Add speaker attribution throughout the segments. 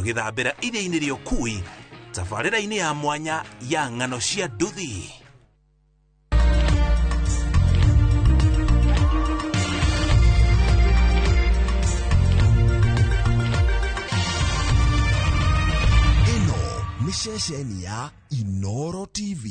Speaker 1: Tũgĩthambĩra iria-inĩ rĩa ũkui tabarĩra-inĩ ya mwanya ya ng'ano cia nduthi.
Speaker 2: Ĩno nĩ ceceni ya Inoro TV.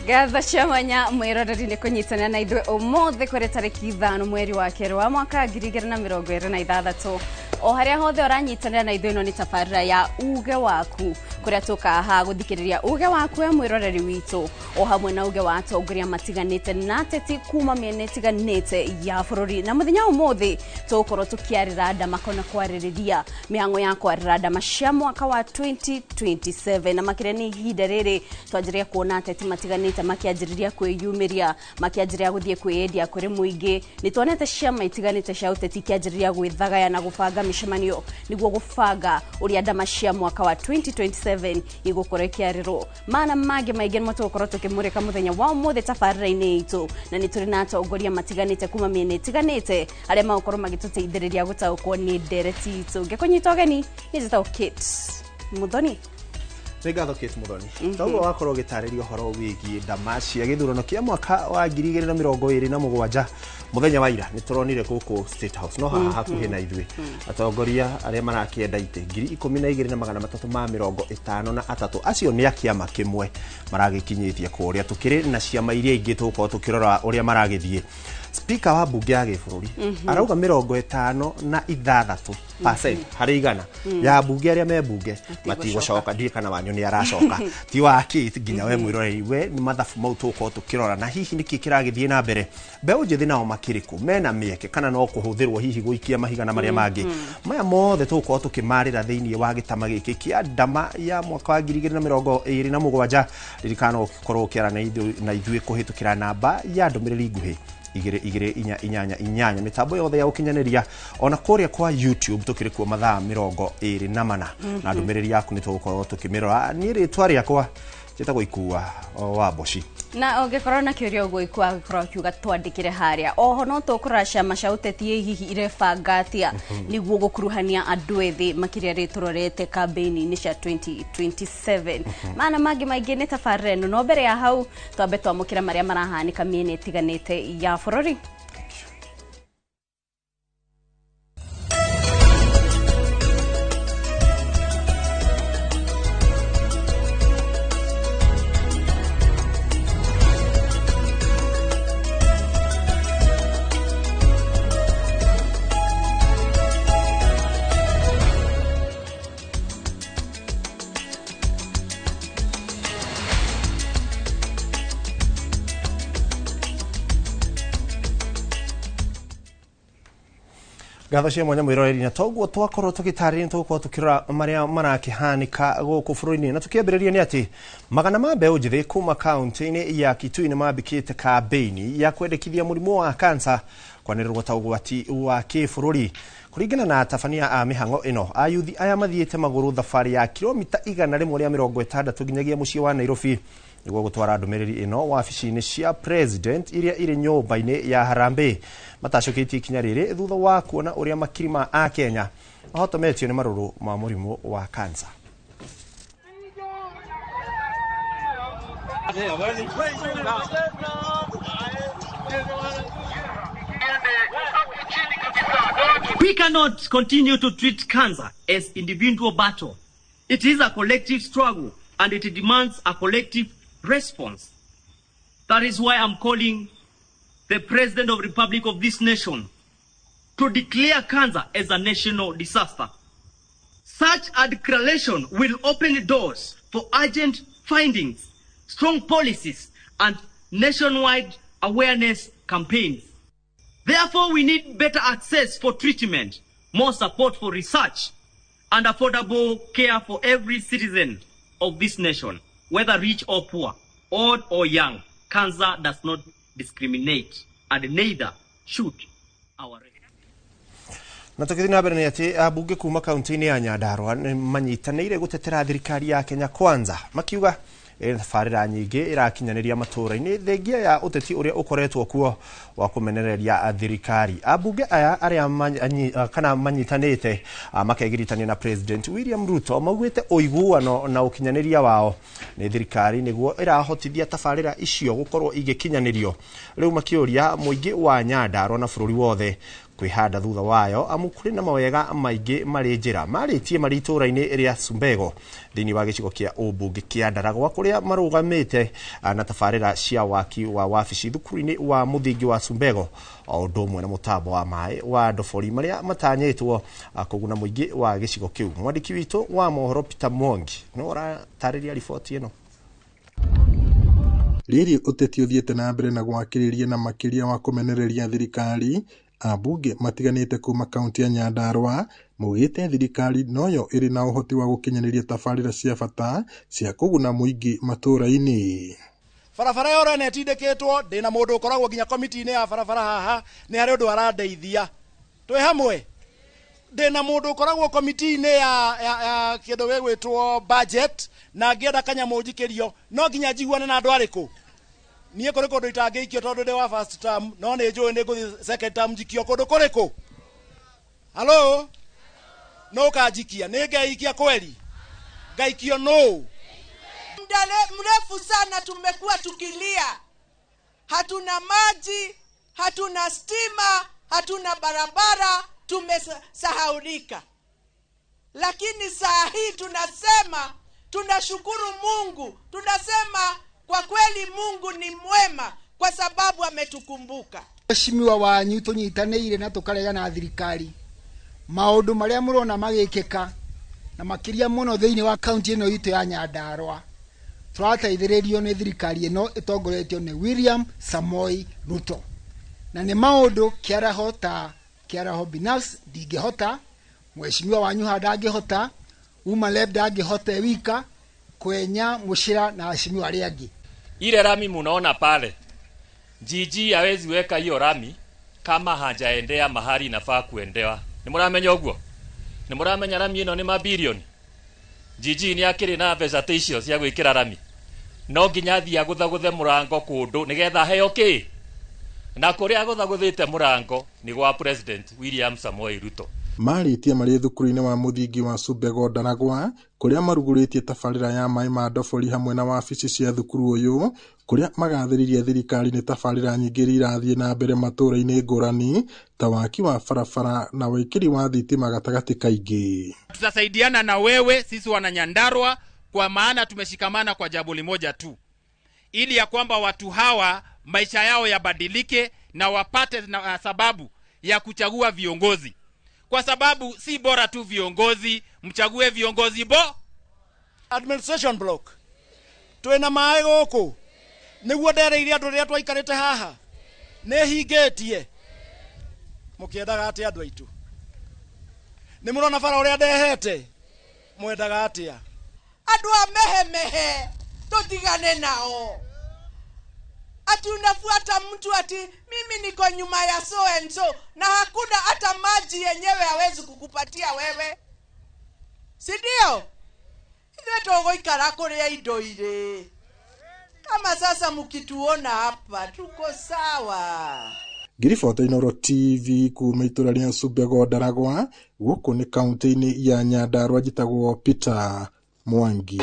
Speaker 3: Ngatho cia mwanya mwĩroreri nĩ kũnyitanĩra na ithuĩ ũmũthĩ kũrĩ tarĩki 5 mweri wa kerĩ wa mwaka 2026. O harĩa hothe ũranyitanĩra na ithuĩ, ĩno nĩ tabarĩra ya uge waku, kũrĩa tũkaha gũthikĩrĩria uge waku we mwĩroreri witũ, o hamwe na uge wa atongoria matiganĩte na ateti kuma mĩena ĩtiganĩte ya bũrũri. Na mũthenya wa ũmũthĩ tũgũkorwo tũkĩarĩra ndama kana kwarĩrĩria mĩhang'o ya kwarĩra ndama cia mwaka wa 2027. Na makĩria nĩ ihinda rĩrĩ twanjĩrĩria kuona ateti matiganĩte makĩanjĩrĩria kwĩyumĩria, makĩanjĩrĩria gũthiĩ kwĩyendia kũrĩ mũingĩ. Nĩ tuonete ciama itiganĩte cia ũteti ikĩanjĩrĩria gwĩthagaya na gũbanga mĩcemanio nĩguo gũbanga ũrĩa ndama cia mwaka wa 2027 igũkorwo ikĩarĩrwo. Mana mangĩ maingĩ nĩmo tũgũkorwo tũkĩmũrĩka mũthenya wa ũmũthĩ tabarĩra-inĩ itũ, na nĩ tũrĩ na atongoria matiganĩte kuma mĩena ĩtiganĩte arĩa magũkorwo magĩtũteithĩrĩria gũtaũkwo nĩ ndereti itũ. Ngĩkũnyita ũgeni, nĩ njĩtagwo Kate Muthoni.
Speaker 4: Nĩ ngatho Kate Muthoni. Toguo wakorwo ũgĩtarĩria ũhoro wĩgiĩ ndama cia gĩthurano kĩa mwaka wa 2027. Mũthenya wa ira nĩ tũronire gũkũ State House, no haha hakuhĩ na ithuĩ, atongoria arĩa marakĩenda itĩ 12,353, acio nĩ a kĩama kĩmwe maragĩkinyĩtie kũrĩa. Tũkĩrĩ na ciama iria ingĩ tũgũkorwo tũkĩrora ũrĩa maragĩthiĩ. Speaker wa mbunge ya gĩbũrũri arauga 56% harĩ igana ya mbunge arĩa me mbunge matigũcoka. Ndiĩ kana wanyu nĩ aracoka, ti wa Kate nginya we mwĩroreri we. Nĩ mathabu mau tũgũkorwo tũkĩrora, na hihi nĩkĩ kĩragĩthiĩ na mbere? Mbeũ njĩthĩ nao makĩrĩ kũ? Mena mĩeke kana no kũhũthĩrwo hihi gũikia mahiga na marĩa mangĩ? Maya mothe tũgũkorwo tũkĩmarĩra thĩinĩ wa gĩtama gĩkĩ kĩa ndama ya mwaka wa 2027. Ririkana ũkorwo ũkĩara na ithuĩ kũhĩtũkĩra namba ya ndũmĩrĩri nguhĩ 22488, mĩtambo yothe ya ũkinyanĩria, ona kũrĩa kwa YouTube tũkĩrĩ kuo mathaa 24, na ndũmĩrĩri yaku nĩ tũgũkorwo tũkĩmĩrora. Niĩ rĩtwa rĩakwa njĩtagwo Ikua wa Mboci.
Speaker 3: Na ũngĩkorwo na kĩũria ũguo Ikua agĩkorwo akiuga, twandĩkĩre harĩa. Oho no tũkũrora ciama cia ũteti hihi irebanga atĩa nĩguo gũkuruhania andũ ethĩ, makĩria rĩ tũrorete kambĩini-inĩ cia 2027. Mana mangĩ maingĩ nĩ tabarĩra ĩno, no mbere ya hau twambe twamũkĩra marĩa marahanĩka mĩena ĩtiganĩte ya bũrũri.
Speaker 4: Ngatho cia mwanya mwĩroreri, na toguo twakorwo tũgĩtarĩria, tũgũkorwo tũkĩrora marĩa marakĩhanĩka gũkũ bũrũri-inĩ. Na tũkĩambĩrĩria nĩ atĩ magana ma mbeũ njĩthĩ kuma kaunti-inĩ ya Kitui nĩ mambĩkĩte kambĩini ya kwendekithia mũrimũ wa kansa kwanĩrĩrwo ta ũgwati wa kĩbũrũri. Kũringana na atabania a mĩhang'o ĩno, ayuthi aya mathiĩte magũrũ thabarĩ ya kilomita 160 nginyagia mũciĩ wa Nairobi nĩguo gũtwara ndũmĩrĩri ĩno wabici-inĩ cia president iria irĩ nyũmba-inĩ ya Harambee. Matacũkĩtie ikinya rĩrĩ thutha wa kuona ũrĩa makiri ma akenya mahotometio nĩ marũrũ ma mũrimũ wa kansa.
Speaker 5: We cannot continue to treat cancer as individual battle. It is a collective struggle and it demands a collective response. That is why I'm calling the President of the Republic of this nation to declare cancer as a national disaster. Such a declaration will open doors for urgent findings, strong policies, and nationwide awareness campaigns. Therefore, we need better access for treatment, more support for research, and affordable care for every citizen of this nation, whether rich or poor, old or young. Cancer does not discriminate, and neither should our
Speaker 4: Na tũgĩthiĩ na mbere nĩ atĩ ambunge kuma kaunti-inĩ ya Nyandarua nĩ manyitanĩire gũtetera thirikari ya Kenya Kwanza, makiuga ĩrĩ tabarĩra nyingĩ ĩrakinyanĩria matũũra-inĩ thengia ya ũteti ũrĩa ũkoretwo kuo wa kũmenereria thirikari. Ambunge aya arĩa kana manyitanĩte makegiritania na President William Ruto maugĩte ũiguano na ũkinyanĩria wao nĩ thirikari nĩguo ĩrahotithia tabarĩra icio gũkorwo igĩkinyanĩrio. Rĩu makĩũria mũingĩ wa Nyandarua na bũrũri wothe kwĩhanda thutha wayo amu kũrĩ na mawega maingĩ marĩ njĩra. Marĩtie marĩ itũũra-inĩ rĩa Sumbego thĩinĩ wa gĩcigo kĩa ũmbunge kĩa Ndaragwa kũrĩa marũgamĩte na tabarĩra cia waki wa wabici thukuru-inĩ wa mũthingi wa Sumbego o ũndũ ũmwe na mũtambo wa maĩ wa ndobori marĩa matanyĩtwo kũguna mũingĩ wa gĩcigo kĩu. Mwandĩki witũ wa mohoro Peter Mwangi no ũratarĩria riboti ĩno.
Speaker 6: Rĩrĩ ũteti ũthiĩte na mbere na gwakĩrĩria na makĩria wa kũmenereria thirikari, ambunge matiganĩte kuma kaunti ya Nyandarua maugĩte thirikari noyo ĩrĩ na ũhoti wa gũkinyanĩria tabarĩra cia bata cia kũguna mũingĩ matũũra-inĩ.
Speaker 7: Barabara ĩyo ũrona ĩtindĩkĩtwo, ndĩna mũndũ ũkoragwo nginya komiti-inĩ ya barabara haha, nĩ harĩ ũndũ arandeithia. Twĩ hamwe? Ndĩna mũndũ ũkoragwo komiti-inĩ ya kĩndũ gĩgwĩtwo budget, na ngĩenda kanyamũ njikĩrio, no nginya njiguane na andũ arĩkũ? Niĩ kũrĩ kũndũ itangĩikio tondũ ndĩ wa first term, no nĩ njũĩ nĩ ngũthiĩ second term njikio kũndũ kũrĩkũ? Halo? No ũkanjikia, nĩ ngeikia kweli? Ngaikio nũ?
Speaker 8: Muda mrefu sana tumekuwa tukilia, hatuna maji, hatuna stima, hatuna barabara, tumesahaulika. Lakini saa hii tunasema tunashukuru Mungu, tunasema kwa kweli Mungu ni mwema kwa sababu ametukumbuka.
Speaker 9: Mheshimiwa wanyu tunyitanĩire na tukaregana na thirikari maũndũ marĩa mũrona magĩkĩka na makĩria mũno thĩinĩ wa kaunti ĩno itũ ya Nyandarua tũrateithĩrĩrio nĩ thirikari ĩno ĩtongoretio nĩ William Samoei Ruto, na nĩ maũndũ kĩaraho ta kĩaraho binafsi ndingĩhota, mheshimiwa wanyu ha ndangĩhota, Umaleb ndangĩhota wika kwenya Mushira na aheshimiwa arĩa angĩ.
Speaker 10: Ile rami munaona pale, Jiji hawezi weka hiyo rami kama hajaendea mahali inafaa kuendewa. Ni muramenya ũguo? Ni muramenya rami ĩno nĩ mabilioni? Jiji nĩ akĩrĩ na mbeca ta icio cia gwĩkĩra rami. No nginya athiĩ agũthagũthe mũrango kũndũ nĩgetha aheo kĩ? Na kũrĩa agũthagũthĩte mũrango nĩ gwa President William Samoei Ruto.
Speaker 6: Marĩtie marĩ thukuru-inĩ wa mũthingi wa Sumbego Ndaragwa kũrĩa marugũrĩtie tabarĩra ya maĩ ma ndobori hamwe na wabici cia thukuru ũyũ kũrĩa magathĩrĩirie thirikari nĩ tabarĩra nyingĩ iria irathiĩ na mbere matũũra-inĩ ngũrani ta waki wa barabara na wĩkĩri wa thitima gatagatĩ kaingĩ.
Speaker 11: Tutasaidiana na wewe sisi wana Nyandarua kwa maana tumeshikamana kwa jambo limoja tu, ili ya kwamba watu hawa maisha yao yabadilike na wapate na sababu ya kuchagua viongozi. Kwa sababu si bora tu viongozi, mchague viongozi bo.
Speaker 7: Administration block. Twina maĩ gũkũ. Nĩguo ndereire andũ rĩrĩa twaikarĩte haha. Nĩ hingĩtie. Mũkĩendaga atĩa andũ aitũ? Nĩ mũrona bara ũrĩa ndehete? Mwendaga atĩa?
Speaker 8: Andũ a mehemehe tũtigane nao. Ati unafuata mtu ati mimi niko nyuma ya so and so, na hakuna hata maji yenyewe hawezi kukupatia wewe, si ndio? Ithuĩ tũgũikara kũrĩa indo irĩ. Kama sasa mkituona hapa tuko sawa.
Speaker 6: Ngiribota Inooro TV kuma itũra rĩa Sumbego Ndaragwa gũkũ nĩ kaunti-inĩ ya Nyandarua, njĩtagwo Peter Mwangi.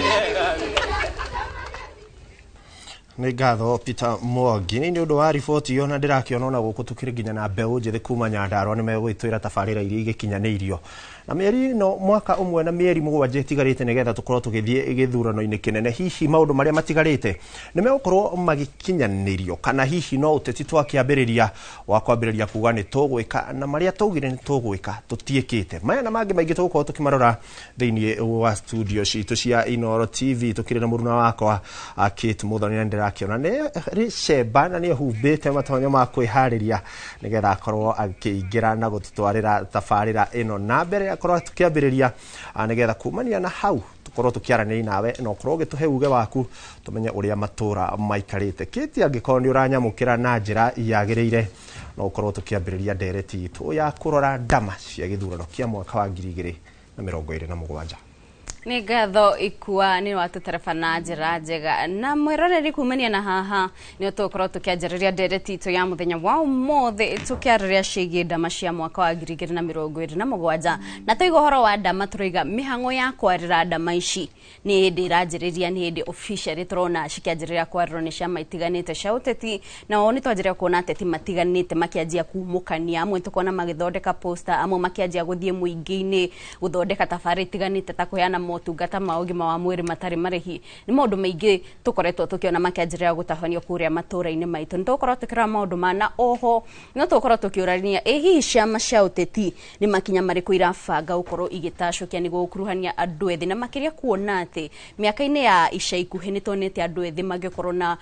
Speaker 4: Nĩ ngatho Peter Mwangi nĩ ũndũ wa riboti ĩyo, na ndĩrakĩona ona gũkũ tũkĩrĩ nginya na mbeũ njĩthĩ kuma Nyandarua nĩ megũgĩtwĩra tabarĩra iria igĩkinyanĩirio na mĩeri ĩno mwaka ũmwe na mĩeri mũgwanja ĩtigarĩte nĩgetha tũkorwo tũgĩthiĩ gĩthurano-inĩ kĩnene. Hihi maũndũ marĩa matigarĩte nĩ megũkorwo magĩkinyanĩrio kana hihi no ũteti twakĩambĩrĩria wa kwambĩrĩria kuga nĩ tũgwĩka na marĩa twaugire nĩ tũgwĩka tũtiĩkĩte. Maya na mangĩ maingĩ tũgũkorwo tũkĩmarora thĩinĩ wa studio citũ cia Inooro TV tũkĩrĩ na mũruna wakwa Kate Muthoni, na ndĩrakĩona nĩ rĩ cemba na nĩ ehumbĩte matonyo ma kwĩharĩria nĩgetha akorwo akĩingĩra na gũtũtwarĩra tabarĩra ĩno na mbere akorwo tũkĩambĩrĩria nĩgetha kumania na hau Tukorwo tukiaranĩria nawe na ũkorwo ũgĩtũhe uge waku tumenye ũrĩa matũra maikarĩte. Kĩti angĩkorwo nĩ ũranyamũkĩra na njĩra yagĩrĩire, no ũkorwo tũkĩambĩrĩria ndereti itũ ya kũrora ndama cia gĩthurano kĩa mwaka wa 2027.
Speaker 3: Nĩ ngatho Ikua, nĩ watũtereba na njĩra njega. Na mwĩroreri, kumania na haha nĩ tũgũkorwo tũkĩanjĩrĩria ndereti itũ ya mũthenya wa ũmũthĩ, tũkĩarĩrĩria ciĩgiĩ ndama cia mwaka wa 2027. Na tũiga ũhoro wa ndama, tũraiga mĩhang'o ya kwarĩra ndama ici nĩ hĩndĩ ĩranjĩrĩria, nĩ hĩndĩ officially tũrona cikĩanjĩrĩria kwarĩrwo nĩ ciama itiganĩte cia ũteti. Nao nĩ twanjĩrĩria kuona ateti matiganĩte makĩanjia kumũkania, amwe tũkona magĩthondeka poster, amwe makĩanjia gũthiĩ mũingĩ-inĩ gũthondeka tabarĩra itiganĩte ta kũheana motungata ma ũgima wa mwĩrĩ matarĩ marĩhi. Nĩ maũndũ maingĩ tũkoretwo tũkĩona makĩanjĩrĩria gũtabanio kũrĩa matũra-inĩ maitũ. Nĩ tũgũkorwo tũkĩrora maũndũ ma na oho no tũgũkorwo tũkĩũrania ĩ hihi ciama cia ũteti nĩ makinya marĩkũ irabanga gũkorwo igĩtacũkia nĩguo gũkuruhania andũ ethĩ, na makĩria kuona atĩ mĩaka-inĩ ya ica ikuhĩ nĩ tuonete andũ ethĩ magĩkorwo na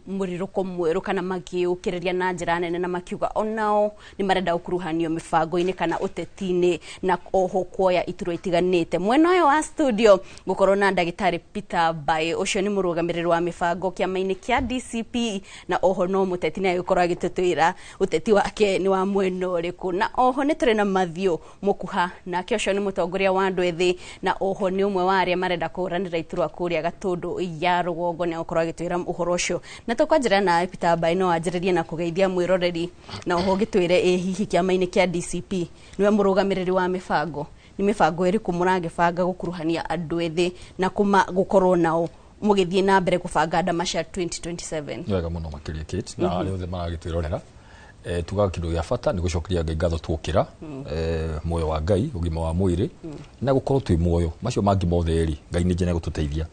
Speaker 3: mũrirũko mwerũ kana magĩũkĩrĩria na njĩra nene na makiuga onao nĩ marenda gũkuruhanio mĩbango-inĩ kana ũteti-inĩ na oho kuoya iturwa itiganĩte. Mwena ũyũ wa studio gũkorwo na ndagĩtarĩ Peter Mbaĩ, ũcio nĩ mũrũgamĩrĩri wa mĩbango kĩama-inĩ kĩa DCP, na oho no mũteti, na agĩkorwo agĩtũtwĩra ũteti wake nĩ wa mwena ũrĩkũ. Na oho nĩ tũrĩ na Mathiũ Mũkuha, nake ũcio nĩ mũtongoria wa andũ ethĩ na oho nĩ ũmwe wa arĩa marenda kũhũranĩra iturwa kũrĩa Gatũndũ ya rũgongo, nĩ agũkorwo agĩtwĩra ũhoro ũcio. Na tũkwanjĩra nawe Peter Mbaĩ, no wanjĩrĩrie na kũgeithia mwĩroreri na oho ũgĩtwĩre ĩ hihi kĩama-inĩ kĩa DCP nĩwe mũrũgamĩrĩri wa mĩbango, nĩ mĩbango ĩrĩkũ mũragĩbanga gũkuruhania andũ ethĩ na kũma gũkorwo nao mũgĩthiĩ na mbere kũbanga ndama cia 2027?
Speaker 12: Nĩ wega mũno makĩria, Kate, na arĩa othe maragĩtwĩrorera. Tugaga kĩndũ gĩa bata nĩ gũcokeria Ngai ngatho tuokĩra, muoyo wa Ngai, ũgima wa mwĩrĩ na gũkorwo twĩ muoyo. Macio mangĩ mothe rĩ, Ngai nĩ njene gũtũteithia.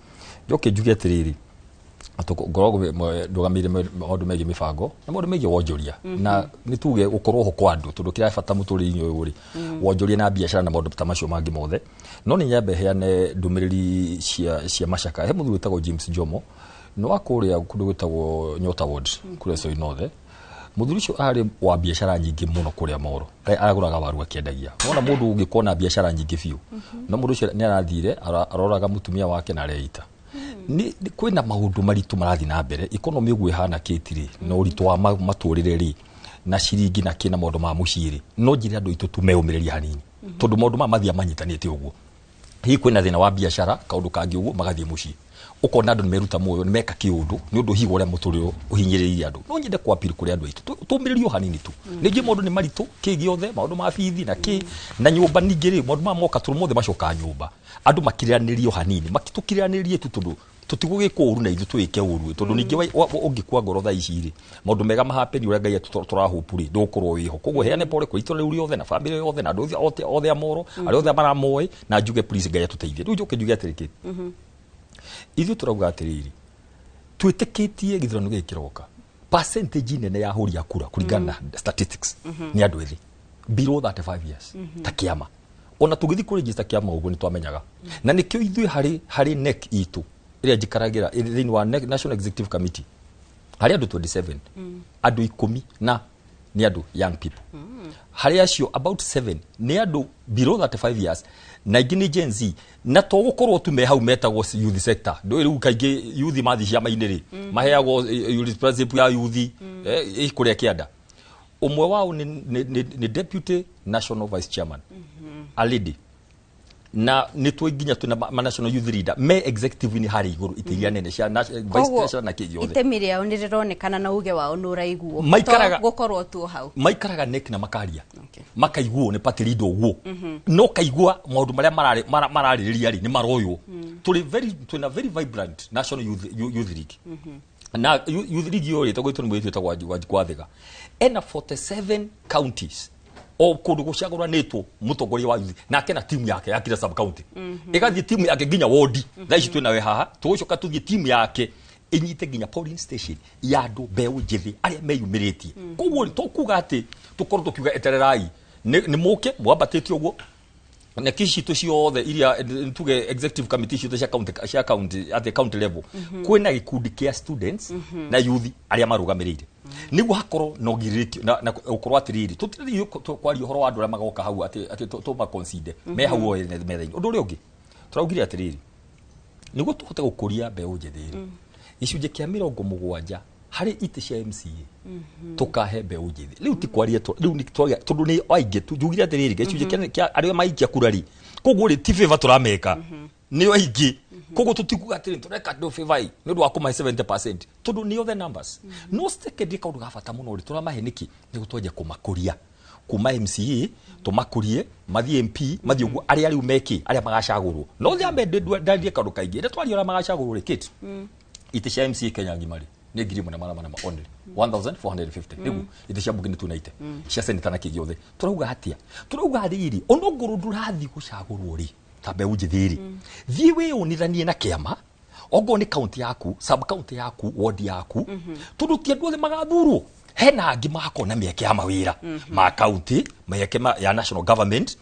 Speaker 12: Njoke njuge atĩrĩrĩ, ngoragwo ndũgamĩrĩire maũndũ megiĩ mĩbango na maũndũ megiĩ wonjoria, na nĩ tuge gũkorwo ho kwa andũ, tondũ kĩrĩa bata mũtũrĩre-inĩ ũyũ rĩ, wonjoria na biacara na maũndũ ta macio mangĩ mothe. No nĩ nyambe heane ndũmĩrĩri cia macaka. He mũthuri wĩtagwo James Jomo, nĩ wa kũrĩa kũndũ gwĩtagwo Nyota Ward kũrĩa Soi North. Mũthuri ũcio arĩ wa biacara nyingĩ mũno kũrĩa Moro. Aragũraga waru akĩendagia. Wona mũndũ ũngĩkorwo na biacara nyingĩ biũ, no mũndũ ũcio nĩ arathire aroraga mũtumia wake na areita. Nĩ kwĩna maũndũ maritũ marathiĩ na mbere, economy ũguo ĩhana kĩti rĩ, na ũritũ wa matũrĩre rĩ, na ciringi na kĩ na maũndũ ma mũciĩ rĩ, no njĩre andũ aitũ tumeyũmĩrĩrie hanini, tondũ maũndũ maya mathiaga manyitanĩte ũguo. Hihi kwĩna thĩna wa biacara, kaũndũ kangĩ ũguo, magathiĩ mũciĩ ũkona andũ nĩ meruta muoyo, nĩ meka kĩũndũ nĩ ũndũ hihi ũrĩa mũtũrĩre ũhinyĩrĩirie andũ. No nyende kwapiri kũrĩ andũ aitũ tũmĩrĩrio hanini tu. Ningĩ maũndũ nĩ maritũ kĩ gĩothe, maũndũ ma bithi na kĩ na nyũmba, ningĩ rĩ, maũndũ maya moka tũrũ mothe macokaga nyũmba. Andũ makiriranĩrio hanini, tũkiriranĩrie tu, tondũ tũtigũgĩkwo ũru na ithuĩ twĩke ũru, tondũ ningĩ ũngĩkua ngoro thaa ici rĩ, maũndũ mega mahapeni ũrĩa Ngai tũrahũpu rĩ, ndũgũkorwo wĩho. Koguo heane pole kũrĩ itũra rĩu rĩothe na bamĩrĩ yothe na andũ othe a Moro, arĩa othe maramoĩ, na njuge please Ngai atũteithie. Rĩu njoke njuge atĩrĩ, Kate, ithuĩ tũrauga atĩrĩrĩ, twĩtĩkĩtie gĩthurano gĩkĩ kĩroka, percentage nene ya ahũri a kura kũringana na statistics nĩ andũ ethĩ below 35 years. Ta kĩama, ona tũgĩthiĩ kũregister kĩama ũguo nĩ twamenyaga, na nĩkĩo ithuĩ harĩ NEC itũ ĩrĩa njikaragĩra thĩinĩ wa NEC, National Executive Committee, harĩ andũ 27, andũ 10 na nĩ andũ young people. Harĩ acio about 7 nĩ andũ below 35 years, na ingĩ nĩ Gen Z, na to gũkorwo tu me hau metagwo youth sector. Ndũĩ rĩu kaingĩ youth mathiĩ ciama-inĩ rĩ, maheagwo representative ya youth kũrĩa kĩanda. Ũmwe wao nĩ deputy national vice chairman, a lady, na nĩ twĩ nginya twĩna ma national youth leader me executive inĩ harĩa igũrũ itĩ iria nene cia vice
Speaker 3: Koguo,
Speaker 12: president na kĩ gĩothe.
Speaker 3: Itemi rĩao nĩ rĩronekana na uge wao nĩ ũraiguo.
Speaker 12: Maikaraga
Speaker 3: To gũkorwo tu hau.
Speaker 12: Maikaraga NEC na makaria, makaiguo nĩ party leader ũguo, no kaigua maũndũ marĩa mararĩrĩria rĩ, nĩ maroywo. Tũrĩ very, twĩna very vibrant national youth league, na youth league ĩyo rĩ, tondũ nĩ mũirĩtu wĩtagwo Wanjikũ Wathiga, ena 47 counties, o kũndũ gũcagũranĩtwo mũtongoria wa youth, nake na timu yake ya kila sub county, ĩgathiĩ timu yake nginya wodi. Thaa ici twĩna we haha, tũgũcoka tũthiĩ timu yake ĩnyite nginya polling station ya andũ mbeũ njĩthĩ arĩa meyumĩrĩtie. Koguo rĩ, to kuga atĩ tũkorwo tũkiuga etererai nĩ mũke mwambatĩte ũguo na kici citũ ciothe iria tuge executive committee citũ cia county at the county level, kwĩna gĩkundi kĩa students na youth arĩa marũgamĩrĩire nĩguo hakorwo na ũgirĩrĩki na gũkorwo atĩrĩrĩ, tũtirĩ kwaria ũhoro wa andũ arĩa magoka hau atĩ tũmaconsider me hau o ene metha-inĩ. Ũndũ ũrĩa ũngĩ tũraugire atĩrĩrĩ, Nĩguo tũhote gũkũria mbeũ njĩthĩ rĩ, gĩcunjĩ kĩa 70 harĩ itĩ cia MCA tũkahe mbeũ njĩthĩ. Rĩu ti kwaria rĩu nĩ twaria tondũ nĩ aingĩ njugire atĩrĩrĩ, gĩcunjĩ kĩa arĩa maikia kura rĩ, koguo rĩ ti favor tũrameka, nĩo aingĩ. Koguo tũtikuga atĩrĩ tũreka andũ favor ĩ nĩ ũndũ wa kũmahe 70% tondũ nĩo the numbers. No secondly, kaũndũ ga bata mũno rĩ, tũramahe nĩkĩ? Nĩguo twanjie kũmakũria kuma MCA, tũmakũrie mathiĩ MP, mathiĩ ũguo arĩa rĩu meki arĩa magacagũrwo. No nyambe ndarie kaũndũ kaingĩ rĩrĩa twaria arĩa magacagũrwo rĩ, Kate, itĩ cia MCA Kenya ng'ima rĩ nĩ 1400 only, 1450. Nĩguo itĩ cia bunge nĩ 290, cia senator na kĩ gĩothe. Tũrauga atĩa? Tũrauga rĩrĩ, onongorwo ndũrathiĩ gũcagũrwo rĩ ta mbeũ njĩthĩ rĩ, thiĩ wĩyonithanie na kĩama, ongorwo nĩ kaunti yaku, sub county yaku, ward yaku, tondũ ti andũ othe magathurwo. Hena angĩ magakorwo na mĩeke ya mawĩra ma county, mĩeke ya national government,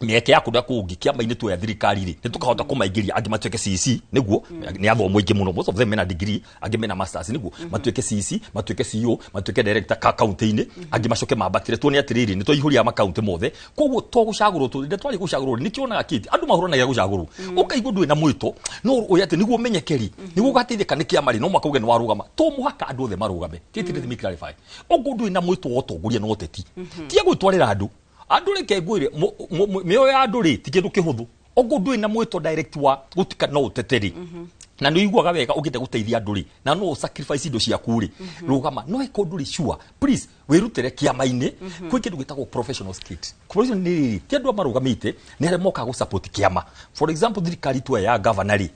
Speaker 12: mĩeke ya kũrĩa kũngĩ kĩama-inĩ tu ya thirikari rĩ, nĩ tũkahota kũmaingĩria. Angĩ matuĩke CEC, nĩguo nĩ athomo aingĩ mũno, most of them mena degree, angĩ mena masters, nĩguo matuĩke CEC, matuĩke CEO, matuĩke director ka kaunti-inĩ, angĩ macoke mambatĩre. Tuone atĩrĩrĩ, nĩ twaihũria makaunti mothe. Koguo to gũcagũrwo tũ rĩrĩa twarĩ gũcagũrwo rĩ, nĩkĩonaga kĩti andũ mahũranagia gũcagũrwo, ũkaigua ndũrĩ na mwĩto, no ũyũ atĩ nĩguo ũmenyeke rĩ, nĩguo ũgateithĩka nĩ kĩama rĩ, no mũhaka uge nĩ warũgama. To mũhaka andũ othe marũgame. Kĩti, let me clarify, okorwo ndũrĩ na mwĩto wa ũtongoria na ũteti, tiga gwĩtwarĩra andũ. Andũ, reke ngwĩre, mĩoyo ya andũ rĩ ti kĩndũ kĩhũthũ. Okorwo ndũrĩ na mwĩto direct wa gũtika no ũtete rĩ, na nĩ ũiguaga wega ũngĩenda gũteithia andũ rĩ, na no sacrifice indo ciaku rĩ, rũgama. No ĩkorwo ndũrĩ sure, please wĩrutĩre kĩama-inĩ. Kwĩ kĩndũ gĩtagwo professional skills. Professional nĩ rĩrĩ, ti andũ a marũgamĩte, nĩ arĩa mokaga gũsupport kĩama. For example, thirikari tu ya governor rĩ,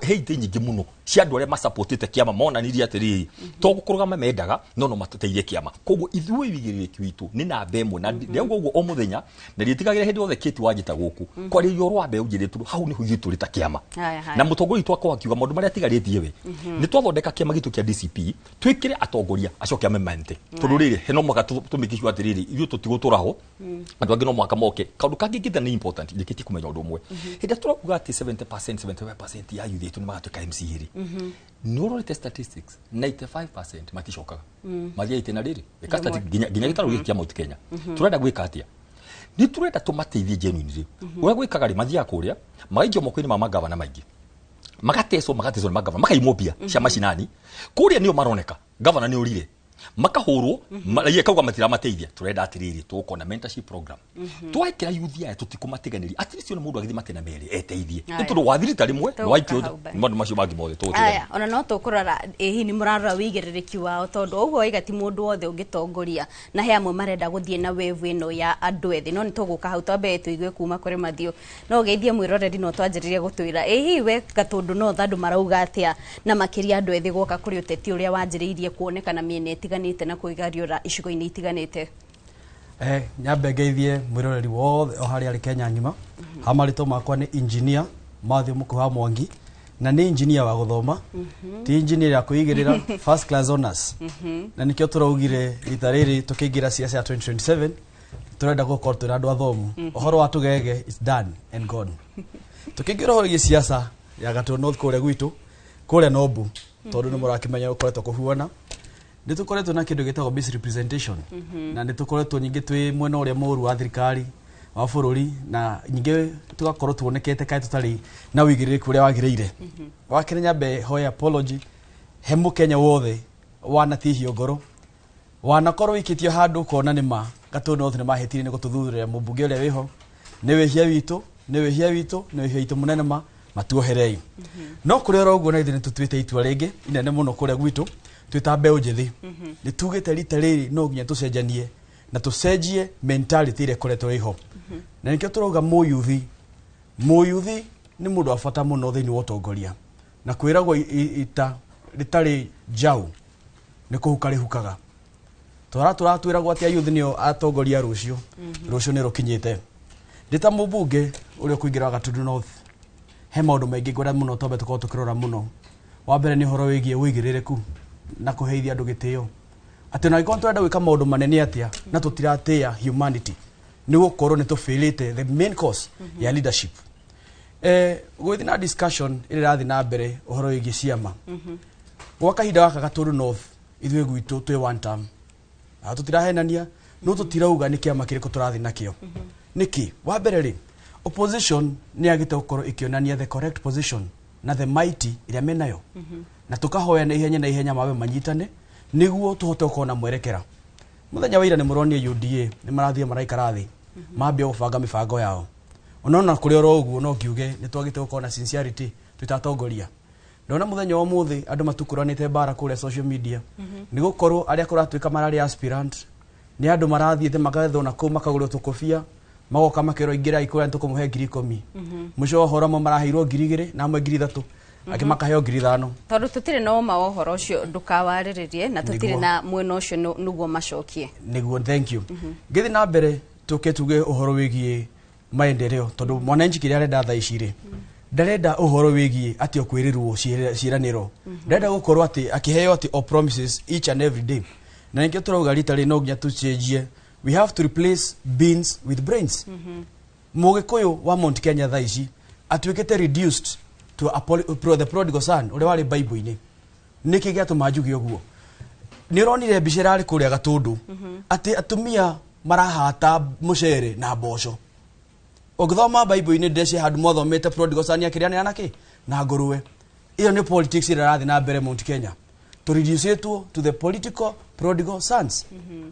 Speaker 12: he itĩ nyingĩ mũno cia andũ arĩa masupportĩte kĩama, monanirie atĩrĩrĩ, to kũrũgama mendaga, no matũteithie kĩama. Koguo ithuĩ wĩigĩrĩrĩki witũ nĩ namba ĩmwe, na ndĩrauga ũguo o mũthenya na ndiĩtigagĩra hĩndĩ yothe kĩti wanjĩta gũkũ kwarĩria ũhoro wa mbeũ njĩthĩ, tondũ hau nĩho ithuĩ tũrĩ ta kĩama.
Speaker 3: Haya, haya.
Speaker 12: Na mũtongoria witũ akorwo akiuga maũndũ marĩa atigarĩtie we, nĩ twathondeka kĩama gitũ kĩa DCP, twĩkĩre atongoria acoke amemante, tondũ rĩrĩ he no mũhaka tũmĩkicua atĩrĩrĩ, ithuĩ tũtigũtũra ho, andũ angĩ no mũhaka moke. Kaũndũ kangĩ ngĩte nĩ important njĩkĩtie kũmenya ũndũ ũmwe, hĩndĩ ĩrĩa tũrauga atĩ 70%, 75% ya youth itũ nĩ magatuĩka MCA rĩ, nĩ ũrorete statistics, 95% maticokaga, mathiaga itĩna rĩrĩ. Ĩka statistics nginya gĩtarũ gĩkĩ kĩa Mount Kenya. Tũrenda gwĩka atĩa? Nĩ tũrenda tũmateithie genuinely. Ũrĩa gwĩkaga rĩ, mathiaga kũrĩa magaikio moko-inĩ ma magavana maingĩ, magatecwo, magatecwo nĩ magavana, makaimwo mbia cia macinani kũrĩa nĩo maroneka gavana nĩ ũrire, makahũrwo, raia kauga matiramateithia. Tũrenda atĩrĩrĩ, tũgũkorwo na mentorship program, twekĩra youth aya tũtikũmatiganĩria. At least ona mũndũ agĩthiĩ matĩna merĩ eteithie, nĩ tondũ wathirita rĩmwe
Speaker 3: Tũgũka
Speaker 12: waikio
Speaker 3: hau mbere.
Speaker 12: maũndũ macio mangĩ mothe tũgũtigania.
Speaker 3: Aya, ona no tũkũrora ĩ hihi nĩ mũrarora wĩigĩrĩrĩki wao, tondũ ũguo waiga ti mũndũ wothe ũngĩtongoria, na he amwe marenda gũthiĩ na wave ĩno ya andũ ethĩ. No nĩ tũgũka hau, twambe tũigue kuma kũrĩ Mathiũ. No ũgeithie mwĩroreri no twanjĩrĩrie gũtwĩra ĩ hihi we Gatũndũ North andũ marauga atĩa, na makĩria andũ ethĩ gwoka kũrĩ ũteti ũrĩa wanjĩrĩirie kuonekana mĩena ĩtiganĩte na kwĩgariũra icigo-inĩ itiganĩte.
Speaker 13: Nyambe ngeithie mwĩroreri wothe o harĩa arĩ Kenya ng'ima. Ha marĩtwa makwa nĩ engineer Matthew Mũkuha Mwangi, na nĩ engineer wa gũthoma, ti engineer ya kwĩigĩrĩra, first class honors. Na nĩkĩo tũraugire rita rĩrĩ tũkĩingĩra siasa ya 2027 tũrenda gũkorwo twĩna andũ athomu. Ũhoro wa tũgege is done and gone. Tũkĩingĩra ũhoro wĩgiĩ siasa ya Gatũndũ North kũrĩa gwitũ, kũrĩa Nobu, tondũ nĩ mũrakĩmenya gũkoretwo kũhuana, nĩ tũkoretwo na kĩndũ gĩtagwo misrepresentation, na nĩ tũkoretwo nyingĩ twĩ mwena ũrĩa mũru wa thirikari wa bũrũri, na nyingĩ tũgakorwo tuonekete kaĩ tũtarĩ na ũigĩrĩrĩku ũrĩa wagĩrĩire. Wa kerĩ, nyambe hoe apology he mũkenya wothe wanatihio ngoro, wanakorwo wikĩtio handũ ũkona nĩ ma Gatũndũ North nĩ mahĩtirie nĩ gũtũthurĩra mũmbunge ũrĩa wĩho. Nĩ wĩhia witũ, nĩ wĩhia witũ, nĩ wĩhia witũ mũnene, ma matuoherei. No kũrĩ oro ũguo, na ithuĩ nĩ tũtuĩte itua rĩngĩ inene mũno kũrĩa gwitũ twĩ ta mbeũ njĩthĩ. Nĩ tugĩte rita rĩrĩ no nginya tũcenjanie na tũcenjie mentality ĩrĩa ĩkoretwo ĩho, na nĩkĩo tũrauga mũyuthi, mũyuthi nĩ mũndũ wa bata mũno thĩinĩ wa ũtongoria, na kwĩragwo ita rĩtarĩ njaũ nĩ kũhuka rĩhukaga. Twara tũratwĩragwo atĩ ayuthi nĩo atongoria rũciũ. Rũciũ nĩ rũkinyĩte. Ndĩ ta mũmbunge ũrĩa ũkũingĩra Gatundu North, he maũndũ maingĩ ngwenda mũno twambe tũkorwo tũkĩrora mũno. Wa mbere nĩ ũhoro wĩgiĩ ũigĩrĩrĩku na kũheithia andũ gĩtĩo, atĩ ona angĩkorwo tũrenda gwĩka maũndũ manene atĩa na tũtiratĩa humanity, nĩ gũkorwo nĩ tũbĩrĩte the main cause ya leadership. Gũgĩthiĩ na discussion ĩrĩa ĩrathiĩ na mbere ũhoro wĩgiĩ ciama gwa kahinda gaka, Gatundu North ithuĩ gwitũ twĩ one term na tũtirahenania, no tũtirauga nĩ kĩama kĩrĩkũ tũrathiĩ nakĩo. Nĩkĩ? Wa mbere rĩ, opposition nĩ yagĩte gũkorwo ĩkĩonania the correct position. Na the mighty ĩrĩa menayo na tũkahoya na ihenya na ihenya mawe manyitane nĩguo tũhote gũkorwo na mwerekera. Mũthenya wa ira nĩ mũronire UDA nĩ marathiĩ maraikara thĩ mambia gũbanga mĩbango yao. Onona kũrĩ oro ũguo, no ngiuge nĩ twagĩte gũkorwo na sincerity twĩ ta atongoria. Ndona mũthenya wa ũmũthĩ andũ matukũranĩte mbara kũrĩa social media nĩ gũkorwo arĩa kũratuĩka mararĩ aspirant nĩ andũ marathiĩte magethwo na kũu, makagũrwo tũkũbia, magoka makerwo ingĩrai kũrĩa nĩtũkũmũhe 10,000. Mũico wa ũhoro amwe maraheirwo 2,000 na amwe 3,000, angĩ makaheo 5,000.
Speaker 3: Tondũ tũtirĩ na ũma wa ũhoro ũcio, ndũkawarĩrĩrie na tũtirĩ
Speaker 13: Nĩguo.
Speaker 3: na mwena ũcio nĩguo macokie.
Speaker 13: Nĩguo, thank you. Ngĩthiĩ na mbere, tũke tuge ũhoro wĩgiĩ maendeleo, tondũ mwananchi kĩrĩa arenda thaa ici rĩ, ndarenda ũhoro wĩgiĩ atĩ okwĩrĩrwo ciĩranĩro, ndarenda gũkorwo atĩ akĩheo atĩ o promises each and every day. Na nĩkĩo tũrauga rita rĩ no nginya tũcenjie. We have to replace beans with brains. Mũgĩkũyũ wa Mount Kenya thaa ici atuĩkĩte reduced to the prodigal son ũrĩa warĩ Bible-inĩ. Nĩkĩ gĩatũma njuge ũguo? Nĩ ũronire mbica ĩrarĩ kũrĩa Gatũndũ atĩ atumia marahata mũcere na mboco. Ũngĩthoma Bible-inĩ, ndĩreciria handũ mwathomete prodigal son akĩrĩanĩra na kĩ na ngũrwe. Ĩyo nĩ politics ĩrĩa ĩrathiĩ na mbere Mount Kenya. Tũreducĩtwo to the political prodigal sons.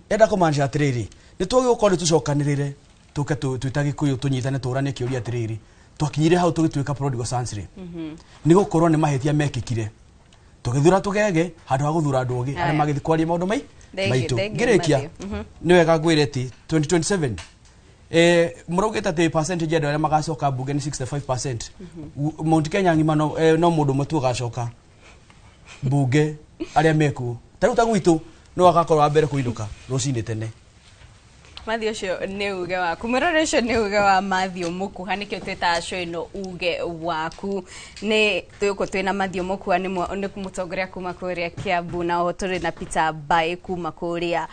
Speaker 13: Enda kũmaanisha atĩrĩrĩ, nĩ twagĩ gũkorwo nĩ tũcokanĩrĩre, tũke twĩ ta Gĩkũyũ, tũnyitane, tũranie kĩũria atĩrĩrĩ, twakinyire hau tũgĩtuĩka prodigal sons rĩ, nĩ gũkorwo nĩ mahĩtia mekĩkire, tũgĩthura tũgege handũ ha gũthura andũ ogĩ arĩa
Speaker 3: Aya.
Speaker 13: magĩthiĩ kwaria maũndũ mai
Speaker 3: Thank you,
Speaker 13: maitũ.
Speaker 3: thank you,
Speaker 13: Ngĩrĩkia,
Speaker 3: Matthew.
Speaker 13: nĩ wega ngwĩre atĩ 2027 mũraugĩte atĩ percentage ya andũ arĩa magacoka mbunge nĩ 65%. Mount Kenya ng'ima no mũndũ ũmwe tu ũgacoka mbunge arĩa mekuo. Ta rĩu ta gwitũ no agakorwo wa mbere kũinũka rũcinĩ tene.
Speaker 3: Matthew, ũcio nĩ uge waku. Mwĩrore, ũcio nĩ uge wa Matthew Mũkuha. Nĩkĩo twĩtaga show ĩno Uge Waku. Nĩ tũgũkũ twĩna Matthew Mũkuha, nĩ mũtongoria kuma kũrĩa Kiambu, na oho tũrĩ na Peter Mbaĩ kuma kũrĩa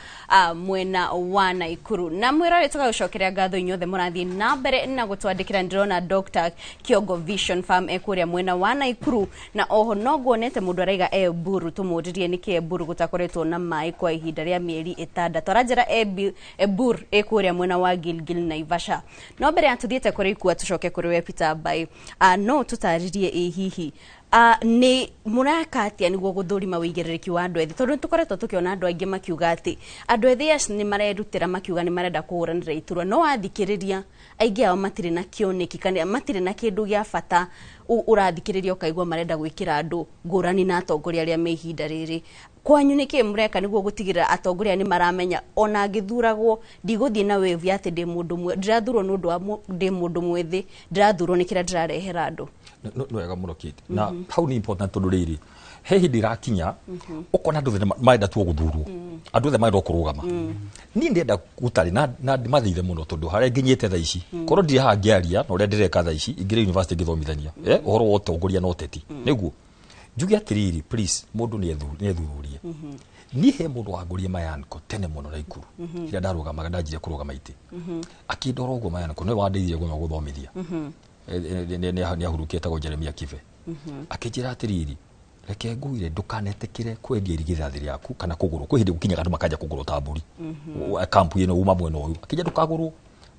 Speaker 3: mwena wa Naikuru. Na mwĩrore, tũgagũcokeria ngatho inyuothe mũrathiĩ na mbere na gũtwandĩkĩra. Ndĩrona Dr. Kiongo Vision Farm ekũrĩa mwena wa Naikuru, na oho no nguonete mũndũ araiga Eburu, tũmũririe nĩkĩ Eburu gũtakoretwo na maĩ kwa ihinda rĩa mĩeri 6. Aranjĩra Ebur ĩkũrĩa mwena wa Gilgil, Naivasha. No mbere ya tũthiĩte kũrĩ ikua, tũcoke kũrĩ we Peter Mbaĩ, no tũtarĩrie ĩ hihi nĩ mũraka atĩa nĩguo gũthũrima wĩigĩrĩrĩki wa andũ ethĩ, tondũ nĩ tũkoretwo tũkĩona andũ aingĩ makiuga atĩ andũ ethĩ, yes, nĩ marerutĩra, makiuga nĩ marenda kũhũranĩra iturwa, no wathikĩrĩria aingĩ ao matirĩ na kĩoneki kana matirĩ na kĩndũ gĩa bata. Ũrathikĩrĩria ũkaigua marenda gwĩkĩra andũ ngũrani na atongoria arĩa me ihinda rĩrĩ. Kwanyu nĩ kĩĩ mũreka nĩguo gũtigĩrĩra atongoria nĩ maramenya ona ngĩthuragwo ndigũthiĩ na wave ya atĩ ndĩ mũndũ ndĩrathurwo nĩ ũndũ wa ndĩ mũndũ mwĩthĩ, ndĩrathurwo nĩ kĩrĩa ndĩrarehera andũ?
Speaker 12: Nĩ wega mũno, Kate. Na hau nĩ important, tondũ rĩrĩ he hĩndĩ ĩrakinya ũkona andũ othe marenda tu o gũthurwo, andũ othe marenda o kũrũgama. Niĩ ndĩrenda gũtarĩ na mathire mũno, tondũ harĩa nginyĩte thaa ici, korwo ndirĩ haha ngĩaria na ũrĩa ndĩreka thaa ici, ingĩrĩ university ngĩthomithania ũhoro wa ũtongoria na ũteti. Nĩguo njuge atĩrĩrĩ, please, mũndũ nĩ ethuthurie. Niĩ he mũndũ wangũrie mayanko tene mũno Naikuru, rĩrĩa ndarũgamaga, ndanjire kũrũgama itĩ, akĩndora ũguo mayanko, nĩwe wandeithirie gũthiĩ gũthomithia. Nĩ ahurũkire, etagwo Jeremia Kibe. Akĩnjĩra atĩrĩrĩ, reke ngwĩre, ndũkanetĩkĩre kwendia irigithathi rĩaku kana kũgũrwo. Kwĩ hĩndĩ gũkinyaga andũ makanja kũgũrwo ta mbũri. Kampu ĩno uma mwena ũyũ, akĩnjĩra ndũkagũrwo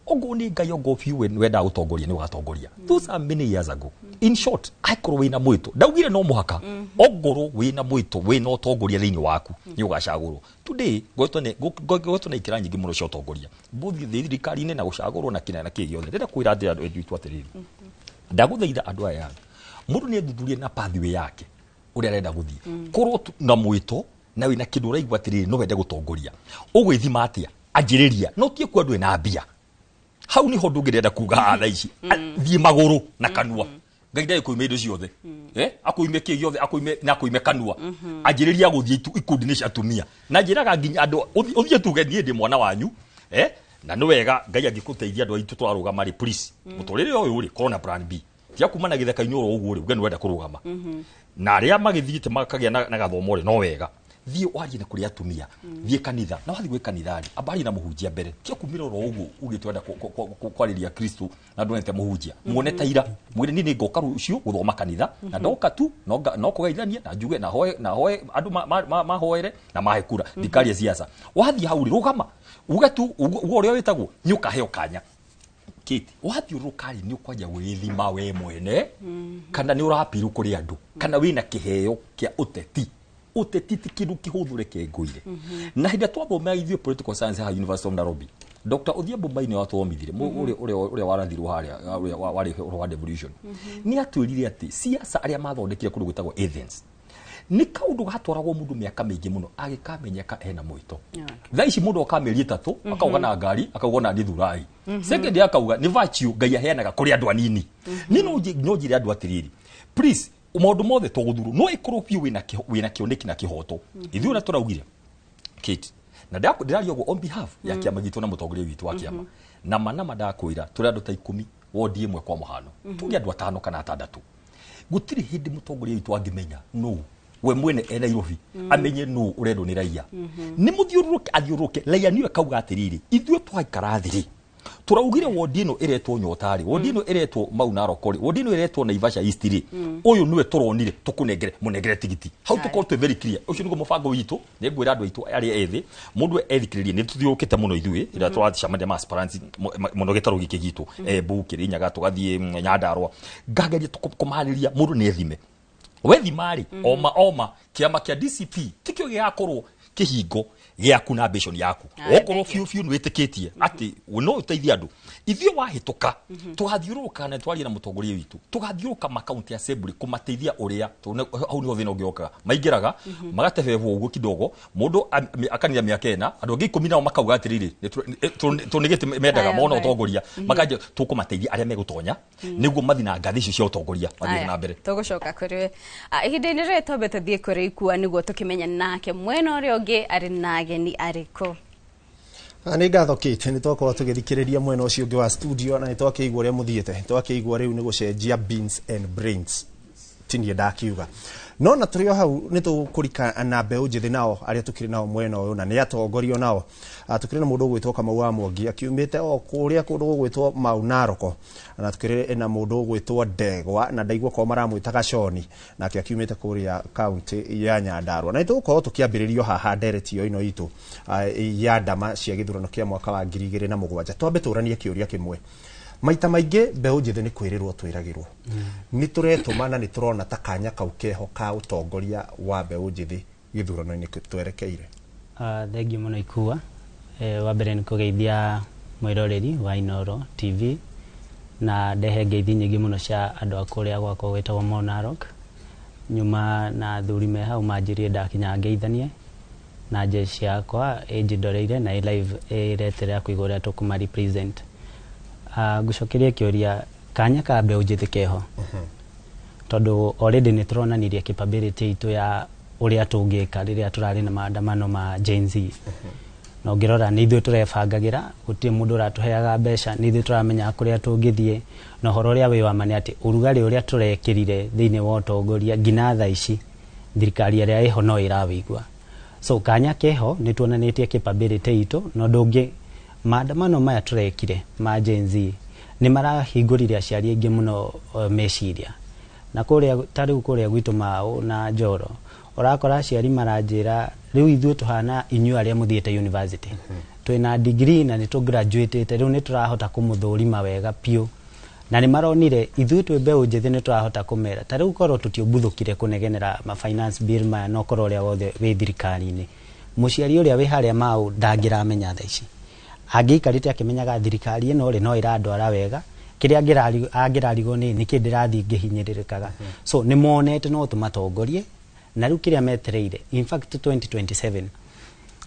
Speaker 12: ogo nĩ Ngai, ogo biũ wendaga gũtongoria nĩ ũgatongoria. Those are many years ago. In short, angĩkorwo wĩna mwĩto, ndaugire no mũhaka ongorwo wĩna mwĩto, wĩna ũtongoria thĩinĩ waku, nĩ ũgacagũrwo. Today ngoretwo na ikĩra nyingĩ mũno cia ũtongoria, both thirikari-inĩ na gũcagũrwo na kĩna na kĩ gĩothe. Ndĩrenda kwĩra atĩ andũ aitũ atĩrĩrĩ, ndagũthaitha andũ aya, mũndũ nĩ ethuthurie na pathway yake ũrĩa arenda gũthiĩ. Korwo na mwĩto na wĩna kĩndũ ũraigua atĩrĩrĩ no wende gũtongoria, ũgwĩthima atĩa? Anjĩrĩria no tie kuo andũ ena mbia. Hau niho ndũngĩrenda kuga haha thaa ici. Thiĩ magũrũ na kanua. Ngai ndarĩ kũima indo ciothe, akũime kĩ gĩothe, akũime na akũime kanua. Anjĩrĩria gũthiĩ ikundi-inĩ cia atumia, na njĩraga nginya andũ ũthiĩ tuge niĩ ndĩ mwana wanyu, na nĩ wega Ngai angĩkũteithia. Andũ aitũ tũrarũgama rĩ, please, mũtũrĩre ũyũ rĩ, korwo na plan B. Tiga kuma na gĩthaka-inĩ oro ũguo rĩ, uge nĩ wenda kũrũgama. Na arĩa magĩthiĩte makagĩa na gathomo rĩ, no wega thiĩ warie na kũrĩ atumia, thiĩ kanitha, na wathiĩ gwĩ kanitha rĩ, amba arie na mũhunjia mbere. Tiga kumĩra oro ũguo ugĩte wenda kwarĩria Kristo na ndwonete mũhunjia. Muone ta ira, mwĩre niĩ nĩ ngoka rũciũ gũthoma kanitha, na ndoka tu no kũgeithania na njuge na hoe andũ mahoere na mahe kura, ndikaria siasa. Wathiĩ hau rĩ, rũgama uge tu uge ũrĩa wĩtagwo, nĩ ũkaheo kanya. Kate, wathiũrũrũka rĩ, nĩ ũkwanjia gwĩthima we mwene kana nĩ ũrapiru kũrĩ andũ, kana wĩna kĩheo kĩa ũteti. Ũteti ti kĩndũ kĩhũthũ, reke ngwĩre. Na hĩndĩ ĩrĩa twathomaga ithuĩ political science haha University of Nairobi, Dr. Odhiambo Maina wathomithirie, ũrĩa warathirwo harĩa, ũrĩa warĩ ũhoro wa devolution, nĩ atwĩrire atĩ siasa arĩa mathondekire kũndũ gwĩtagwo Athens nĩ kaũndũ gatwaragwo mũndũ mĩaka mĩingĩ mũno agĩkamenyeka ena mwĩto. Thaa ici mũndũ oka mĩeri 3, akauga na ngari, akauga na ndithurai. Second, akauga nĩ virtue Ngai aheanaga kũrĩ andũ anini. Niĩ no njĩre andũ atĩrĩrĩ, please, maũndũ mothe to gũthurwo, no ĩkorwo biũ wĩna kĩoneki na kĩhoto. Ithuĩ ũrĩa tũraugire, Kate, na ndĩraria ũguo on behalf ya kĩama gitũ na mũtongoria witũ wa kĩama, na manama ndakwĩra tũrĩ andũ ta 10 wondi ĩmwe, kwa mũhano tuge andũ atano kana atandatũ, gũtirĩ hĩndĩ mũtongoria witũ angĩmenya nũ we mwene e Nairobi, amenye nũ ũrendwo nĩ raia. Nĩ mũthiũrũrũke, athiũrũrũke raia, nĩwe kauga atĩrĩrĩ, ithuĩ twaikara thĩ rĩ, tũraugire wondi ĩno ĩretwo Nyota rĩ, wondi ĩno ĩretwo Mau Narok rĩ, wondi ĩno ĩretwo Naivasha East rĩ, ũyũ nĩwe tũronire tũkũnengere, mũnengere tigiti hau. Tũkorwo twĩ very clear, ũcio nĩguo mũbango witũ. Nĩ ngwĩra andũ aitũ arĩa ethĩ, mũndũ ethikĩrĩrie, nĩ tũthiũrũkĩte mũno ithuĩ rĩrĩa tũracemania ma aspirants mũno gĩtarũ gĩkĩ gitũ, Embu, Kĩrĩnyaga, tũgathiĩ Nyandarũa, ngageria kũmarĩria mũndũ nĩ ethime. Wethima rĩ, oma kĩama kĩa DCP tikĩo gĩgakorwo kĩhingo gĩaku na ambition yaku. Okorwo biũ biũ nĩ wĩtĩkĩtie atĩ no ũteithie andũ, ithuĩ wahĩtũka tũgathiũrũrũka na twarie na mũtongoria witũ, tũgathiũrũrũka ma county assembly kũmateithia ũrĩa tondũ hau nĩho thĩna ũngĩ ũkaga, maingĩraga magatebebwo ũguo kidogo, mũndũ akanina mĩaka 4, andũ angĩ 10 nao makauga atĩrĩrĩ, tondũ nĩ gĩtĩ mendaga mona ũtongoria, makanjia. Tũkũmateithia arĩa megũtonya nĩguo mathiĩ na ngathĩ icio cia ũtongoria, mathiĩ na mbere.
Speaker 3: Tũgũcoka kũrĩ we. Ihinda-inĩ rĩrĩ twambe tũthiĩ kũrĩ Ikua nĩguo tũkĩmenye nake mwena ũrĩa ũngĩ arĩ na ageni arĩkũ.
Speaker 4: Nĩ ngatho, Kate. Nĩ twakorwo tũgĩthikĩrĩria mwena ũcio ũngĩ wa studio na nĩ twakĩigua ũrĩa mũthiĩte, twakĩigua rĩu nĩ gũcenjia beans and brains, ti niĩ ndakiuga. No na tũrĩ o hau nĩ tũkũrika na mbeũ njĩthĩ nao arĩa tũkĩrĩ nao mwena ũyũ na nĩ atongorio nao. Tũkĩrĩ na mũndũ ũgwĩtwo Kamau wa Mwangi akiumĩte o kũrĩa kũndũ gũgwĩtwo Mau Naroko, na tũkĩrĩ na mũndũ ũgwĩtwo Ndegwa, na ndaigua korwo maramwĩta Gaconi, nake akiumĩte kũrĩa kaunti ya Nyandarua. Na nĩ tũgũkorwo tũkĩambĩrĩrio haha ndereti ĩno itũ ya ndama cia gĩthurano kĩa mwaka wa 2007. Twambe tũranie kĩũria kĩmwe. Maita maingĩ mbeũ njĩthĩ nĩ kwĩrĩrwo twĩragĩrwo nĩ tũretũma, na nĩ tũrona ta kanya kau keho ka ũtongoria wa mbeũ njĩthĩ gĩthurano-inĩ twerekeire.
Speaker 14: Thengiũ mũno, Ikua. Wa mbere nĩ kũgeithia mwĩroreri wa Inooro TV na ndehe ngeithi nyingĩ mũno cia andũ a kũrĩa gwakwa gwĩtagwo Mau Narok. Nyuma na athuri me hau manjĩrire ndakinya ngeithanie na jeshi yakwa ĩnjĩndoreire na ĩ live ĩreterera kũigua ũrĩa tũkũma represent. Ngũcokeria kĩũria, kanya ka mbeũ njĩthĩ keho tondũ already nĩ tũronanirie capability itũ ya ũrĩa tũngĩka rĩrĩa tũrarĩ na maandamano ma Gen Z. Na ũngĩrora nĩ ithuĩ tũrebangagĩra, gũtirĩ mũndũ ũratũheaga mbeca, nĩ ithuĩ tũramenyaga kũrĩa tũngĩthiĩ. Na ũhoro ũrĩa wĩ wa ma nĩ atĩ ũrugarĩ ũrĩa tũrekĩrire thĩinĩ wa ũtongoria nginya thaa ici thirikari ĩrĩa ĩho no ĩrawĩigua. So kanya keho, nĩ tuonanĩtie capability itũ. Na ũndũ ũngĩ, maandamano maya tũrekire ma Gen Z nĩ marahingũrire aciari aingĩ mũno meciria. Na kũrĩa ta rĩu kũrĩa gwitũ Mau na Njoro, ũrakora aciari maranjĩra, rĩu ithuĩ tũhana inyuĩ arĩa mũthiĩte university, twĩna degree na nĩ tũ-graduatĩte, rĩu nĩ tũrahota kũmũthũrima wega biũ. Na nĩ maronire ithuĩ twĩ mbeũ njĩthĩ nĩ tũrahota kũmera. Ta rĩu korwo tũtiũmbuthũkire kũnegenera ma finance bill maya, no korwo ũrĩa wothe wĩ thirikari-inĩ, mũciari ũrĩa wĩ harĩa Mau ndangĩramenya thaa ici, angĩikarĩte akĩmenyaga thirikari ĩno rĩ no ĩrandwara wega, kĩrĩa angĩrarigwo nĩ nĩkĩ ndĩrathiĩ ngĩhinyĩrĩrĩkaga. So nĩ monete no tũmatongorie, na rĩu kĩrĩa metereire, in fact 2027,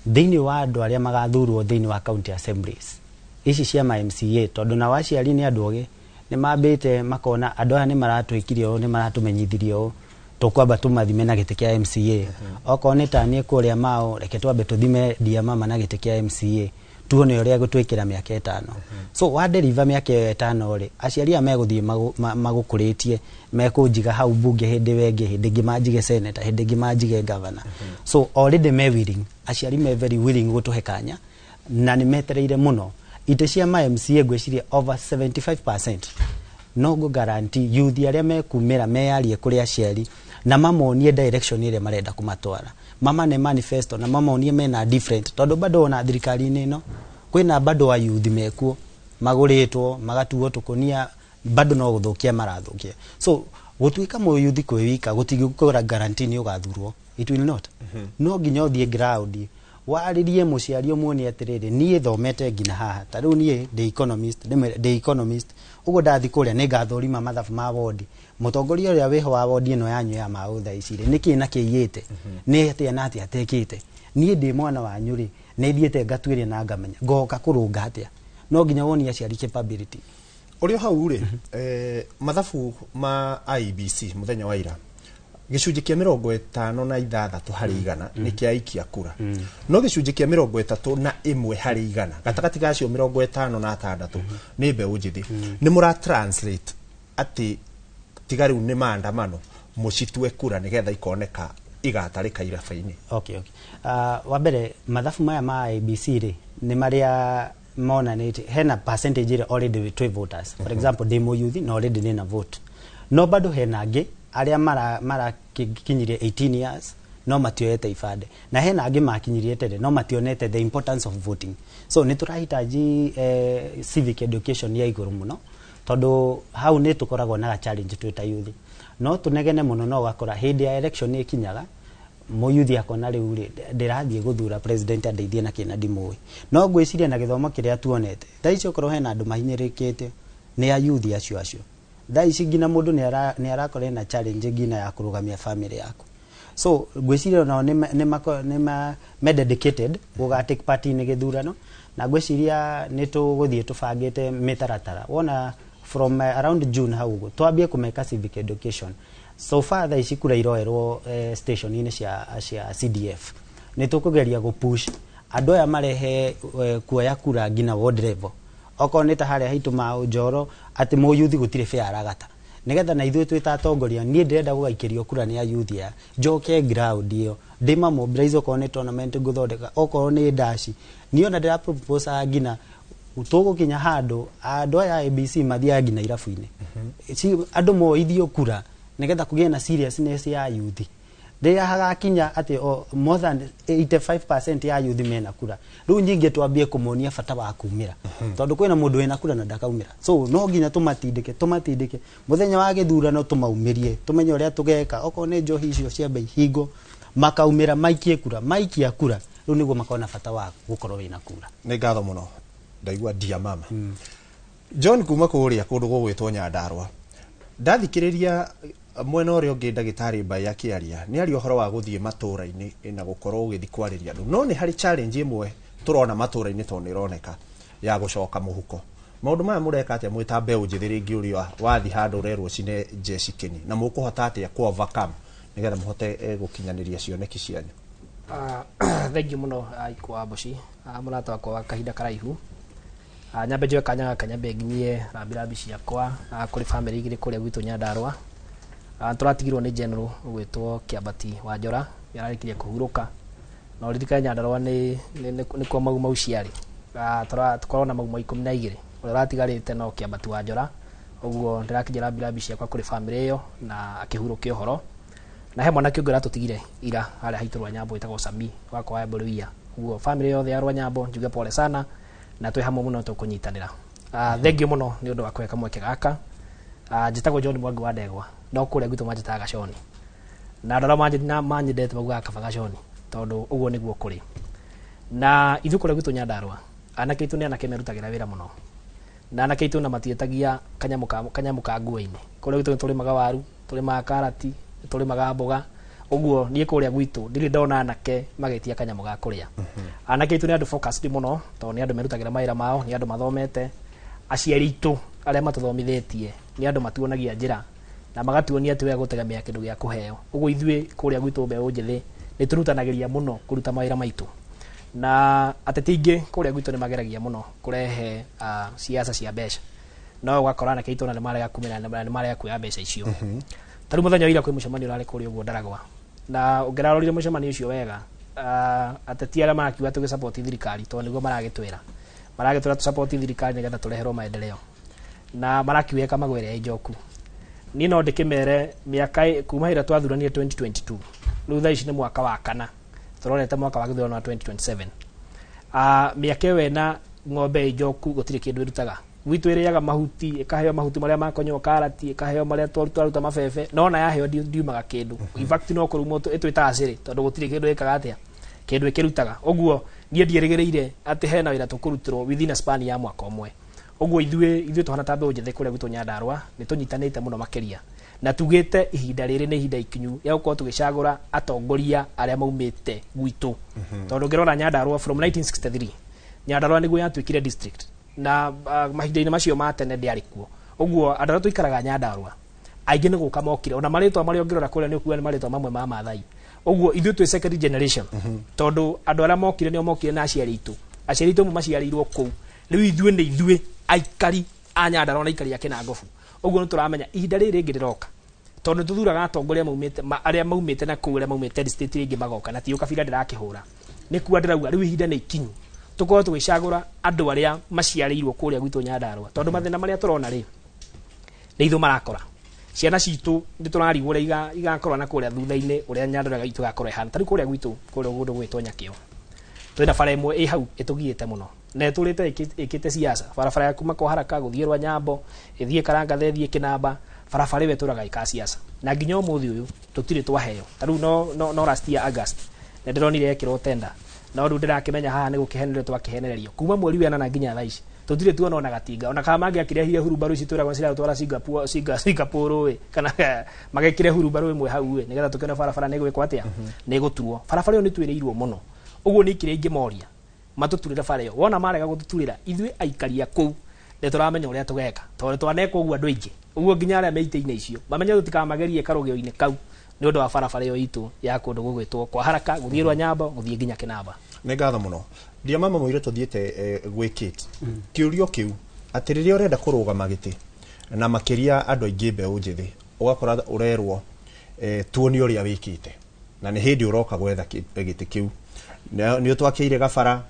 Speaker 14: thĩinĩ wa andũ arĩa magathurwo thĩinĩ wa county assemblies ici cia ma MCA, tondũ nao aciari nĩ andũ ogĩ, nĩ mambĩte makona andũ aya nĩ maratwĩkire ũũ, nĩ maratũmenyithirie ũũ, tũkwamba tũmathime na gĩtĩ kĩa MCA. Okorwo nĩ ta niĩ kũrĩa Mao, reke twambe tũthime ndia mama na gĩtĩ kĩa MCA, tuone ũrĩa gũtwĩkĩra mĩaka 5. So wa deliver mĩaka ĩyo 5 rĩ, aciari aya megũthiĩ magũkũrĩtie, mekũnjiga hau bunge hĩndĩ ĩyo ĩngĩ, hĩndĩ ĩngĩ manjige senator, hĩndĩ ĩngĩ manjige governor. So already me willing, aciari me very willing gũtũhe kanya, na nĩ metereire mũno itĩ cia ma MCA. Ngwĩciria over 75%, no ngũ guarantee youth arĩa mekumĩra meyarie kũrĩ aciari na mamonie direction ĩrĩa marenda kũmatwara, mamane manifesto na mamonie mena different, tondũ bado ona thirikari-inĩ ĩno kwĩna bado wa youth mekuo. Magũrĩtwo magatuo tũkũnia, bado no gũthũkia marathũkia. So gũtuĩka mũyuthi kwĩ wika gũtingĩgũkora guarantee nĩ ũgathurwo, it will not. No nginya ũthiĩ ground, warĩrie mũciari, ũmuonie atĩrĩrĩ, niĩ thomete nginya haha. Ta rĩu niĩ ndĩ economist, ndĩ economist, ũguo ndathi kũrĩa nĩ ngathũrima mathabu ma wodi, mũtongoria ũrĩa wĩho wa wodi ĩno yanyu ya maũ thaa ici rĩ, nĩkĩ na kĩiyĩte, nĩ atĩa na atĩa atekĩte. Niĩ ndĩ mwana wanyu rĩ, nĩ thiĩte ngatuĩria na ngamenya ngoka kũrũnga atĩa. No nginya wonie aciari capability.
Speaker 4: Ũrĩ o hau rĩ, mathabu ma IEBC mũthenya wa ira, gĩcunjĩ kĩa 56% nĩ kĩa aikia kura, no gĩcunjĩ kĩa 31% gatagatĩ ga acio 56 nĩ mbeũ njĩthĩ. Nĩ mũra translate atĩ tiga rĩu nĩ maandamano, mũcitue kura nĩgetha ikoneka igatarĩka iraba-inĩ?
Speaker 14: Okay. Wa mbere, mathabu maya ma ABC rĩ, nĩ marĩa monanĩtie hena percentage ĩrĩa already twĩ voters. For example, ndĩ mũyuthi na already nĩna vote, no bado hena angĩ arĩa marakinyirie 18 years no matioete ibande, na hena angĩ makinyirie tene no mationete the importance of voting. So nĩ tũrahitaji civic education ya igũrũ mũno, tondũ hau nĩ tũkoragwo na challenge twĩ ta youth. No tũnegene mũno, no ũgakora hĩndĩ ya election nĩ ĩkinyaga, mũyuthi akona rĩu rĩ, ndĩrathiĩ gũthura president andeithie na kĩna ndimũĩ. No ngwĩciria na gĩthomo kĩrĩa tuonete thaa ici, okorwo hena andũ mahinyĩrĩkĩte nĩ ayuthi acio acio. Thaa ici nginya mũndũ nĩ arakora ena challenge nginya ya kũrũgamia family yaku. So ngwĩciria onao nĩ me dedicated gũga take part in gĩthurano, na ngwĩciria nĩ tũgũthiĩ tũbangĩte mĩtaratara wona from around June hau ũguo twambie kũmeka civic education. So far thaa ici kura iroerwo station-inĩ cia CDF. Nĩ tũkũgeria gũpush andũ aya marehe kuoya kura nginya ward level, okorwo nĩ ta harĩa haitũ ma Njoro, atĩ mũyuthi gũtirĩ fare aragata, nigetha na ithuĩ twĩ ta atongoria, niĩ ndĩrenda gũgaikĩrio kura nĩ ayuthi aya, njoke ground ĩyo ndĩma mobilize, okorwo nĩ tournament ngũthondeka, okorwo nĩ ndaci. Niĩ ona ndĩra propose nginya tũgũkinya handũ andũ aya a ABC mathiaga nginya irabu-inĩ. Andũ moithio kura nigetha kũgĩe na seriousness ya yuthi. Rĩrĩa hagakinya atĩ more than 85% ya yuthi mena kura, rĩu nyingĩ twambie kũmonia bata wa kumĩra, tondũ kwĩna mũndũ wĩna kura na ndakaumĩra. So no nginya tũmatindĩke mũthenya wa gĩthurano, tũmaumĩrie, tũmenye ũrĩa tũgeka. Okorwo nĩ njohi icio ciambe ihingo, makaumĩra maikie kura. Maikia kura, rĩu nĩguo makona bata wa gũkorwo wĩna kura.
Speaker 4: Nĩ ngatho mũno, ndaigua ndia mama John kuma kũrĩa kũndũ gũgwĩtwo Nyandarũa. Ndathikĩrĩria mwena ũrĩa ũngĩ ndagĩtarĩ Mbai akĩaria, nĩ aria ũhoro wa gũthiĩ matũra-inĩ na gũkorwo ũgĩthiĩ kwarĩria andũ, no nĩ harĩ challenge ĩmwe tũrona matũra-inĩ, tondũ nĩ ĩroneka ya gũcoka mũhuko. Maũndũ maya mũreka atĩa mwĩ ta mbeũ njĩthĩ? Rĩngĩ ũrĩa wathiĩ handũ ũrerwo cine jeshi kĩni, na mũkũhota atĩa kũ overcome nĩgetha mũhote gũkinyanĩria cioneki cianyu?
Speaker 15: Thank you mũno, Ikwa Mboci, mũrata wakwa wa kahinda karaihu. Nyambe njoe kanya gaka nyambe nginyie rambirambi ciakwa kũrĩ family igĩrĩ kũrĩa gwitũ Nyandarũa. Tũratigirwo nĩ general ũgwĩtwo Kĩambati wa Njora, nĩ ararĩkirie kũhurũka, na ũririkane Nyandarũa nĩ nĩkuo Mau Mau ciarĩ. Tũkoragwo na Mau Mau 12, ũrĩa ũratigarĩte no Kĩambati wa Njora. Ũguo ndĩrakinyia rambirambi ciakwa kũrĩ family ĩyo na akĩhurũke ũhoro. Na he mwanake ũngĩ ũratũtigire ira harĩa haitũ Rwanyambo, wĩtagwo Sami wakwa wa Mbũrũia. Ũguo family yothe ya Rwanyambo njuge pole sana, na twĩ hamwe mũno, tũkũnyitanĩra. Thank you mũno nĩ ũndũ wa kũhe kamweke gaka. Njĩtagwo John Mwangi wa Ndegwa, no kũrĩa gwitũ manjĩtaga Gaconi, na andũ arĩa manyendete maugaga kaba Gaconi, tondũ ũguo nĩguo kũrĩ. Na ithuĩ kũrĩa gwitũ Nyandarũa, anake aitũ nĩ anake merutagĩra wĩra mũno, na anake aitũ na matiĩtagia kanyamũ ka nguo-inĩ. Kũrĩa gwitũ nĩ tũrĩmaga waru, tũrĩmaga karati, tũrĩmaga mboga. Ũguo niĩ kũrĩa gwitũ ndirĩ ndona anake magĩtia kanyamũ ga kũrĩa. Anake aitũ nĩ andũ focused mũno, tondũ nĩ andũ merutagĩra mawĩra mao, nĩ andũ mathomete. Aciari aitũ arĩa matũthomithĩtie nĩ andũ matuonagia njĩra na magatuonia atĩ wega gũtegemea kĩndũ gĩa kũheo. Ũguo ithuĩ kũrĩa gwitũ mbeũ njĩthĩ nĩ tũrutanagĩria mũno kũruta mawĩra maitũ, na ateti aingĩ kũrĩa gwitũ nĩ mageragia mũno kũrehe siasa cia mbeca, no ũgakora anake aitũ ona nĩ marega kumĩra na nĩ marega kuoya mbeca icio. Ta rĩu mũthenya wa ira kwĩ mũcemanio ũrarĩ kũrĩa ũguo Ndaragwa, na ũngĩrarorire mũcemanio ũcio wega, ateti arĩa marakiuga tũgĩsupport thirikari, tondũ nĩguo maragĩtwĩra tũsupport thirikari nĩgetha tũreherwo maendeleo, na marakiuga magwĩre njoku. Niĩ no ndĩkĩmere mĩaka kuma hĩrĩa twathuranire 2022, rĩu thaa ici nĩ mwaka wa kana, tũrorete mwaka wa gĩthurano wa 2027. Mĩaka ĩyo ĩna Ng'ombe ĩ njoku gũtirĩ kĩndũ ĩrutaga. Gwitũ ĩrĩaga mahuti, ĩkaheo mahuti marĩa makonywo karati, ĩkaheo marĩa twaruta mabebe, no ona yaheo ndiumaga kĩndũ. In fact no kũrumwo ĩtwĩtaga cĩrĩ, tondũ gũtirĩ kĩndũ ĩkaga atĩa, kĩndũ ĩkĩrutaga. Ũguo niĩ ndierĩgĩrĩire atĩ hena wĩra tũkũrutĩrwo within a span ya mwaka ũmwe. Ũguo ithuĩ tũhana ta mbeũ njĩthĩ kũrĩa gwitũ Nyandarũa nĩ tũnyitanĩte mũno makĩria, na tugĩte ihinda rĩrĩ nĩ ihinda ikinyu rĩa gũkorwo tũgĩcagũra atongoria arĩa maumĩte gwitũ. Tondũ ũngĩrora Nyandarũa from 1963, Nyandarũa nĩguo yatuĩkire district, na mahinda-inĩ macio ma tene ndĩarĩ kuo. Ũguo andũ arĩa tũikaraga Nyandarũa aingĩ nĩ gũka mokire, ona marĩtwa marĩa ũngĩrora kũrĩa nĩ ũkuona nĩ marĩtwa mamwe ma Maathai. Ũguo ithuĩ twĩ second generation, tondũ andũ arĩa mokire nĩo mokire na aciari aitũ, aciari aitũ amwe maciarĩirwo kũu. Rĩu ithuĩ nĩ ithuĩ aikari a Nyandarũa na aikari a Kĩnangobu. Ũguo nĩ tũramenya ihinda rĩrĩ rĩngĩ rĩroka, tondũ nĩ tũthuraga atongoria maumĩte arĩa maumĩte na kũu, arĩa maumĩte state rĩngĩ magoka, na ti ũkabira ndĩrakĩhũra, nĩ kuga ndĩrauga rĩu ihinda nĩ ikinyu tũkorwo tũgĩcagũra andũ arĩa maciarĩirwo kũrĩa gwitũ Nyandarũa, tondũ mathĩna marĩa tũrona rĩ nĩ ithuĩ marakora. Ciana citũ nĩ tũrarigwo ũrĩa igakorwo na kũrĩa thutha-inĩ, ũrĩa Nyandarũa itũ igakorwo ĩhana. Ta rĩu kũrĩa gwitũ, kũrĩa kũndũ gwĩtwo Nyakĩo, twĩna bara ĩmwe ĩ hau ĩtũgiĩte mũno na ĩtũrĩte ĩkĩte siasa, barabara ya kuma kwa Haraka gũthiĩ rwa Nyambo, ĩthiĩ Karangathe, ĩthiĩ Kĩnamba. Barabara ĩyo ĩtũraga ĩka siasa, na nginya ũmũthĩ ũyũ tũtirĩ twaheo. Ta rĩu no last year August nĩ ndĩronire yekĩrwo tender, no rĩu ndĩrakĩmenya haha nĩ gũkĩhenererio twakĩhenererio kuma mweri wa ĩnana nginya thaa ici tũtirĩ tuona ona gatinga, ona kana mangĩakĩrehire hurumbarũ ici twĩragwo ciratwara Singapore, Singapore ĩ, kana magekĩre hurumbarũ ĩmwe hau ĩ, nĩgetha tũkĩone barabara nĩ ĩgwĩkwo atĩa, nĩ ĩgũturwo. Barabara ĩyo nĩ twĩrĩirwo mũno. Ũguo nĩ kĩrĩa ingĩmoria matũturĩre bara ĩyo. Wona marega gũtũturĩra, ithuĩ aikari a kũu nĩ tũramenya ũrĩa tũgeka, tondũ twaneka ũguo andũ aingĩ. Ũguo nginya arĩa me itĩ-inĩ icio mamenye tũtikamagerie karũgĩo-inĩ kau nĩ ũndũ wa barabara ĩyo itũ ya kũndũ gũgwĩtwo kwa Haraka gũthiĩ rwa Nyambo gũthiĩ nginya Kĩnamba.
Speaker 4: Nĩ ngatho mũno. Ndia mama mũire tũthiĩte gwĩ Kate. Kĩũrio kĩu atĩ rĩrĩa ũrenda kũrũgama gĩtĩ, na makĩria andũ aingĩ mbeũ njĩthĩ, ũgakora ũrerwo tuonie ũrĩa wĩkĩte, na nĩ hĩndĩ ũroka gwetha gĩtĩ kĩu, nĩ ũtwakĩire gabara,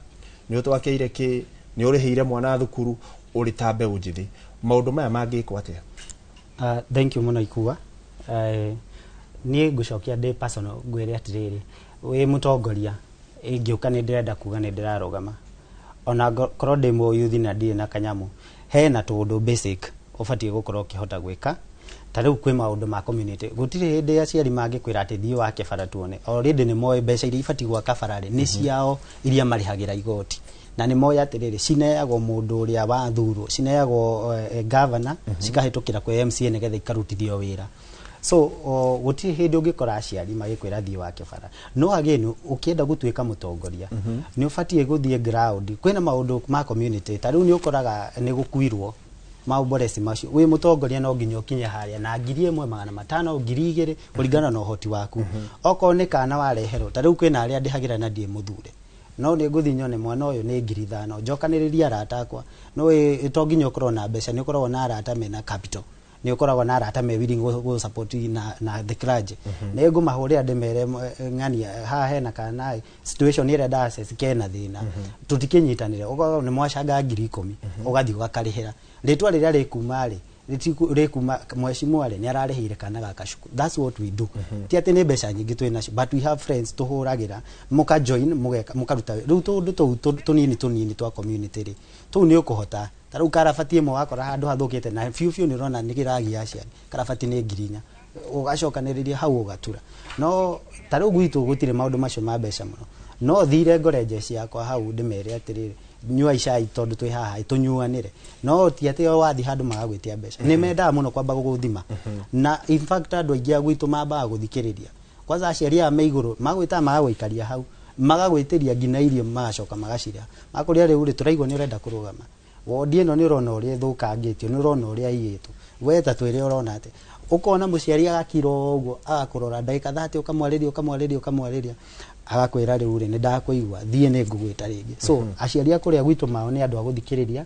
Speaker 4: nĩ ũtwakĩire kĩ, nĩ ũrĩhĩire mwana thukuru, ũrĩ ta mbeũ njĩthĩ, maũndũ maya mangĩkwo atĩa?
Speaker 14: Thank you mũno Ikua. Niĩ ngũcokia ndĩ personal, ngwĩre atĩrĩrĩ, wĩ mũtongoria ingĩũka nĩ ndĩrenda kuga nĩ ndĩrarũgama, ona korwo ndĩ mũyuthi na ndirĩ na kanyamũ, hena tũũndũ basic ũbatiĩ gũkorwo ũkĩhota gwĩka. Ta rĩu kwĩ maũndũ ma community, gũtirĩ hĩndĩ aciari mangĩkwĩra atĩ thiĩ wake bara tuone. Already nĩ moĩ mbeca iria ibatiĩ gwaka bara rĩ nĩ ciao iria marĩhagĩra igoti, na nĩ moĩ atĩrĩrĩ cineagwo mũndũ ũrĩa wathurwo, cineagwo governor, cikahĩtũkĩra kwĩ MCA nĩgetha ikarutithio wĩra. So gũtirĩ hĩndĩ ũngĩkora aciari magĩkwĩra thiĩ wake bara. No again, ũkĩenda gũtuĩka mũtongoria nĩ ũbatiĩ gũthiĩ ground. Kwĩna maũndũ ma community, ta rĩu nĩ ũkoraga nĩ gũkuirwo maũmboreci macio, wĩ mũtongoria no nginya ũkinye harĩa na 1500, 2000, kũringana na ũhoti waku. Okorwo nĩ kana wareherwo, ta rĩu kwĩna arĩa ndĩhagĩra na ndiĩ mũthure, no nĩ ngũthiĩ nyone mwana ũyũ nĩ 5000, njokanĩrĩrie arata akwa. No to nginya ũkorwo na mbeca, nĩ ũkoragwo na arata mena capital, nĩ ũkoragwo na arata me willing gũ support na the clergy. Nĩ ngũmahũrĩra ndĩmere, ng'ania haha hena kana situation ĩrĩa ndaccess kena thĩna, tũtikĩnyitanĩre. Ũkorwo nĩ mwacanga 10,000, ũgathiĩ ũgakarĩhĩra rĩtwa rĩrĩa rĩkuma rĩ rĩkuma mheshimiwa rĩ nĩ ararĩhĩire kana gaka cukuru. That's what we do. Ti atĩ nĩ mbeca nyingĩ twĩ nacio, but we have friends tũhũragĩra, mũka join, mũgeka, mũkaruta rĩu tũũndũ tũu tũnini tũnini twa community rĩ, tũu nĩ ũkũhota. Ta rĩu karabati ĩmwe wakora handũ hathũkĩte na biũ biũ nĩ ũrona nĩ kĩragia aciari, karabati nĩ 4,000, ũgacokanĩrĩria hau ũgatura. No ta rĩu gwitũ gũtirĩ maũndũ macio ma mbeca mũno, no thire ngore njeci yakwa hau ndĩmere atĩrĩrĩ, nyuai cai tondũ twĩ haha tũnyuanĩre. No ti atĩ o wathiĩ handũ magagwĩtia mbeca, nĩ mendaga mũno kwamba gũgũthima. Na in fact andũ aingĩ a gwitũ mambaga gũthikĩrĩria kwanza aciari aya me igũrũ, magwĩtaga magagũikaria hau, magagwĩtĩria nginya irio, magacoka magacirĩa, makũrĩa rĩu rĩ tũraigua nĩ ũrenda kũrũgama wondi ĩno, nĩ ũrona ũrĩa ĩthũkangĩtio, nĩ ũrona ũrĩa ĩiyĩtwo, we ta twĩre ũrona atĩ. Ũkona mũciari agakira ũguo, agakũrora ndagĩka 30, ũkamwarĩria, ũkamwarĩria, ũkamwarĩria, agakwĩra rĩu rĩ nĩ ndakũigua, thiĩ nĩ ngũgwĩta rĩngĩ. So aciari a kũrĩa gwitũ mao nĩ andũ a gũthikĩrĩria,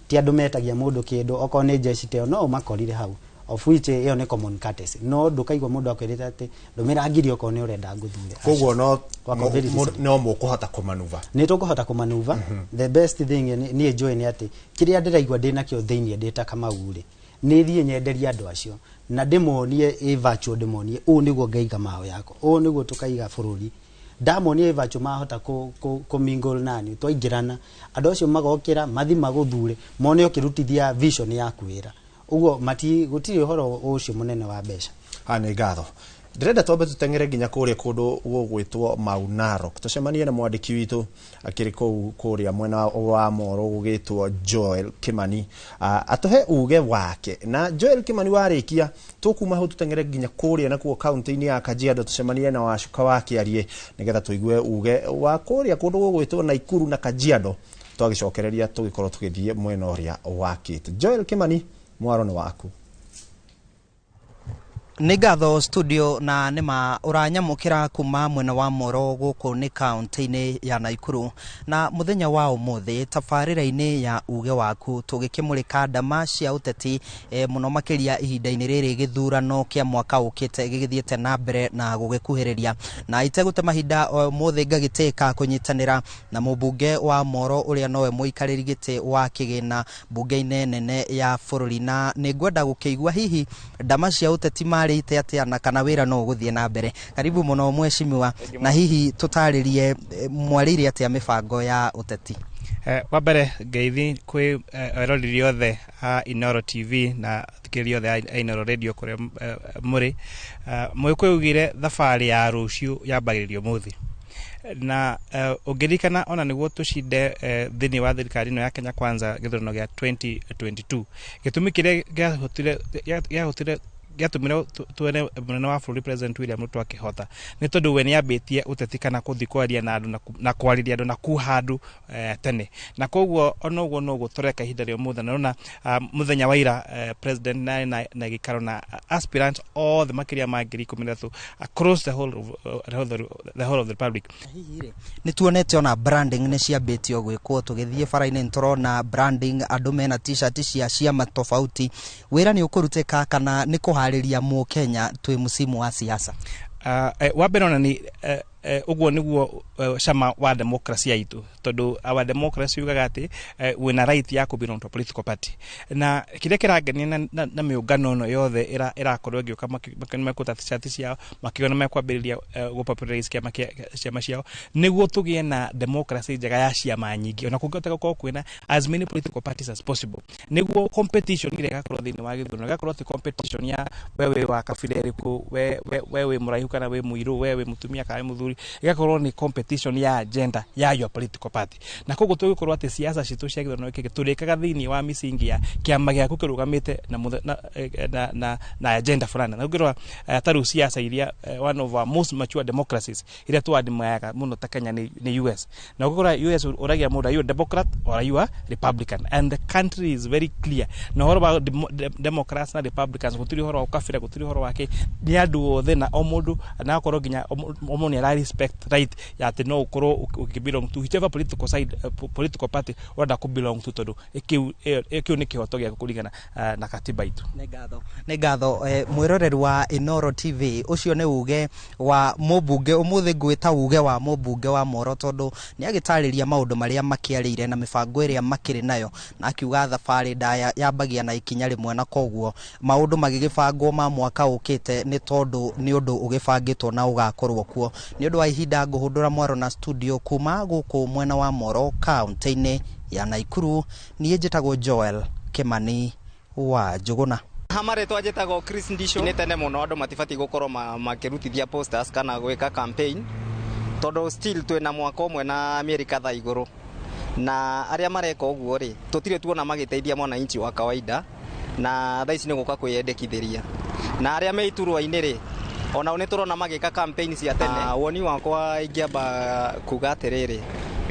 Speaker 14: ti andũ metagia mũndũ kĩndũ. Okorwo nĩ njeci ta ĩyo no ũmakorire hau, of which ĩyo nĩ common courtesy. No ndũkaigua mũndũ akwĩrĩte atĩ ndũmĩra ngiri okorwo nĩ ũrenda ngũthure.
Speaker 4: Koguo no
Speaker 14: Wako very reasonable.
Speaker 4: No mũkũhota kũmanuva.
Speaker 14: Nĩ tũkũhota kũmanuva. The best thing niĩ njũĩ nĩ atĩ kĩrĩa ndĩraigua ndĩ nakĩo thĩiniĩ ndĩ ta Kamau rĩ, nĩ thiĩ nyenderie andũ acio na ndĩmonie ĩ virtual, ndĩmonie ũũ nĩguo ngaiga maho yakwa, ũũ nĩguo tũkaiga bũrũri. Ndamonia ivachu mahota ku mingle nani twaingirana andu acio magokira mathi maguthure mone ukirutithia vision yaku wira uguo mati gutiri uhoro ucio munene wa mbeca.
Speaker 4: Nĩ ngatho. Ndĩrenda twambe tũteng'ere nginya kũrĩa kũndũ gũgwĩtwo Mau Narok tũcemanie na mwandĩki witũ akĩrĩ kũu kũrĩa mwena wa Moro gũgĩtwo Joel Kimani, atũhe uge wake. Na Joel Kimani warĩkia tũkuma hau tũteng'ere nginya kũrĩa nakuo kaunti-inĩ ya Kajiado tũcemanie na Wacuka wa Kĩarie nĩgetha tũigue uge wa kũrĩa kũndũ gũgwĩtwo Naikuru na Kajiado twagĩcokereria tũgĩkorwo tũgĩthiĩ mwena ũrĩa wa Kĩtĩ. Joel Kimani, mwaro nĩ waku.
Speaker 16: Nĩ ngatho studio na nĩma ũranyamũkĩra kuma mwena wa Moro gũkũ nĩ kaunti-inĩ ya Naikuru. Na mũthenya wa ũmũthĩ tabarĩra-inĩ ya uge waku tũgĩkĩmũrĩka ndama cia ũteti mũno makĩria ihinda-inĩ rĩrĩ gĩthurano kĩa mwaka ũkĩte gĩgĩthiĩte na mbere na gũgĩkuhĩrĩria. Na itegũte mahinda ũmũthĩ ngagĩtĩka kũnyitanĩra na mũmbunge wa Moro ũrĩa nowe mũikarĩri gĩtĩ wa kĩgĩna mbunge-inĩ nene ya bũrũri, na nĩngwenda gũkĩigua hihi ndama cia ũteti marĩte atĩa na kana wĩra no ũgũthiĩ na mbere. Karibu mũno mheshimiwa, na hihi tũtarĩrie mwarĩire atĩa mĩbango ya ũteti.
Speaker 17: Wa mbere ngeithi kwĩ eroreri othe a Inooro TV na athikĩrĩria othe a Inooro Radio kũrĩa mũrĩ. Mũgĩkũyũ augire thabarĩ ya rũciũ yambagĩrĩria ũmũthĩ, na ũngĩririkana ona nĩguo tũcinde thĩinĩ wa thirikari ĩno ya Kenya Kwanza gĩthurano gĩa 2022, gĩtũmi kĩrĩa gĩahotire gĩatũmire tuone mũnene wa bũrũri President William Ruto akĩhota nĩ tondũ we nĩambĩtie ũteti kana kũthiĩ kwaria na andũ na kwarĩria andũ na kuha andũ tene, na koguo ona ũguo noguo tũreka ihinda rĩa ũmũthĩ. Na ũrona mũthenya wa ira President na gĩikaro na aspirants othe makĩria ma 13,000 across the whole of the republic.
Speaker 16: Nĩ tuonete ona branding nĩ ciambĩtio gwĩkwo tũgĩthiĩ bara-inĩ nĩtũrona branding andũ mena t-shirt cia ciama tofauti. Wĩra nĩ ũkũrutĩka kana nĩ kũharĩria Mũkenya twĩ msimu wa siasa?
Speaker 17: Wa mbere ona ni ũguo nĩguo cama wa democracy itũ, tondũ our democracy yugaga atĩ wĩna right ya kũ belong to a political party, na kĩrĩa kĩrangenia na mĩũngano ĩno yothe ĩrakorwo ĩgĩũka mekũruta t-shirt ciao makiuga nĩ mekwambĩrĩria gũ-popularize ciama ciao nĩguo tũgĩe na democracy njega ya ciama nyingĩ, ona kũngĩhota gũkorwo kwĩna as many political parties as possible, nĩguo competition ĩrĩa ĩgakorwo thĩinĩ wa gĩthurano ĩgakorwo ti competition ya we wĩ wa kabira ĩrĩkũ, we wĩ mũraihu kana wĩ mũirũ, we wĩ mũtumia kana wĩ mũthuri, igakorwo ni competition ya agenda ya your political party. Na koguo tũgĩkorwo atĩ siasa citũ cia gĩthurano gĩkĩ tũrĩkaga thĩinĩ wa misingi ya kĩama gĩaku kĩrũgamĩte na agenda fulani. Na ũngĩrora ta rĩu siasa iria one of our most mature democracies iria tũadmiraga mũno ta Kenya nĩ US. Na ũgĩkora US ũragia mũndũ, are you a Democrat or are you a Republican? And the country is very clear. Na ũhoro wa Democrats na Republicans gũtirĩ ũhoro wa ũkabira, gũtirĩ ũhoro wake, nĩ andũ othe na o mũndũ na akorwo nginya o mũndũ nĩ ara respect right ya atĩ no ũkorwo ũkĩ belong to whichever political side, political party ũrenda kũ belong to, tondũ kĩu nĩ kĩhoto gĩaku kũringana na katiba itũ.
Speaker 16: Nĩ ngatho mwĩroreri wa Inooro TV. Ũcio nĩ uge wa mũmbunge ũmũthĩ, ngwĩta uge wa mũmbunge wa Moro tondũ nĩ agĩtarĩria maũndũ marĩa makĩarĩire na mĩbango ĩrĩa makĩrĩ nayo, na akiuga thabarĩ ndaya yambagia na ikinya rĩmwe, na koguo maũndũ magĩgĩbangwo ma mwaka ũkĩte nĩ tondũ nĩ ũndũ ũgĩbangĩtwo na ũgakorwo kuo. Nĩ ũndũ wa ihinda ngũhũndũra mwaro na studio kuma gũkũ mwena wa Moro kaunti-inĩ ya Naikuru, niĩ njĩtagwo Joel Kimani wa Njũgũna.
Speaker 18: Hamarĩtwa njĩtagwo Chris Ndisho. Nĩ tene mũno andũ matibatiĩ gũkorwo makĩrutithia posters kana gwĩka campaign, tondũ still twĩna mwaka ũmwe na mĩeri kadhaa igũrũ, na arĩa mareka ũguo rĩ tũtirĩ tuona magĩteithia mwananchi wa kawaida, na thaa ici nĩ gũka kwĩyendekithĩria. Na arĩa me iturwa-inĩ rĩ onao nĩ tũrona magĩka campaign cia tene. Woni wakwa ingĩamba kuga atĩrĩrĩ,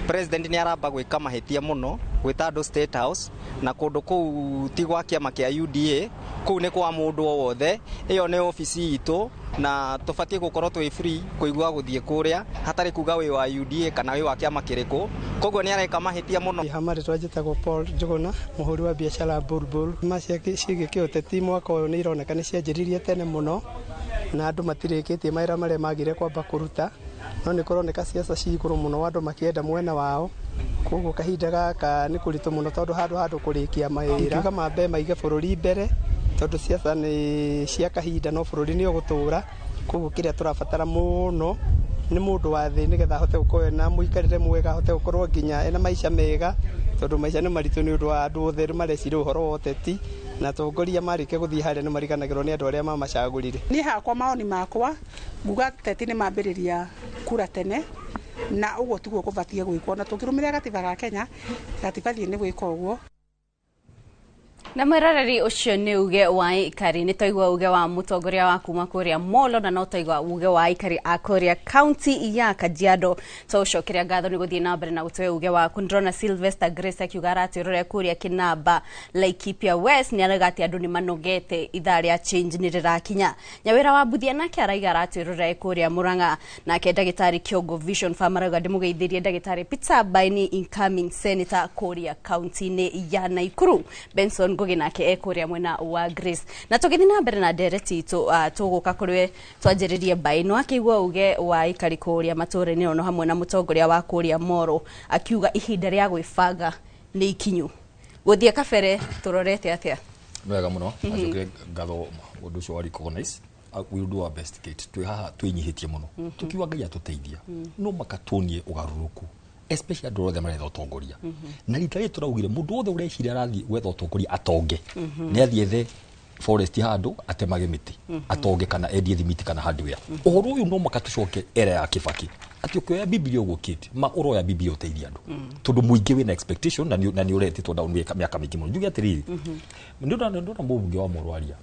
Speaker 18: President nĩ aramba gwĩka mahĩtia mũno gwĩta andũ State House, na kũndũ kũu ti gwa kĩama kĩa UDA, kũu nĩ kwa mũndũ o wothe, ĩyo nĩ obici itũ na tũbatiĩ gũkorwo twĩ free kũigua gũthiĩ kũrĩa hatarĩ kuga wĩ wa UDA kana wĩ wa kĩama kĩrĩkũ, koguo nĩ areka mahĩtia mũno.
Speaker 19: Hamarĩtwa njĩtagwo Paul Njũgũna, mũhũri wa biacara Bulbul. Ma ciĩgiĩ kĩũteti mwaka ũyũ nĩ ironeka nĩ cianjĩrĩirie tene mũno na andũ matirĩkĩtie mawĩra marĩa magire kwamba kũruta, no nĩ kũroneka siasa ci igũrũ mũno, andũ makĩenda mwena wao, koguo kahinda gaka nĩ kũritũ mũno tondũ handũ kũrĩkia mawĩra. Ingiuga mambe maige bũrũri mbere tondũ siasa nĩ cia kahinda no bũrũri nĩ ũgũtũra, koguo kĩrĩa tũrabatara mũno Nĩ mũndũ wa thĩ, nĩgetha ahote gũkorwo ena mũikarĩre mwega, ahote gũkorwo nginya ena maica mega, tondũ maica nĩ maritũ nĩ ũndũ wa andũ othe marecira ũhoro wa ũteti, na atongoria marĩkia gũthiĩ harĩa nĩ mariganagĩrwo nĩ andũ arĩa mamacagũrire.
Speaker 20: Niĩ hakwa, maoni makwa, nguga ateti nĩ mambĩrĩria kura tene, na ũguo tiguo kũbatiĩ gwĩkwo, na tũngĩrũmĩrĩra gatiba ga Kenya gatibathiĩ nĩ gwĩka ũguo.
Speaker 3: Na mwĩroreri, ũcio nĩ uge wa aikari. Nĩ twaigua uge wa mũtongoria wa kuma kũrĩa Molo, na no twaigua uge wa aikari a kũrĩa kaunti ya Kajiado. Tũcokeria ngatho nĩ gũthiĩ na mbere na gũtũhe uge waku. Ndĩrona Sylvester Grace akiuga aratwĩrorera kũrĩa Kinamba, Laikipia West. Nĩ arauga atĩ andũ nĩ manogete, ithaa rĩa change nĩ rĩrakinya. Nyawĩra wa Mbuthia nake araiga aratwĩrorera kũrĩa Murang'a. Nake ndagĩtarĩ Kĩongo Vision Farm arauga ndĩmũgeithĩrie ndagĩtarĩ Peter Baini, incoming senator kũrĩa kaunti-inĩ ya Naikuru. Benson Ngugi nake e kũrĩa mwena wa Grace. Na tũgĩthiĩ na mbere na ndereti itũ, tũgũka kũrĩ twanjĩrĩrie Mbaĩ. Akĩigua uge wa aikari kũrĩa matũũra-inĩ, ono hamwe na mũtongoria wa kũrĩa Moro akiuga ihinda rĩa gwĩbanga nĩ ikinyu. Gũthiĩ kabere tũrorete atĩa?
Speaker 12: Nĩ wega mũno. Acokere ngatho ũndũ ũcio wa recognize. We will do our best, Kate. Twĩ haha twĩnyihĩtie mũno, tukiuga Ngai atũteithia, no makatuonie ũgarũrũku, especially andũ othe maretha ũtongoria. Na rita rĩrĩ tũraugire mũndũ wothe ũreciria arathiĩ gwetha ũtongoria atonge, nĩ athiĩ ethe forest handũ atemage mĩtĩ atonge, kana endie thimiti kana hardware. Ũhoro ũyũ no maka tũcoke era ya Kibaki, atĩ ũkĩoya Biblia ũguo, Kate, ma ũroya Biblia ũteithie andũ, tondũ mũingĩ wĩna expectation na nĩ ũretĩtwo down mĩaka mĩingĩ mũno. Njuge atĩrĩrĩ, ndona mũmbunge wa Moro aria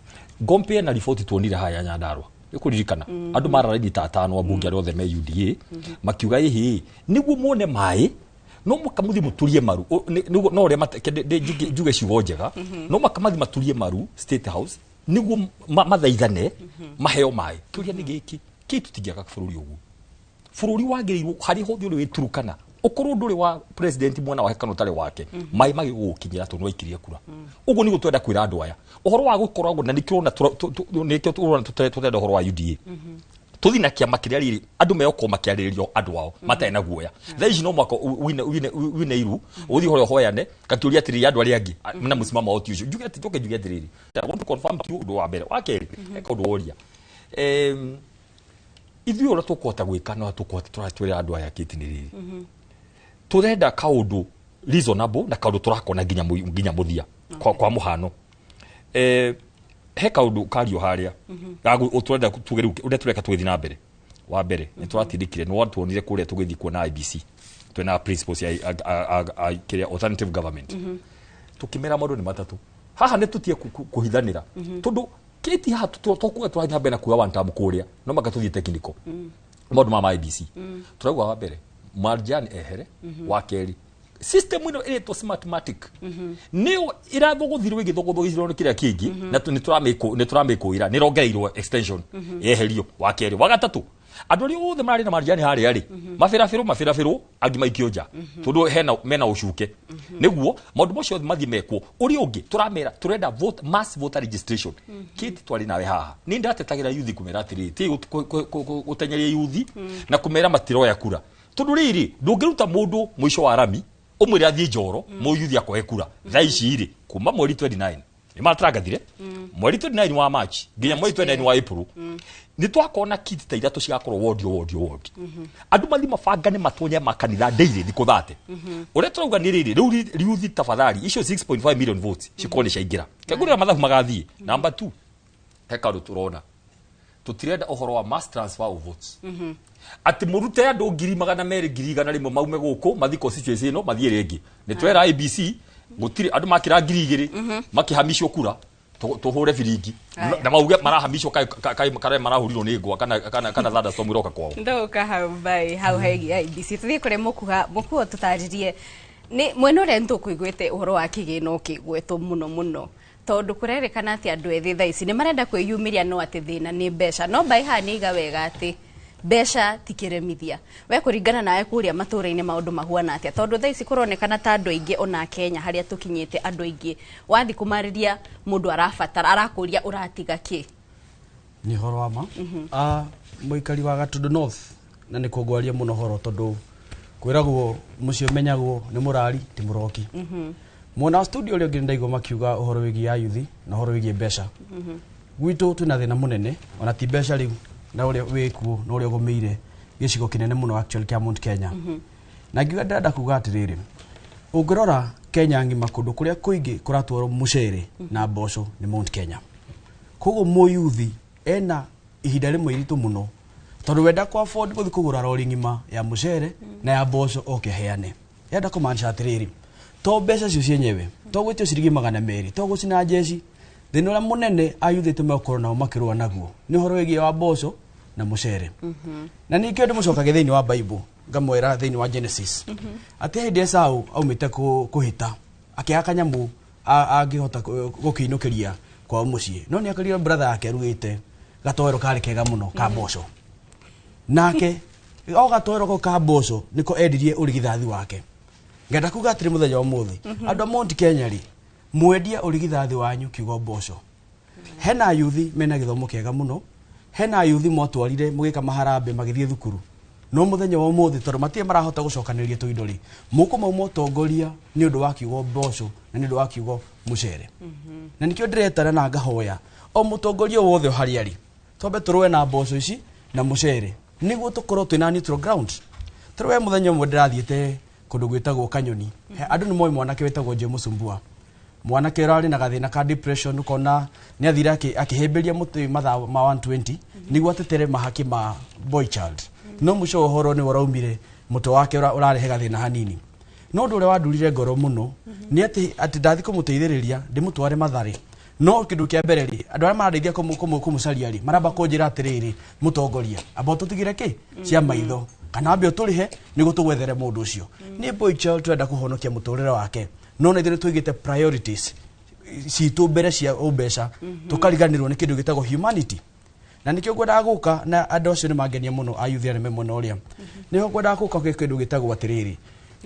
Speaker 12: ngompe na riboti tuonire haya Nyandarua, nĩkũririkana andũ mararaini ta atano, ambunge arĩa othe me UDA, makiuga ĩhĩ nĩguo muone maĩ no mũka mũthiĩ mũturie maru. No ũrĩa njuge ciugo njega, no maka mathiĩ maturie maru State House nĩguo mathaithane maheo maĩ. Kĩũria nĩ gĩkĩ, kĩ tũtingĩaka bũrũri ũguo? Bũrũri wagĩrĩirwo harĩa hothe ũrĩ wĩ Turukana, ũkorwo ndũrĩ wa president mwena wake kana ũtarĩ wake, maĩ magĩgũgũkinyĩra tondũ nĩwaikirie kura. Ũguo nĩguo twenda kwĩra andũ aya ũhoro wa gũkoragwo na nĩkĩo ũrona nĩkĩo tũrona tũrenda ũhoro wa UDA, tũthi na kĩama kĩrĩa rĩrĩ andũ megũkorwo makĩarĩrĩrio andũ ao matarĩ na guoya. Thaa ici no mwaka wine iru ũthiĩ ũhore ũhoyane gakĩũria atĩrĩrĩ andũ arĩa angĩ na mũsimamo wao ti ũcio. Njuge atĩ njoke njuge atĩrĩrĩ, I want to confirm to you ũndũ wa mbere. Wa kerĩ, eka ũndũ woria, ithuĩ ũrĩa tũkũhota gwĩka no tũkũhota tũratwĩra andũ aya kĩti nĩ rĩrĩ, tũrenda kaũndũ reasonable na kaũndũ tũrakona nginya nginya mũthia. Kwa mũhano, he kaũndũ kario harĩa tũrenda tuge rĩu ũrĩa tũreka tũgĩthiĩ na mbere. Wa mbere nĩ tũratindĩkire, nĩ tuonire kũrĩa tũgĩthiĩ kuona IBC twĩna principles ya kĩrĩa alternative government, tukĩmera maũndũ nĩ matatũ haha, nĩ tũtige kũhithanĩra, tondũ kĩti haha tũkuga tũrathiĩ na mbere na kuga one term kũrĩa no maka tũthiĩ technical maũndũ ma IBC. Tũrauga wa mbere Marjan ehere. Wa kerĩ, system ĩno ĩretwo Smartmatic nĩyo ĩrathogothirwo ĩgĩthogothwo kĩrĩa kĩngĩ, na nĩ tũramĩkũĩra nĩ ĩrongereirwo extension, yeherio. Wa kerĩ, wa gatatũ, andũ arĩa othe mararĩ na marjani harĩa rĩ mabĩrabĩrwo mabĩrabĩrwo, angĩ maikio nja tondũ hena mena ũcuke, nĩguo maũndũ macio othe mathiĩ mekwo. Ũrĩa ũngĩ tũramera tũrenda vote, mass voter registration. Kĩti twarĩ nawe haha, nĩ ndatetagĩra yuthi kũmera atĩrĩrĩ ti gũtenyeria yuthi na kũmera matiroya kura, tondũ rĩrĩ ndũngĩruta mũndũ mũico wa rami ũmwĩre athiĩ njoro mũyuthi akoe kura. Thaa ici rĩ, kuma mweri 29 nĩ matarangathire, mweri 29 wa March nginya mweri 29 wa April, nĩ twakona kiti ta ithatũ cigakorwo wodi o wodi o wodi, andũ mathi mabangane matonye makanitha daily thikũ 30. Ũrĩa tũrauga nĩ rĩrĩ, rĩu riuthi tafadhali icio 6.5 million votes cikorwo nĩ ciaingĩra kegũrĩra mathabu magathiĩ. Number 2, he kaũndũ tũrona, tũtirenda ũhoro wa mass transfer of votes, atĩ mũrute andũ 200,000, 100,000 maume gũkũ mathiĩ constituency ĩno mathiĩ rĩngĩ. Nĩ twera IBC gũtirĩ andũ makĩra 2000 makĩhamicwo kura tũhũre biringi na mauge marahamicwo karĩa marahurirwo nĩ ngwa kana thunderstorm iroka kwao.
Speaker 3: Ndoka hau bai hau hegiĩ IBC, tũthiĩ kũrĩ mũkuha mũkuo tũtarĩrie nĩ mwena ũrĩa nĩtũkũiguĩte ũhoro wa kĩgĩna ũkĩgwetwo mũno mũno, tondũ kũrerĩkana atĩ andũ ethĩ thaa ici nĩ marenda kwĩyumĩria, no atĩ thĩna nĩ mbeca. No mbai haha nĩ iga wega atĩ mbeca ti kĩremithia. We kũringana nawe kũrĩa matũũra-inĩ maũndũ mahuana atĩa? Tondũ thaa ici kũronekana ta andũ aingĩ ona Kenya harĩa tũkinyĩte, andũ aingĩ wathiĩ kũmarĩria mũndũ arabatara arakũria ũratiga kĩ.
Speaker 13: Nĩ ũhoro wa ma. Mũikari wa Gatundu North, na nĩ kũngwaria mũno horo, tondũ kwĩragwo mũciĩ ũmenyagwo nĩ mũrari ti mũroki. Mwena wa studio ũrĩa ũngĩ ndaigua makiuga ũhoro wĩgiĩ ayuthi na ũhoro wĩgiĩ mbeca. Gwitũ twĩna thĩna mũnene, ona ti mbeca rĩu, na ũrĩa wĩkuo na ũrĩa ũgũmĩire Gĩcigo kĩnene mũno actually kĩa Mount Kenya. Na ngiuga ndĩrenda kuga atĩrĩrĩ, ũngĩrora Kenya ng'ima, kũndũ kũrĩa kũingĩ kũratwarwo mũcere na mboco nĩ Mount Kenya. Koguo mũyuthi ena ihinda rĩmwe iritũ mũno, tondũ wenda kwa afford gũthiĩ kũgũra rori ng'ima ya mũcere na ya mboco oke heane. Enda kũmaanisha atĩrĩrĩ, to mbeca cio cienyewe, to gwĩtio ciringi 200, to gũcina njeci, thĩna ũrĩa mũnene ayuthi aitũ megũkorwo nao makĩrũa naguo nĩ ũhoro wĩgiĩ wa mboco na mũcere. Na ningĩ ndĩmũcokagia thĩinĩ wa Bible, ngamwĩra thĩinĩ wa Genesis atĩ hĩndĩ Esau aumĩte kũhĩta, akĩaga kanyamũ angĩhota gũkĩinũkĩria kwao mũciĩ, no nĩ akorire brother yake arugĩte gatoero karĩ kega mũno ka mboco. Nake o gatoero kau ka mboco nĩko endirie ũrigithathi wake. Ngenda kuga atĩrĩ, mũthenya wa ũmũthĩ, andũ a Mount Kenya rĩ, mwendia ũrigithathi wanyu kiugo mboco. Hena ayuthi mena gĩthomo kĩega mũno, hena ayuthi mwatwarire mũgĩka maharambĩ magĩthiĩ thukuru, no mũthenya wa ũmũthĩ tondũ matirĩ marahota gũcokanĩrĩria tũindo rĩ, mũkũmauma ũtongoria nĩ ũndũ wa kiugo mboco na nĩ ũndũ wa kiugo mũcere. Na nĩkĩo ndĩretana na ngahoya o mũtongoria wothe o harĩa arĩ, twambe tũrũe na mboco ici na mũcere nĩguo tũkorwo twĩna neutral ground. Tarĩu we mũthenya ũmwe ndĩrathiĩte kũndũ gwĩtagwo Kanyoni. Andũ nĩ moĩ mwanake wĩtagwo Jay Mũsumbua, mwanake ũrarĩ na gathĩna ka depression, ũkona nĩ athire akĩhĩmbĩria mũtĩ mathaa ma 120 nĩguo atetere mahaki ma boy child, no mũico wa ũhoro nĩ ũraumire mũtwe wake ũrarehe gathĩna hanini. No ũndũ ũrĩa wandurire ngoro mũno nĩ atĩ ndathi kũmũteithĩrĩria ndĩmũtware Mathare, no kĩndũ kĩa mbere rĩ, andũ arĩa marandeithia kũmũcaria rĩ, maramba kũnjĩra atĩrĩrĩ, mũtongoria, amba ũtũtigĩre kĩ cia maitho kana ambe ũtũrĩhe nĩguo tũgwethere mũndũ ũcio. Nĩ boy child twenda kũhonokia mũtũrĩre wake, no na ithuĩ nĩ tũigĩte priorities citũ mbere cia ũmbeca, tũkariganĩrwo nĩ kĩndũ gĩtagwo humanity. Na nĩkĩo ngwendaga gũka na andũ acio nĩ mangenia mũno ayuthi arĩa me mwena ũrĩa, nĩho ngwendaga gũka gwĩ kĩndũ gĩtagwo atĩrĩrĩ,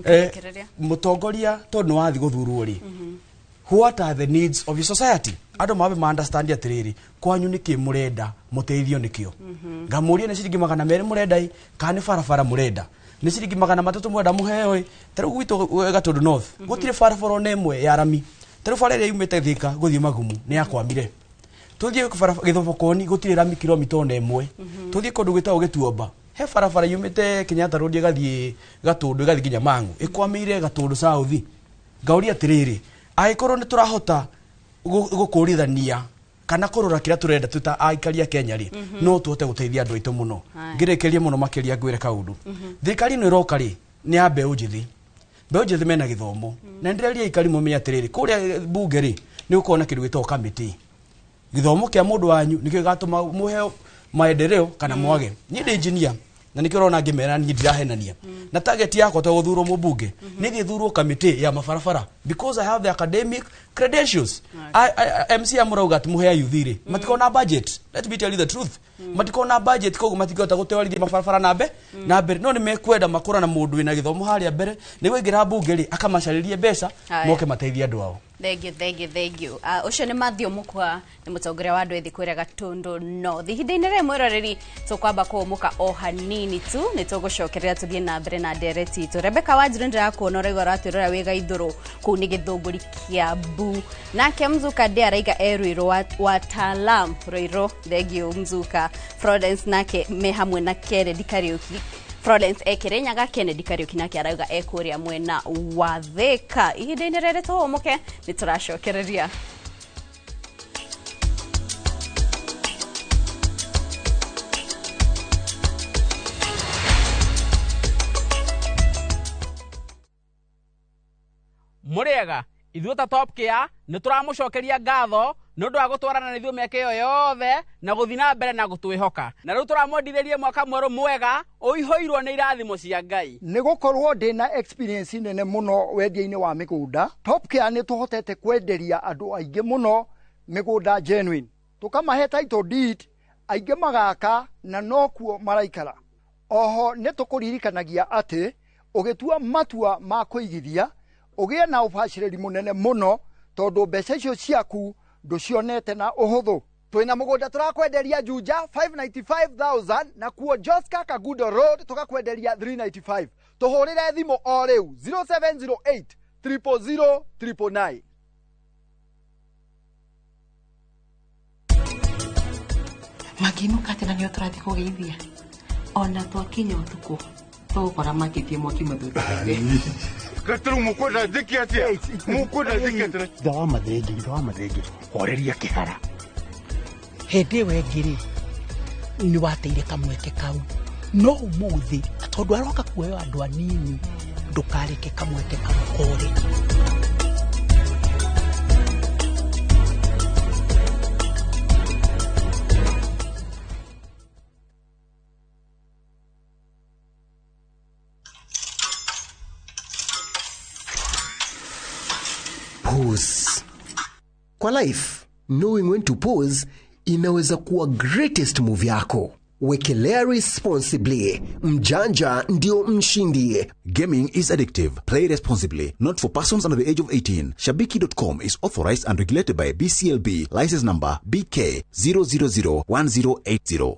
Speaker 3: Ũkĩrĩkĩrĩria.
Speaker 13: Mũtongoria tondũ nĩ wathiĩ gũthurwo rĩ, what are the needs of your society? Andũ mambe ma understand atĩrĩrĩ, kwanyu nĩkĩ mũrenda mũteithio nĩkĩo. Ngamũria, nĩ ciringi 200 mũrenda ĩ, kana nĩ barabara mũrenda, nĩ ciringi 300 mũrenda mũheo ĩ? Ta rĩu gwitũ Gatũndũ North gũtirĩ barabara ona ĩmwe ya rami. Ta rĩu bara ĩrĩa yumĩte Thika gũthiĩ Magumu nĩ yakwamire. Tũthiĩ Gĩthobokoni gũtirĩ rami kilomita ona ĩmwe. Tũthiĩ kũndũ gwĩtagwo Gĩtuamba, he barabara yumĩte Kenyatta Road ĩgathiĩ Gatũndũ, ĩgathiĩ nginya Mang'u, ĩkwamĩire Gatũndũ South. Ngauria atĩrĩrĩ, angĩkorwo nĩ tũrahota gũkũrithania kana kũrora kĩrĩa tũrenda twĩ ta aikari a Kenya rĩ, no tũhote gũteithia andũ aitũ mũno. Ngĩrĩkĩrie mũno makĩria ngwĩre kaũndũ, thirikari ĩno ĩroka rĩ, nĩ ya mbeũ njĩthĩ, mbeũ njĩthĩ mena gĩthomo. Na nĩndĩreria aikari mũmenye atĩrĩrĩ, kũrĩa bunge rĩ, nĩ gũkorwo na kĩndũ gĩtagwo kamĩtĩ. Gĩthomo kĩa mũndũ wanyu nĩkĩo gĩgatũma mũheo maendeleo kana mwage. Niĩ ndĩ engineer na nĩkĩo ũrona ngĩmera niĩ ndirahenania, na target yakwa to gũthurwo mũmbunge, nĩ thiĩ thurwo kamĩtĩ ya mabarabara because I have the academic credentials. MC amũrauga atĩ mũhe ayuthi rĩ, matikorwo na budget. Let me tell you the truth, matikorwo na budget, koguo matingĩhota gũtwarithia mabarabara na mbere, no nĩ mekwenda makũra na mũndũ wĩna gĩthomo harĩa mbere nĩguo aingĩra mbunge rĩ, akamacarĩrie mbeca moke mateithie andũ ao.
Speaker 3: Thank you, thank you, thank you. Ũcio nĩ Mathew Mũkwa, nĩ mũtongoria wa andũ ethĩ kũrĩa Gatũndũ North. Ihinda-inĩ rĩrĩ, mwĩroreri, tũkwamba kũũmũka o hanini tu, nĩ tũgũcokerera tũthiĩ na mbere na ndereti itũ. Rebecca Wanjiru, ndĩrakuona ũrauga ũratwĩrora wĩ Gaithũrũ, kũu nĩ Gĩthũngũri, Kiambu. Nake Mzuka ndĩ araiga e Ruiru wa Talam Ruiru. Thank you, Mzuka. Florence nake me hamwe na Kennedy Kariuki. Florence e Kirinyaga, Kennedy Kariuki nake arauga e kũrĩa mwena wa Thika. Ihinda-inĩ rĩrĩ tũhũmũke, nĩ tũracokereria.
Speaker 11: Mũrĩega ithuĩ ta Top Care nĩ tũramũcokeria ngatho nĩ ũndũ wa gũtwarana na ithuĩ mĩaka ĩyo yothe na gũthiĩ na mbere na gũtwĩhoka. Na rĩu tũramwendithĩrie mwaka mwerũ mwega ũihũirwo nĩ irathimo cia Ngai.
Speaker 21: Nĩ gũkorwo ndĩna experience nene mũno wendia-inĩ wa mĩgũnda, Top Care nĩ tũhotete kwenderia andũ aingĩ mũno mĩgũnda genuine, tũkamahe title deed, aingĩ magaka na nokuo maraikara. Oho nĩ tũkũririkanagia atĩ ũgĩtua matua ma kũigithia, ũgĩe na ũbacĩrĩri mũnene mũno, tondũ mbeca icio ciaku ndũcionete na ũhũthũ. Twĩna mũgũnda tũrakwenderia Juja 595,000, na kuo Joska Kagudo Road tũgakwenderia 395. Tũhũrĩre thimũ o rĩu 0708 000 999.
Speaker 20: Mangĩinũka atĩ na nĩo tũrathiĩ kũgeithia.
Speaker 1: Ona twakinya ũtukũ tũgũkora makĩtie mwaki mathondekete.
Speaker 22: Gaturu mukwenda njĩke atĩa? Mukwenda njĩke atĩa?
Speaker 23: Ithe wa mathenge, ithe wa mathenge, horeria kĩhara.
Speaker 24: Hĩndĩ ĩyo ĩngĩ rĩ, nĩ wateire kamweke kau, no ũmũthĩ tondũ aroka kuoya andũ anini, ndũkareke kamweke kau kore.
Speaker 25: Pause. Kwa life, knowing when to pause inaweza kuwa greatest move yako. Wekelea responsibly. Mjanja ndio mshindi.
Speaker 26: Gaming is addictive. Play responsibly. Not for persons under the age of 18. Shabiki.com is authorized and regulated by BCLB. License number BK 0001080.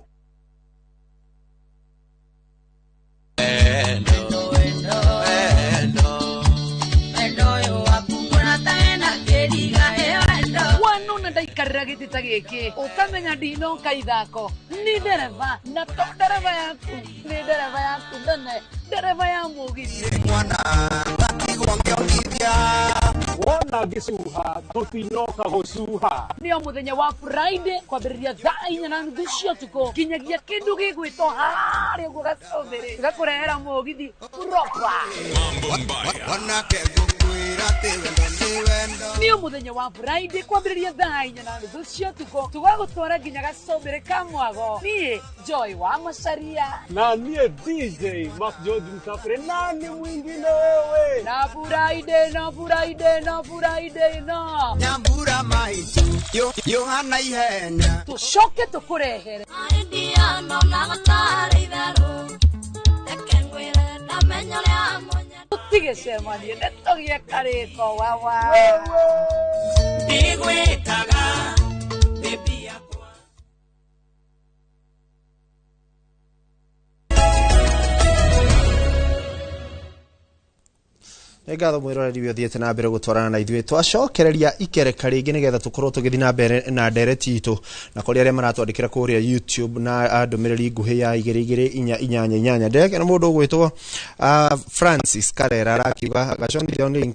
Speaker 27: Wanona ndaikarĩra gĩtĩ ta gĩkĩ ũkamenya ndinoka ithako ni ndereba na to ndereba yaku nĩ ndereba yaku nene ndereba ya mũgithi.
Speaker 28: Wona ngĩcuha tũtinoka gũcuha.
Speaker 27: Nĩ o mũthenya wa Friday kwambĩrĩria thaa 4:30 cia ũtukũ nginyagia kĩndũ gĩgwĩtwo harĩa ũguo gacũmbĩrĩ gakũrehera mũgithi proper. Nĩ o mũthenya wa Friday kwambĩrĩria thaa 4:30 cia ũtukũ tũgagũtwara nginya gacũmbĩrĩ ka mwago. Niĩ Joy wa Macaria
Speaker 28: na niĩ DJ Mark George Msafiri nani mwingine wewe
Speaker 27: na Friday na Friday na Friday na
Speaker 29: Nyambura maitu Yohana ihenya
Speaker 27: tucoke tũkũrehere tũtigĩcemanie nĩ tũgĩe karĩko wawa.
Speaker 29: Ndigwĩtaga baby yakwa.
Speaker 4: Nĩ ngatho mwĩroreri ũyũ ũthiĩte na mbere gũtwarana na ithuĩ twacokereria ikereka rĩngĩ nĩgetha tũkorwo tũgĩthiĩ na mbere na ndereti itũ na kũrĩ arĩa maratwandĩkĩra kũrĩa YouTube na ndũmĩrĩri nguhĩ ya 22488. Ndĩrekena mũndũ ũgwĩtwo Francis Karera arakiuga gaconi only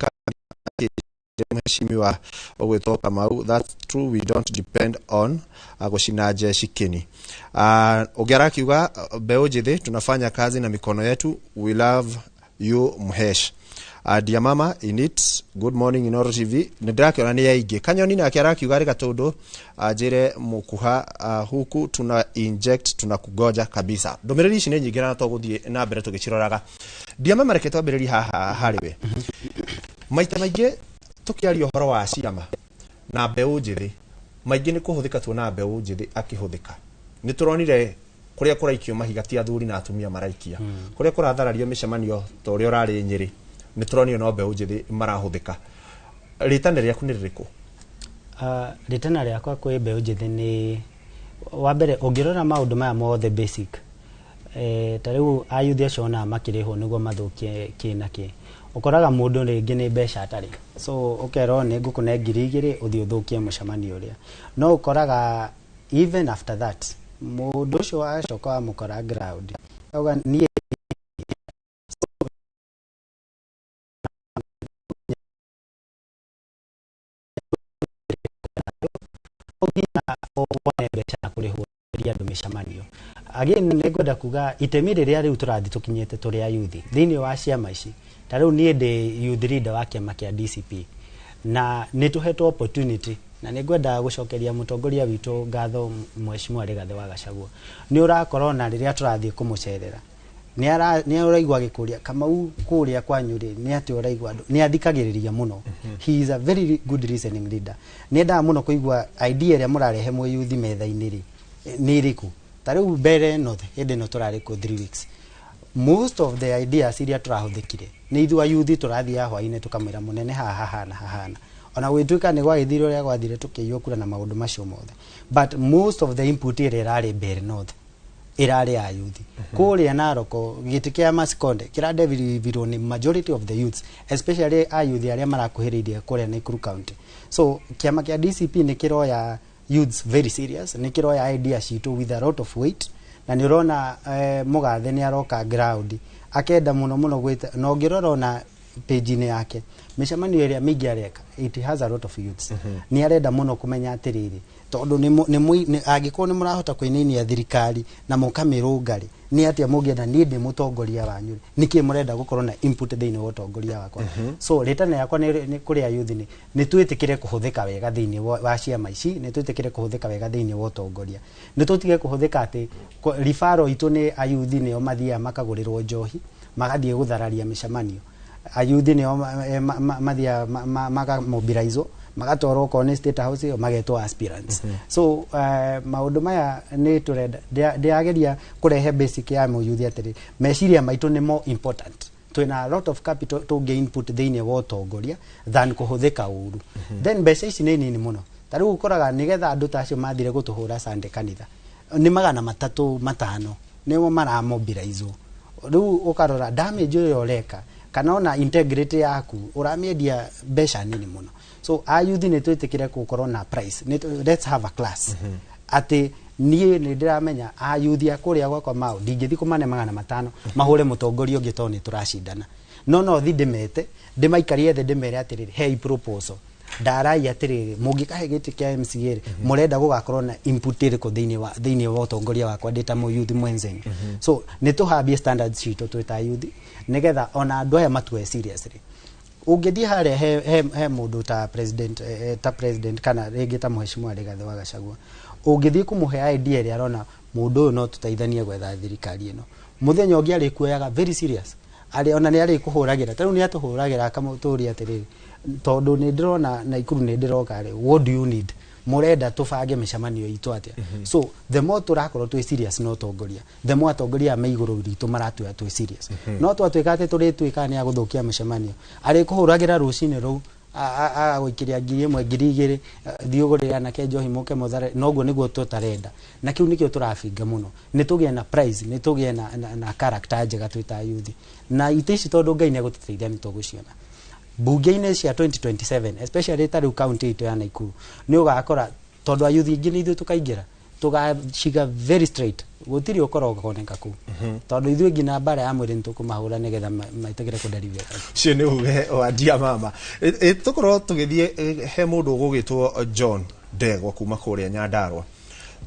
Speaker 4: mheshimiwa ũgwĩtwo Kamau, that's true, we don't depend on gũcina jeshi kini. Ũngĩ arakiuga mbeũ njĩthĩ tunafanya kazi na mikono yetu, we love you mhesh. Dear mama in it, good morning Inooro TV. Nĩndĩrakĩona nĩ aingĩ. Kanyoni nake arakiuga rĩ gatũndũ njĩre mũkuha huku tuna inject tunakugoja kabisa. Ndũmĩrĩri ici nĩ nyingĩ na tũgũthiĩ na mbere tũgĩciroraga. Dear mama, reke twambĩrĩrie haha harĩ we. Maita maingĩ tũkĩaria ũhoro wa ciama na mbeũ njĩthĩ, maingĩ nĩ kũhũthĩka tuona mbeũ njĩthĩ akĩhũthĩka. Nĩ tũronire kũrĩa kũraikio mahiga ti athuri na atumia maraikia, kũrĩa kũratharario mĩcemanio ta ũrĩa ũrarĩ Nyĩrĩ nĩ tũronio no mbeũ njĩthĩ marahũthĩka. Rĩtana rĩaku nĩ rĩrĩkũ?
Speaker 14: Rĩtana rĩakwa kwĩ mbeũ njĩthĩ nĩ wa mbere ũngĩrora maũndũ maya mothe basic, ta rĩu ayuthi acio onaga makĩrĩhwo nĩguo mathũkie kĩ na kĩ, ũkoraga mũndũ rĩngĩ nĩ mbeca atarĩ, so ũkerwo nĩ ngũkũne 2000 ũthiĩ ũthũkie mũcemanio ũrĩa, no ũkoraga even after that mũndũ ũcio acoka wamũkora ground auga niĩ wone mbeca na kũrĩhwo andũ mĩcemanio. Again nĩ ngwenda kuga itemi rĩrĩa rĩu tũrathiĩ tũkinyĩte tũrĩ ayuthi thĩinĩ wa ciama ici, ta rĩu niĩ ndĩ youth leader wa kĩama kĩa DCP na nĩ tũhetwo opportunity, na nĩ ngwenda gũcokeria mũtongoria witũ ngatho Mheshimiwa Rigathĩ wa Gachagua. Nĩ ũrakorwo na rĩrĩa tũrathiĩ kũmũcerera nĩ ũraigua agĩkũria Kamau kũrĩa kwanyu rĩ nĩ atĩ ũraigua andũ nĩ athikagĩrĩria mũno. He is a very good listening leader. Nĩ endaga mũno kũigua idea ĩrĩa mũrarehe mwĩ yuthi metha-inĩ rĩ nĩ ĩrĩkũ. Ta rĩu mbere North hĩndĩ ĩno tũrarĩ kũ 3 weeks, most of the ideas iria tũrahũthĩkire nĩ ithuĩ ayuthi tũrathiaga hwainĩ tũkamwĩra mũnene haha hahana hahana, ona gwĩtuĩka nĩ gwagĩthire ũrĩa gwathire tũkĩiywo kura na maũndũ macio mothe, but most of the input ĩrĩa ĩrarĩ mbere North ĩrarĩ ya yuthi. Kũrĩa Naroko gĩtĩ kĩa Masikonde kĩradevilirwo nĩ majority of the youths, especially ayuthi arĩa marakuhĩrĩirie kũrĩa Nakuru County. So kĩama kĩa DCP nĩ kĩroya youths very serious, nĩ kĩroya idea citũ with a lot of weight, Na nĩ ũrona mũgathe nĩ aroka ground akenda mũno mũno gwĩta, na ũngĩrora ona page-inĩ yake mĩcemanio ĩrĩa mĩingĩ areka, it has a lot of youths. Nĩ arenda mũno kũmenya atĩrĩrĩ, tondũ angĩkorwo nĩ mũrahota kũinainia thirikari na mũkamĩrũnga rĩ, nĩ atĩa mũngĩenda niĩ ndĩ mũtongoria wanyu rĩ, nĩkĩ mũrenda gũkorwo na input thĩinĩ wa ũtongoria wakwa? So rĩtana yakwa nĩ kũrĩ ayuthi nĩ twĩtĩkĩre kũhũthĩka wega thĩinĩ wa ciama ici, nĩ twĩtĩkĩre kũhũthĩka wega thĩinĩ wa ũtongoria, nĩ tũtige kũhũthĩka atĩ ribaro itũ nĩ ayuthi nĩo mathiaga makagũrĩrwo njohi magathiĩ gũthararia mĩcemanio, ayuthi nĩo mathiaga makamobilizwo magatwarwo okorwo nĩ State House ĩyo magetwo aspirants. So maũndũ maya nĩ tũrenda ndĩrageria kũrehe basic ya mũyuthi atĩrĩ, meciria maitũ nĩ more important, twĩna a lot of capital tũngĩ input thĩinĩ wa ũtongoria than kũhũthĩka ũru. Then mbeca ici nĩ nini mũno, ta rĩu ũkoraga nĩgetha andũ ta acio mathire gũtũhũra Sunday kanitha nĩ 305 nĩmo maramobilizwo. Rĩu ũkarora damage ĩrĩa ũreka kana ona integrity yaku ũramĩendia mbeca nini mũno. So ayuthi nĩ twĩtĩkĩre gũkorwo na price, let's have a class atĩ niĩ nĩ ndĩramenya ayuthi a kũrĩa gwakwa mao ndingĩthiĩ kũmane 500 mahũre mũtongoria ũngĩ tondũ nĩ tũracindana, no thi ndĩmete ndĩmaikarie thĩ ndĩmere atĩrĩrĩ, hei proposal ndarai atĩrĩrĩ, mũngĩkahe gĩtĩ kĩa MCA rĩ, mũrenda gũgakorwo na input ĩrĩkũ thĩinĩ wa ũtongoria wakwa ndĩ ta mũyuthi mwenzenu? So nĩ tũhambie standards citũ twĩ ta yuthi nĩgetha ona andũ aya matue seriously. Ũngĩthiĩ harĩa he mũndũ ta president, ta president kana rĩngĩ ta mheshimiwa Rigathĩ wa Gachagua, ũngĩthiĩ kũmũhe idea ĩrĩa arona mũndũ ũyũ no tũteithanie gwetha thirikari ĩno, mũthenya ũngĩ arĩkuoyaga very serious, arĩ ona nĩ arĩkũhũragĩra. Ta rĩu nĩ atũhũragĩra akamũtũria atĩrĩrĩ, tondũ nĩ ndĩrona Naikuru nĩ ndĩroka rĩ, what do you need, mũrenda tũbange mĩcemanio itũ atĩa? So the more tũrakorwo twĩ serious na ũtongoria, the more atongoria me igũrũ ritũ maratuoya twĩ serious. No twatuĩka atĩ tũrĩtuĩka nĩ agũthũkia mĩcemanio, arĩkũhũragĩra rũcinĩ rũu agagũikĩria 1000 2000, thiĩ ũgũrĩre anake njohi mũke mũthare. Noguo nĩguo tũtarenda, na kĩu nĩkĩo tũrabinga mũno, nĩ tũgĩe na price, nĩ tũgĩe na character njega twĩ ta youth na itĩ ici, tondũ Ngai nĩ egũtũteithia nĩ tũgũciona mbunge-inĩ cia 2027, especially ta rĩu kaunti itũ ya Naikuru nĩ ũgakora tondũ ayuthi aingĩ nĩ ithuĩ tũkaingĩra tũgaciga very straight, gũtirĩ ũkora ũkoneka kũu tondũ ithuĩ nginya mbara ya mwĩrĩ nĩ tũkũmahũra nĩgetha maitĩkĩre kũnderivia.
Speaker 4: Ũcio nĩ uge wa ndia mama. Tũkorwo tũgĩthiĩ he mũndũ ũgũgĩtwo John Ndegwa kuma kũrĩa Nyandarua.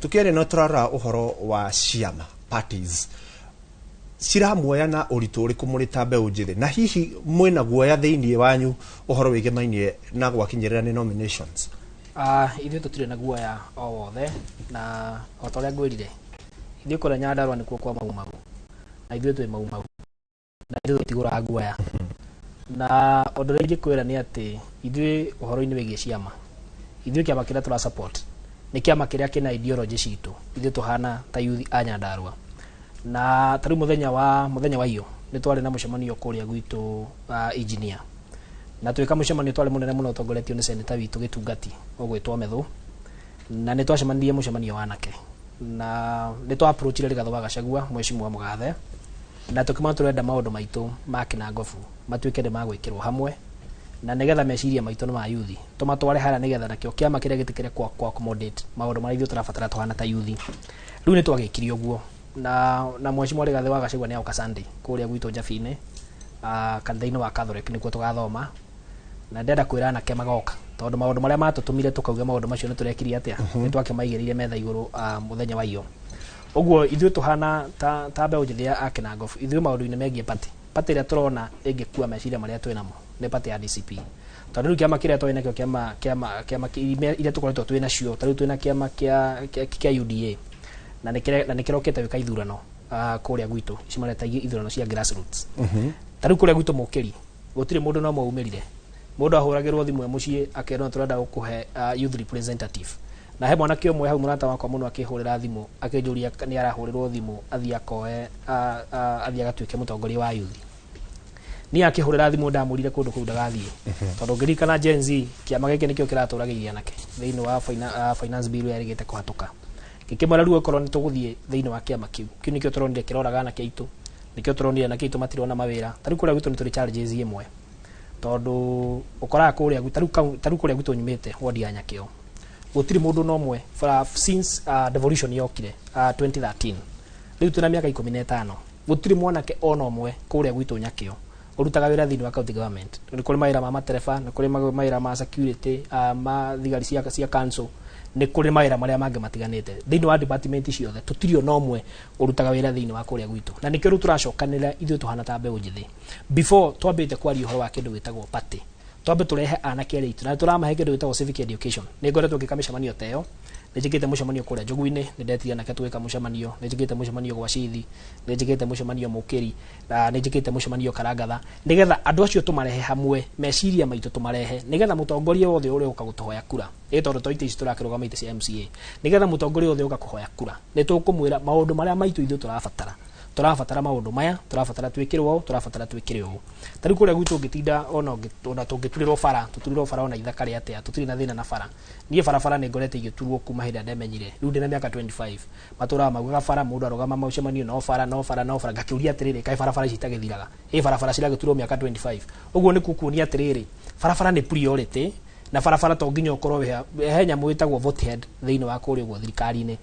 Speaker 4: Tũkĩaria no tũrarora ũhoro wa ciama, parties ciramuoya na ũritũ ũrĩkũ mũrĩ ta mbeũ njĩthĩ, na hihi mwĩna guoya thĩinĩ wanyu ũhoro wĩgemainie na gwakinyĩrĩra nĩ nominations?
Speaker 2: Ithuĩ tũtirĩ na guoya o wothe, na o ta ũrĩa ngwĩrire, ithuĩ kũrĩa Nyandarua nĩkuo kwa Mau Mau, na ithuĩ twĩ Mau Mau na ithuĩ tũtigũraga guoya. Na ũndũ ũrĩa ingĩkwĩra nĩ atĩ ithuĩ ũhoro-inĩ wĩgiĩ ciama, ithuĩ kĩama kĩrĩa tũra support nĩ kĩama kĩrĩa kĩna ideology citũ ithuĩ tũhana ta youth a Nyandarua. Na ta rĩu mũthenya wa iyo nĩ twarĩ na mũcemanio kũrĩa gwitũ engineer, na twĩka mũcemanio twarĩ mũnene mũno ũtongoretio nĩ seneta witũ gĩtungati ũgwĩtwo Methu, na nĩ twacemanirie mũcemanio wa anake na nĩ twa approachire Rigathĩ wa Gachagua, mheshimiwa mũgathe, na tũkĩmwĩra tũrenda maũndũ maitũ ma kĩnangobu matuĩke nĩ magwĩkĩrwo hamwe, na nĩgetha meciria maitũ nĩ ma yuthi tũmatware harĩa, nĩgetha nakĩo kĩama kĩrĩa gĩtĩkĩre kwa accommodate maũndũ marĩa ithuĩ tũrabatara tũhana ta yuthi. Rĩu nĩ twagĩkire ũguo na mheshimiwa Rigathĩ wa Gachagua nĩ agoka Sunday kũrĩa gwitũ Njabi-inĩ, kanitha-inĩ wa Catholic nĩkuo tũgathoma. Na ndĩrenda kwĩra anake magoka tondũ maũndũ marĩa matũtũmire tũkauga maũndũ macio nĩ tũrekire atĩa, nĩ twakĩmaigĩrĩire metha igũrũ mũthenya wa iyo. Ũguo ithuĩ tũhana ta mbeũ njĩthĩ a kĩnangobu, ithuĩ maũndũ-inĩ megiĩ party ĩrĩa tũrona ĩngĩkua meciria marĩa twĩ namo nĩ party ya DCP, tondũ rĩu kĩama kĩrĩa twarĩ nakĩo, kĩama iria tũkoretwo twĩ nacio, ta rĩu twĩna kĩama kĩa UDA na nĩ kĩrokĩte gwĩka ithurano kũrĩa gwitũ ici mareta ithurano cia grassroots. Ta rĩu kũrĩa gwitũ Mũkĩri gũtirĩ mũndũ no maumĩrire, mũndũ ahũragĩrwo thimũ e mũciĩ akerwo tũrenda gũkũhe youth representative. Na he mwanake ũmwe hau mũrata wakwa mũno akĩhũrĩra thimũ akĩnjũria nĩ arahũrĩrwo thimũ athiĩ akoe athiĩ agatuĩke mũtongoria wa youth. Niĩ akĩhũrĩra thimũ ndamũrire kũndũ kũu ndagathiĩ, tondũ ngĩririkana Gen Z kĩama gĩkĩ nĩkĩo kĩratũragĩirie anake thĩinĩ wa finance bill yarĩgĩte kũhatũka. Ngĩkĩmwĩra rĩu okorwo nĩ tũgũthiĩ thĩinĩ wa kĩama kĩu, kĩu nĩkĩo tũronire kĩroraga anake aitũ, nĩkĩo tũronire anake aitũ matirona mawĩra. Ta rĩu kũrĩa gwitũ nĩ tũrĩ challenges imwe, tondũ ũkoraga kũrĩa ta rĩu kũrĩa gwitũ nyumĩte wodi ya Nyakĩo gũtirĩ mũndũ no ũmwe since devolution yokire 2013. Rĩu twĩna mĩaka 15, gũtirĩ mwanake ona ũmwe kũrĩa gwitũ Nyakĩo ũrutaga wĩra thĩinĩ wa county government. Nĩ kũrĩ mawĩra ma matereba, nĩ kũrĩ mawĩra ma security, ma thigari cia council, nĩ kũrĩ mawĩra marĩa mangĩ matiganĩte thĩinĩ wa department ciothe. Tũtirĩ ona ũmwe ũrutaga wĩra thĩinĩ wa kũrĩa gwitũ, na nĩkĩo rĩu tũracokanĩrĩra ithuĩ tũhana ta mbeũ njĩthĩ. Before twambĩte kwaria ũhoro wa kĩndũ gĩtagwo party, twambe tũrehe anake arĩa aitũ na tũramahe kĩndũ gĩtagwo civic education. Nĩ ngoretwo ngĩka mĩcemanio ta ĩyo. Nĩ njĩkĩte mũcemanio kũrĩa Njogu-inĩ, nĩ ndetire anake tũgĩka mũcemanio. Nĩ njĩkĩte mũcemanio gwa Cithi, nĩ njĩkĩte mũcemanio Mũkĩri, na nĩ njĩkĩte mũcemanio Karangatha, nĩgetha andũ acio tũmarehe hamwe, meciria maitũ tũmarehe, nĩgetha mũtongoria wothe ũrĩa ũka gũtũhoya kura, ĩ tondũ to itĩ ici tũrakĩrũgama, itĩ cia MCA, nĩgetha mũtongoria wothe ũka kũhoya kura, nĩ tũkũmwĩra maũndũ marĩa maitũ ithuĩ tũrabatara. Tũrabatara maũndũ maya, tũrabatara twĩkĩrwo ũũ, tũrabatara twĩkĩre ũũ. Ta rĩu kũrĩa gwitũ ũngĩtinda ona tũngĩturĩrwo bara, tũturĩrwo bara ona ithaka rĩa atĩa, tũtirĩ na thĩna na bara. Niĩ barabara nĩ ngoretwo igĩturwo kuma hĩndĩ ĩrĩa ndemenyire. Rĩu ndĩna mĩaka 25, matũraga maugaga bara, mũndũ arũgama mũcemanio, no bara, no bara, no bara. Ngakĩũria atĩrĩrĩ, kaĩ barabara ici itagĩthiraga? Ĩ barabara ciragĩturwo mĩaka 25. Ũguo nĩ kukuonia atĩrĩrĩ, barabara nĩ priority, na barabara to nginya ũkorwo he nyamũ ĩtagwo vote head thĩinĩ wa kũrĩa ũguo thirikari-inĩ.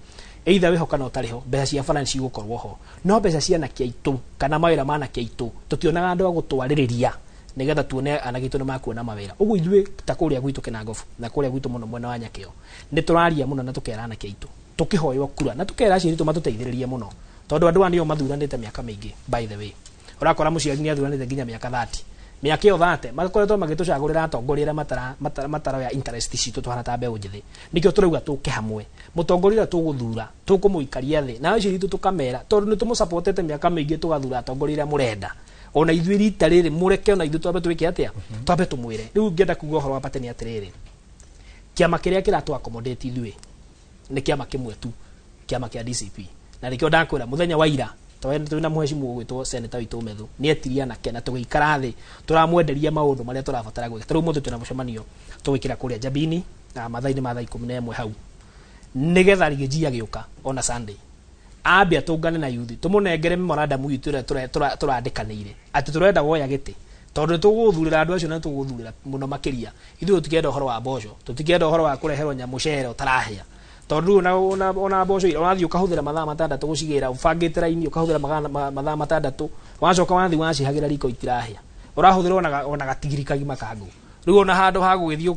Speaker 2: Either wĩho kana ũtarĩ ho, mbeca cia bara nĩ cigũkorwo ho. No mbeca cia anake aitũ kana mawĩra ma anake aitũ, tũtionaga andũ a gũtwarĩrĩria nĩgetha tuone anake aitũ nĩ makuona mawĩra. Ũguo ithuĩ ta kũrĩa gwitũ Kinangofu na kũrĩa gwitũ mũno mwena wa Nyakĩo, nĩ tũraria mũno na tũkera anake aitũ tũkĩhoywo kura, na tũkera aciari aitũ matũteithĩrĩrie mũno, tondũ andũ aya nĩo mathuranĩte mĩaka mĩingĩ. By the way, ũrakora mũciari nĩ athuranĩte nginya mĩaka 30. Mĩaka ĩyo 30 makoretwo magĩtũcagũrĩra atongoria arĩa mataroya interest citũ tũhana ta mbeũ njĩthĩ. Nĩkĩo tũrauga tũke hamwe, mũtongoria ũrĩa tũgũthura tũkũmũikaria thĩ na aciari aitũ tũkamera, tondũ nĩ tũmũsupportete mĩaka mĩingĩ, tũgathura atongoria arĩa mũrenda. Ona ithuĩ rita rĩrĩ mũreke ona ithuĩ twambe twĩke atĩa, twambe tũmwĩre. Rĩu ngĩenda kuga ũhoro wa party nĩ atĩrĩrĩ, kĩama kĩrĩa kĩratũ accommodate ithuĩ nĩ kĩama kĩmwe tu, kĩama kĩa DCP. Na nĩkĩo ndakwĩra mũthenya wa ira twĩna mũhecimu ũgwĩtwo Senator witũ Methu, nĩ etirie anake na tũgĩikara thĩ tũramwenderia maũndũ marĩa tũrabatara gwĩka. Ta rĩu ũmũthĩ twĩna mũcemanio tũgwĩkĩra kũrĩa Njabini na mathaa-inĩ ma thaa 11 hau, nĩgetha Rigiji agĩũka ona Sunday ambe atũngane na yuthi, tũmũnengere memorandum itũ ĩrĩa tũrandĩkanĩire atĩ tũrenda woya gĩtĩ, tondũ tũgũthurĩra andũ acio na tũgũthurĩra mũno makĩria. Ithuĩ tũtikenda ũhoro wa mboco, tũtikenda ũhoro wa kũreherwo nyamũcere ũtarahĩa, tondũ rĩu ona mboco ira ũrathiĩ ũkahũthĩra mathaa 6 gũcigĩra, ũbangĩte raini ũkahũthĩra mathaa 6, wacoka wathiĩ wacihagĩra riko itirahĩa, ũrahũthĩra ona gatigiri kagima ka ngũ. Rĩu ona handũ ha gũgĩthiĩ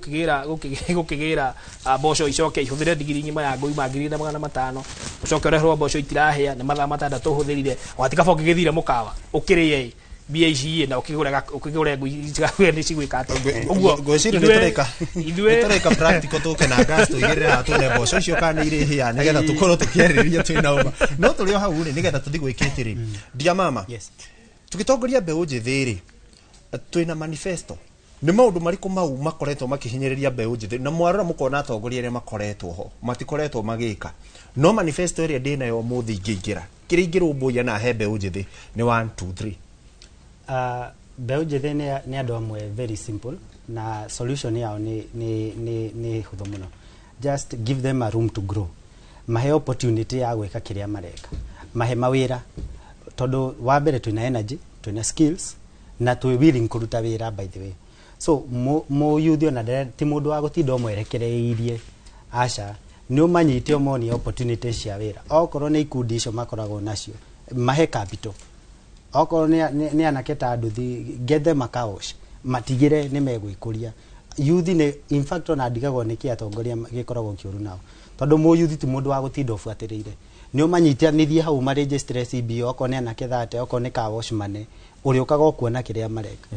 Speaker 2: gũkĩgĩra mboco icoke ihũthĩre ndigiri ng'ima ya ngũ ima 1500, ũcoke ũreherwo mboco itirahĩa nĩ mathaa 6 ũhũthĩrire, watikaba ũkĩgĩthire mũkawa ũkĩrĩe mbia ici na ũkĩgũre ngũ nĩ cigwĩka atĩa. Ũguo
Speaker 4: Ngwĩciria nĩ tũreka
Speaker 2: ithuĩ
Speaker 4: nĩ tũreka practical, tũke na gas tũigĩrĩre haha tuone mboco icio kana nĩ irĩhĩa, nĩgetha tũkorwo tũkĩarĩrĩria twĩna ũma. No tũrĩ o hau rĩ, nĩgetha tũthiĩ gwĩkĩte rĩ, ndia mama, tũgĩtongoria mbeũ njĩthĩ rĩ, twĩna manifesto. Nĩ maũndũ marĩkũ mau makoretwo makĩhinyĩrĩria mbeũ njĩthĩ? Na mwarora mũkona atongoria arĩa makoretwo ho matikoretwo magĩka, no manifesto ĩrĩa ndĩnayo ũmũthĩ ingĩingĩra kĩrĩa ingĩrũmbũiya na he mbeũ njĩthĩ nĩ 1 2 3.
Speaker 14: Mbeũ njĩthĩ nĩ andũ amwe very simple, na solution yao nĩ hũthũ mũno. Just give them a room to grow, mahe opportunity ya gwĩka kĩrĩa mareka, mahe mawĩra, tondũ wa mbere twĩna energy, twĩna skills na twĩ willing kũruta wĩra, by the way. So mũyuthi ona ti mũndũ wa gũtinda ũmwerekereirie, aca, nĩ ũmanyite ũmonie opportunity cia wĩra. Okorwo nĩ ikundi icio makoragwo nacio, mahe capital. Okorwo nĩ anake ta nduthi, get them a car wash, matigĩre nĩ megwĩkũria. Yuthi nĩ, in fact, ona ndigagwo nĩkĩ atongoria gĩkoragwo kĩũru nao, tondũ mũyuthi ti mũndũ wa gũtinda ũbuatĩrĩire. Nĩ ũmanyitanithie hau maregistre CBO, okorwo nĩ anake 30, okorwo nĩ car wash mane, ũrĩũkaga ũkuona kĩrĩa mareka.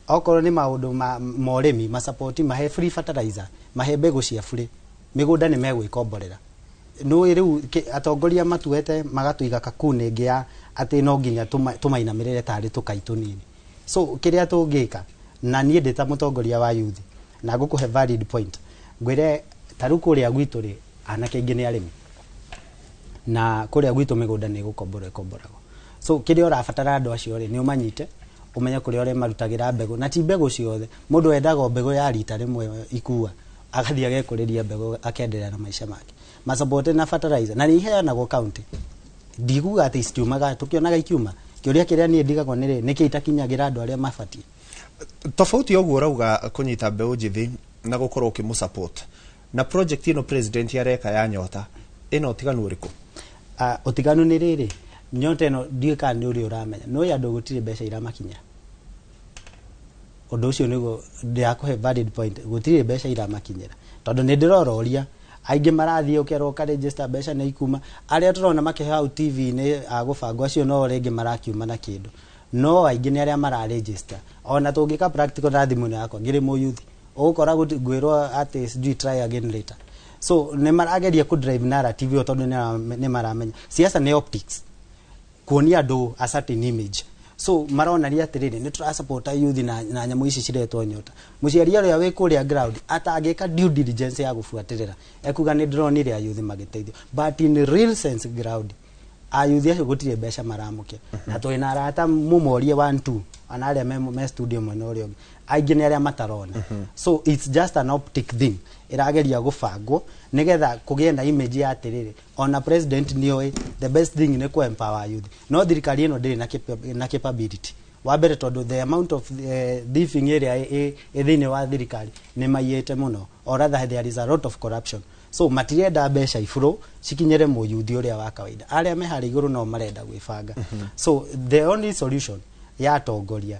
Speaker 14: Okorwo nĩ maũndũ ma ũrĩmi, masapoti, mahe free fertilizer, mahe mbegũ cia free, mĩgũnda nĩ megwĩkomborera. Nĩũĩ rĩu atongoria matuete magatũiga kakuni ĩngĩ ya atĩ no nginya tũmainamĩrĩre tarĩ tũkai tũnini. So kĩrĩa tũngĩka, na niĩ ndĩ ta mũtongoria wa youth, na ngũkũhe valid point, ngwĩre ta rĩu kũrĩa gwitũ rĩ, anake aingĩ nĩ arĩmi, na kũrĩa gwitũ mĩgũnda nĩ gũkomborwo ĩkomboragwo. So kĩrĩa ũrabatara andũ acio rĩ, nĩ ũmanyite, ũmenye kũrĩa ũrĩa marutagĩra mbegũ, na ti mbegũ ciothe. Mũndũ endaga o mbegũ ya rita rĩmwe ikua, agathiĩ agekũrĩria mbegũ akendelea na maica make. Masapote na fertilizer, na nĩ iheanagwo county. Ndikuga atĩ citiumaga, tũkĩonaga ikiuma. Kĩũria kĩrĩa niĩ ndigagwo nĩ rĩ, nĩkĩ itakinyagĩra andũ arĩa mabatiĩ?
Speaker 4: Tofauti ya ũguo ũrauga kũnyita mbeũ njĩthĩ na gũkorwo ũkĩmũ-support na project ĩno president areka ya Nyota, ĩna ũtiganu ũrĩkũ?
Speaker 14: Ũtiganu nĩ rĩrĩ, Nyota ĩno ndiũĩ kana nĩ ũrĩa ũramenya, no andũ gũtirĩ mbeca iramakinyĩra. Ũndũ ũcio nĩguo ndĩrakũhe valid point, gũtirĩ mbeca iramakinyĩra, tondũ nĩ ndĩrororia aingĩ marathiĩ ũkerwo ũkaregister, mbeca nĩ ikuma. Arĩa tũrona makĩheo hau TV-inĩ a gũbangwo acio no rĩngĩ marakiuma na kĩndũ, no aingĩ nĩ arĩa mararegister. Ona tũngĩka practical na thimũ ĩno yakwa ngĩrĩ mũyuthi, ũgũkora ngwĩrwo atĩ sijui try again later. So nĩ marageria kũ drive narrative ĩyo, tondũ nĩ maramenya siasa nĩ optics, kuonia andũ a certain image. So maronania atĩrĩrĩ, nĩ tũrasupport youth na nyamũ ici ciretwo Nyota. Mũciari ũrĩa wĩ kũrĩa ground atangĩka due diligence ya gũbuatĩrĩra ekuga nĩ ndĩronire a youth magĩteithio, but in real sense ground a youth acio gũtirĩ mbeca maramũkĩra. Na twĩna arata, mũmorie one two, ana arĩa me studio mwena ũrĩa ũngĩ, aingĩ nĩ arĩa matarona. So it's just an optic thing ĩrageria gũbangwo nĩgetha kũgĩe na image ya atĩrĩrĩ, ona president nĩoĩ the best thing nĩ kũ empower youth. No thirikari ĩno ndĩrĩ na capability wa mbere, tondũ the amount of thieving ĩrĩa ĩ thĩinĩ wa thirikari nĩ maiyĩte mũno, or rather there is a lot of corruption. So matirenda mbeca iburo cikinyĩre mũyuthi ũrĩa wa kawaida. Arĩa me harĩa igũrũ no marenda gwĩbanga. So the only solution ya atongoria,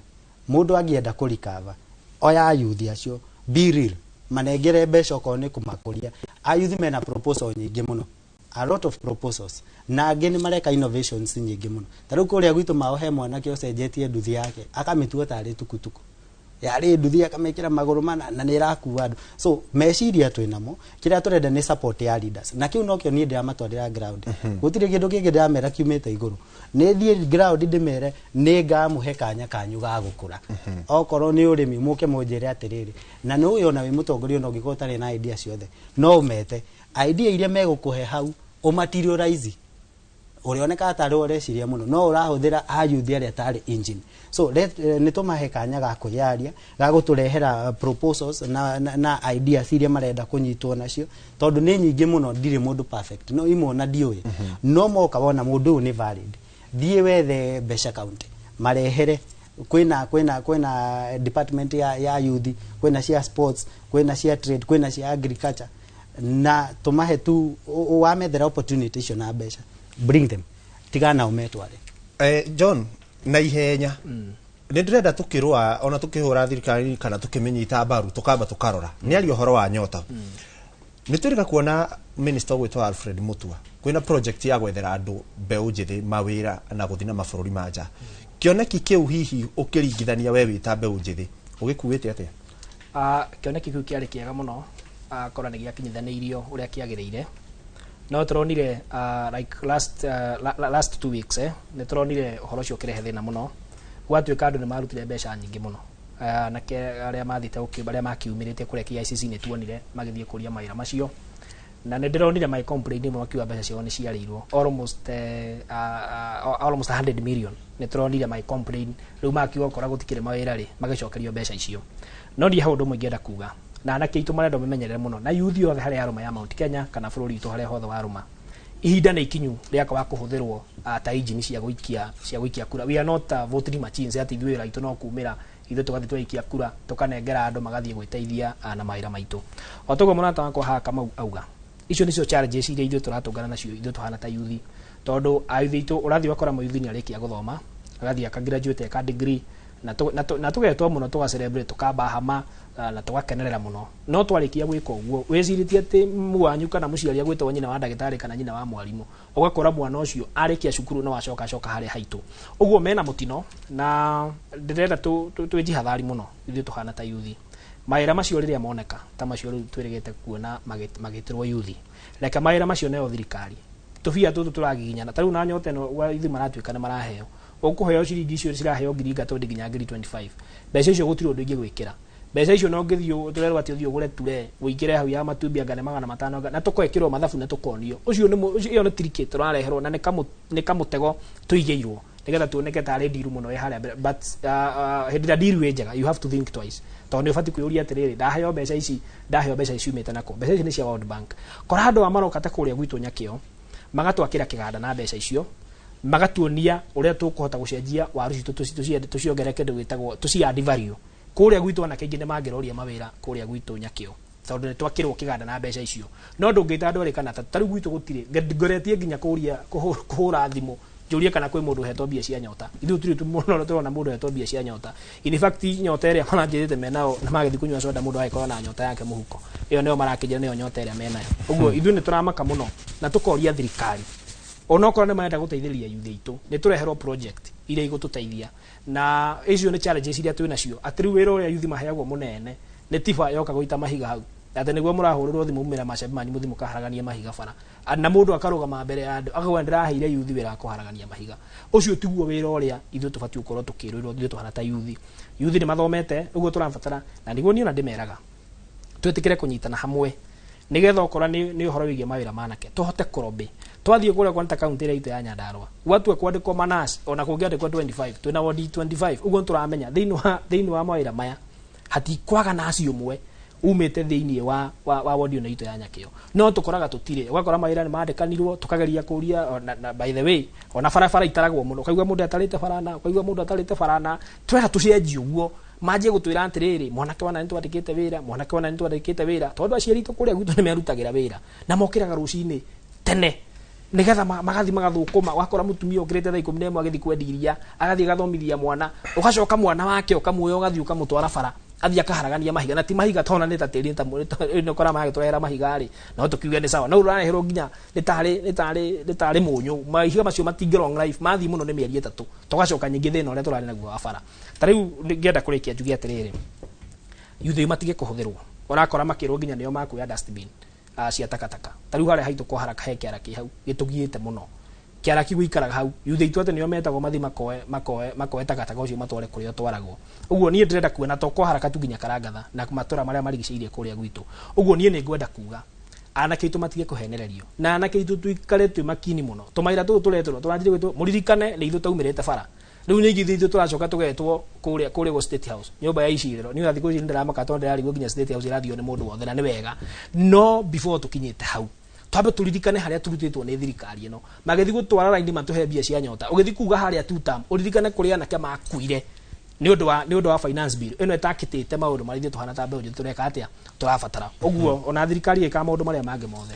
Speaker 14: mũndũ angĩenda kũrikava, oya ayuthi acio, be real, manengere mbeca okorwo nĩ kũmakũria. Ayuthi mena proposal nyingĩ mũno, a lot of proposals, na angĩ nĩ mareka innovations nyingĩ mũno. Ta rĩu kũrĩa gwitũ mao he mwanake ũcenjetie nduthi yake akamĩtua tarĩ tukutuku, yarĩ nduthi akamĩkĩra magũrũ mana na nĩ ĩrakua andũ. So meciria twĩ namo, kĩrĩa tũrenda nĩ support ya leaders, na kĩu nokĩo niĩ ndĩramatwarĩra ground. Gũtirĩ kĩndũ kĩngĩ ndĩramera kiumĩte igũrũ. Nĩ thiĩ ground ndĩmere nĩ ngamũhe kanya kanyu ga gũkũra. Okorwo nĩ ũrĩmi, mũke mũnjĩre atĩrĩrĩ, na nĩ ũyũ ona wĩ mũtongoria, ona ũngĩkorwo ũtarĩ na idea ciothe, no ũmete idea iria megũkũhe hau ũmaterialize, ũrĩoneka tarĩ ũreciria mũno no ũrahũthĩra ayuthi arĩa tarĩ engine. So nĩ tũmahe kanya ga kwĩyaria, ga gũtũrehera proposals na ideas iria marenda kũnyitwo nacio, tondũ nĩ nyingĩ mũno. Ndirĩ mũndũ perfect, no imwe ona ndiũĩ. No moka wona mũndũ ũyũ nĩ valid, thiĩ wethe mbeca county marehere. Kwĩna department ya youth, kwĩna cia sports, kwĩna cia trade, kwĩna cia agriculture, na tũmahe tu wamethera opportunity icio na mbeca, bring them, tigana nao metware.
Speaker 4: John, na ihenya nĩ ndĩrenda tũkĩrũa ona tũkĩhũra thirikari kana tũkĩmĩnyita mbaru, tũkamba tũkarora nĩ aria ũhoro wa Nyota. Nĩ twĩrĩga kuona minister ũgwĩtwo Alfred Mutua, kwĩna project ya gwethera andũ mbeũ njĩthĩ mawĩra na gũthiĩ na mabũrũri ma nja. Kĩoneki kĩu hihi ũkĩringithania we wĩ ta mbeũ njĩthĩ ũgĩkuĩte atĩa?
Speaker 2: Kĩoneki kĩu kĩarĩ kĩega mũno, korwo nĩ gĩakinyithanĩirio ũrĩa kĩagĩrĩire. No tũronire like last 2 weeks, nĩ tũronire ũhoro ũcio ũkĩrehe thĩna mũno, gwatuĩka andũ nĩ marutire mbeca nyingĩ mũno. Anake arĩa mathiĩte arĩa makiumĩrĩte kũrĩa KICC nĩ tuonire magĩthiĩ kũria mawĩra macio, na nĩ ndĩronire my complain imwe makiuga mbeca ciao nĩ ciarĩirwo almost 100 million. Nĩ tũronire my complain rĩu makiuga okorwo gũtikĩrĩ mawĩra rĩ, magĩcokerio mbeca icio. No ndiĩ hau ũndũ ũmwe ingĩenda kuga, na anake aitũ marenda memenyerere mũno, na youth yothe harĩa yarũma ya Mount Kenya kana bũrũri witũ harĩa hothe warũma, ihinda nĩ ikinyu rĩa kwaga kũhũthĩrwo ta engine cia gũikia kura. We are not voting machines, atĩ ithuĩ wĩra witũ no kumĩra ithuĩ tũgathiĩ twaikia kura, tũkanengera andũ magathiĩ gwĩteithia na mawĩra maitũ. O toguo mũrata wakwa haha Kamau auga, icio nĩcio challenges iria ithuĩ tũratũngana nacio, ithuĩ tũhana ta youth, tondũ ayuthi aitũ ũrathiĩ ũgakora mũyuthi nĩ arĩkia gũthoma, agathiĩ akagraduate eka degree, na tũgetwo mũno, tũga celebrate, tũkamba hama na tũgakenerera mũno. No twarĩkia gwĩka ũguo, wĩcirĩtie atĩ mwanyu kana mũciari agwĩtwo nyina wa ndagĩtarĩ kana nyina wa mwarimũ, ũgakora mwana ũcio arĩkia cukuru no acoka acoka harĩa haitũ ũguo mena mũtino. Na ndĩrenda twĩjihathari mũno ithuĩ tũhana ta yuthi. Mawĩra macio rĩrĩa moneka ta macio rĩu twĩrĩgĩte kuona magĩtĩrwo yuthi, reke mawĩra macio neo thirikari tũbia tũtũ tũragiginyana. Ta rĩu na Nyota ĩno ithuĩ maratuĩka nĩ maraheo, ũkũheo ciringi icio ciraheo ngiri ngatũ nginya ngiri 25. Mbeca icio gũtirĩ ũndũ ingĩgwĩkĩra. Mbeca icio no ngĩthiĩ tũrerwo atĩ ũthiĩ ũgũre ture ũingĩre hau ya matumbĩ anga nĩ 500 na tũkekĩrwo mathabu na tũkonio ũcio nĩ ĩyo nĩ tirikĩ tũrareherwo, na nĩ kamũtego tũigĩirwo nĩgetha tuoneke tarĩ ndiru mũno ĩ harĩa mbere. But hĩndĩ ĩrĩa ndiru ĩ njega, you have to think twice, tondũ nĩ ũbatiĩ kwĩyũria atĩrĩrĩ, ndaheo mbeca ici, ndaheo mbeca ici ciumĩte nakũ? Mbeca ici nĩ cia World Bank. Kora andũ aya maroka ta kũrĩa gwitũ Nyakĩo magatwakĩra kĩganda na mbeca icio, magatuonia ũrĩa tũkũhota gũcenjia waru citũ, tũciongerere kĩndũ gĩtagwo tũci add value kũrĩa gwitũ. Anake aingĩ nĩ mangĩroria mawĩra kũrĩa gwitũ Nyakĩo, tondũ nĩ twakĩrwo kĩganda na mbeca icio. No ndũngĩta andũ erĩ kana atatũ. Ta rĩu gwitũ gũtirĩ, ngoretie nginya kũria kũhũra thimũ Njũrie kana kwĩ mũndũ ũhetwo mbia cia nyota. Ithuĩ tũtirĩ mũno tũrona mũndũ ũhetwo mbia cia nyota. In fact, nyota ĩrĩa maranjĩrĩte menao na magĩthiĩ kũnyua soda, mũndũ agĩkorwo na nyota yake mũhuko, ĩyo nĩyo marakĩnjĩra nĩyo nyota ĩrĩa menayo. Ũguo ithuĩ nĩ tũramaka mũno na tũkoria thirikari, onokorwo nĩ marenda gũteithĩrĩria youth aitũ, nĩ tũreherwo project iria igũtũteithia, na icio nĩ challenges iria twĩ nacio, atĩ rĩu wĩra ũrĩa youth maheagwo mũnene nĩ tiba yoka gũita mahiga hau, atĩ nĩguo mũrahũrĩrwo thimũ mumĩra macembe manyu mũthiĩ mũkaharaganie mahiga bara, na mũndũ akarũgama mbere ya andũ akauga ndĩraheire youth wĩra wa kũharagania mahiga. Ũcio tiguo wĩra ũrĩa ithuĩ tũbatiĩ gũkorwo tũkĩrũĩrwo ithuĩ tũhana ta youth. Youth nĩ mathomete ũguo tũrabatara, na nĩguo niĩ ona ndĩmeraga twĩtĩkĩre kũnyitana hamwe, nigetha okorwo nĩ ũhoro wĩgiĩ mawĩra manake tũhote kũrobĩ. Twathiĩ kũrĩa kwa ta kaunti ĩrĩa itũ ya Nyandarua, gwatua kwandĩkwo manas, ona kũngĩandĩkwo 25, twĩna wodi 25. Ũguo nĩtũramenya thĩinĩ wa mawĩra maya hatikwaga nasi ũmwe umĩte thĩinĩ wa wodi ĩno itũ ya Nyakĩo. No tũkoraga tũtirĩ, ũgakora mawĩra nĩ mandĩkanirwo, tũkageria kũria na by the way, ona barabara itaragwo mũno, ũkaigua mũndũ atarĩte barana, ũkaigua mũndũ atarĩte barana. Twenda tũcenjie ũguo, manjie gũtwĩra atĩrĩrĩ, mwanake wana nĩ twandĩkĩte wĩra, mwanake wana nĩ twandĩkĩte wĩra, tondũ aciari aitũ kũrĩa gwitũ nĩ merutagĩra wĩra na mokĩraga rũcinĩ tene nigetha magathi magathũkũma. Wakora mũtumia ũkĩrĩte thaa 11 agĩthiĩ kwendia iria, agathiĩ agathomithia mwana, ũgacoka mwana wake ũkamuoya ũgathiĩ ũkamũtwara bara, athiĩ akaharagania mahiga, na ti mahiga tona nĩ ta tĩri, nĩ ũkora magĩtũrehera mahiga rĩ, no tũkiuge nĩ sawa, no ũrareherwo nginya nĩ tarĩ mũnyũ. Mahiga macio matingĩ long life, mathiĩ mũno nĩ mĩeri 3, tũgacoka nyingĩ thĩna ũrĩa tũrarĩ naguo wa bara. Ta rĩu ngĩenda kũrĩkia njuge atĩrĩrĩ, youth matige kũhũthĩrwo, ũrakora makĩrwo nginya nĩo makuoya dustbin cia takataka. Ta rĩu harĩa haitũ kwa haraka he kĩara kĩ hau gĩtũgiĩte mũno, kĩara kĩu gĩikaraga hau, youth aitũ atĩ nĩo metagwo mathiĩ makoe takataka ũcio matware kũrĩa ũtwaragwo. Ũguo niĩ ndĩrenda kuona to kwa haraka tu nginya Karangatha na matũra marĩa marigicĩirie kũrĩa gwitũ. Ũguo niĩ nĩ ngwenda kuga anake aitũ matige kũhenererio, na anake aitũ tuikare twĩ makini mũno. Tũmawĩra tũtũ tũretwo tũranjire gwĩtwo, mũririkane nĩ ithuĩ twaumĩrĩte bara. Rĩu nĩ ithuĩ tũracoka tũgetwo kũrĩa gwa State House, nyũmba ya icirĩro. Niĩ thikũ ici nĩndĩramaka tondũ ndĩrarigwo nginya State House ĩrathio nĩ mũndũ wothe, na nĩ wega. No before tũkinyĩte hau, twambe tũririkane harĩa tũrutĩtwo nĩ thirikari ĩno. Magĩthiĩ gũtwara raini matũhe mbia cia nyota, ũgĩthiĩ kuga harĩa tutam, ũririkane kũrĩa anake makuire nĩ ũndũ wa finance bill ĩno ĩtakĩtĩte maũndũ marĩa ithuĩ tũhana ta mbeũ njĩthĩ tũreka atĩa tũrabatara. Ũguo ona thirikari ĩkaga maũndũ marĩa mangĩ mothe,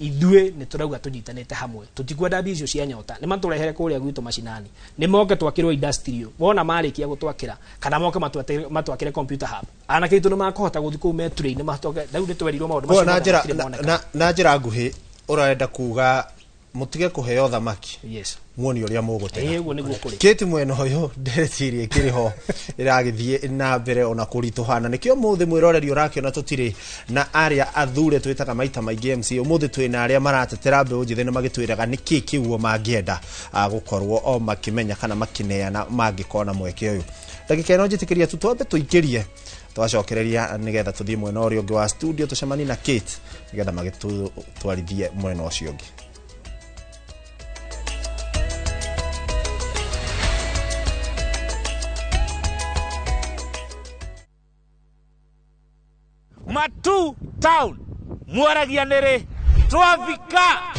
Speaker 2: ithuĩ nĩ tũrauga tũnyitanĩte hamwe, tũtikwenda mbia icio cia nyota, nĩ matũrehere kũrĩa gwitũ macinani, nĩ moke twakĩrwo industrial, wona marĩkia gũtwakĩra, kana moke matwakĩre computer hub, anake aitũ nĩ makũhota gũthiĩ kũu meturĩ-inĩ matoke. Rĩu nĩ twerirwo maũndũ macio mothe.
Speaker 4: Na njĩra nguhĩ ũrenda kuga mũtige kũheo thamaki,
Speaker 2: yes,
Speaker 4: muone ũrĩa mũgũtega.
Speaker 2: Ũguo nĩguo kũrĩ.
Speaker 4: Kĩti mwena ũyũ ndereti ĩrĩa ĩkĩrĩ ho ĩragĩthiĩ na mbere ona kũritũhana, nĩkĩo mũthĩ mwĩroreri ũrakĩona tũtirĩ na arĩa athure twĩtaga maita maingĩ MC. Ũmũthĩ twĩna arĩa maratetera mbeũ njĩthĩ na magĩtwĩraga nĩkĩ kĩuo mangĩenda gũkorwo o makĩmenya kana makĩneana mangĩkorwo na mweke ũyũ. Ndagĩka ĩno njĩtĩkĩria tu twambe tũingĩrie, twacokereria nĩgetha tũthiĩ mwena ũrĩa ũngĩ wa studio tũcemanie na Kate nĩgetha magĩtwarithie mwena ũcio ũngĩ.
Speaker 5: Matu town mwaragia nĩrĩ twavika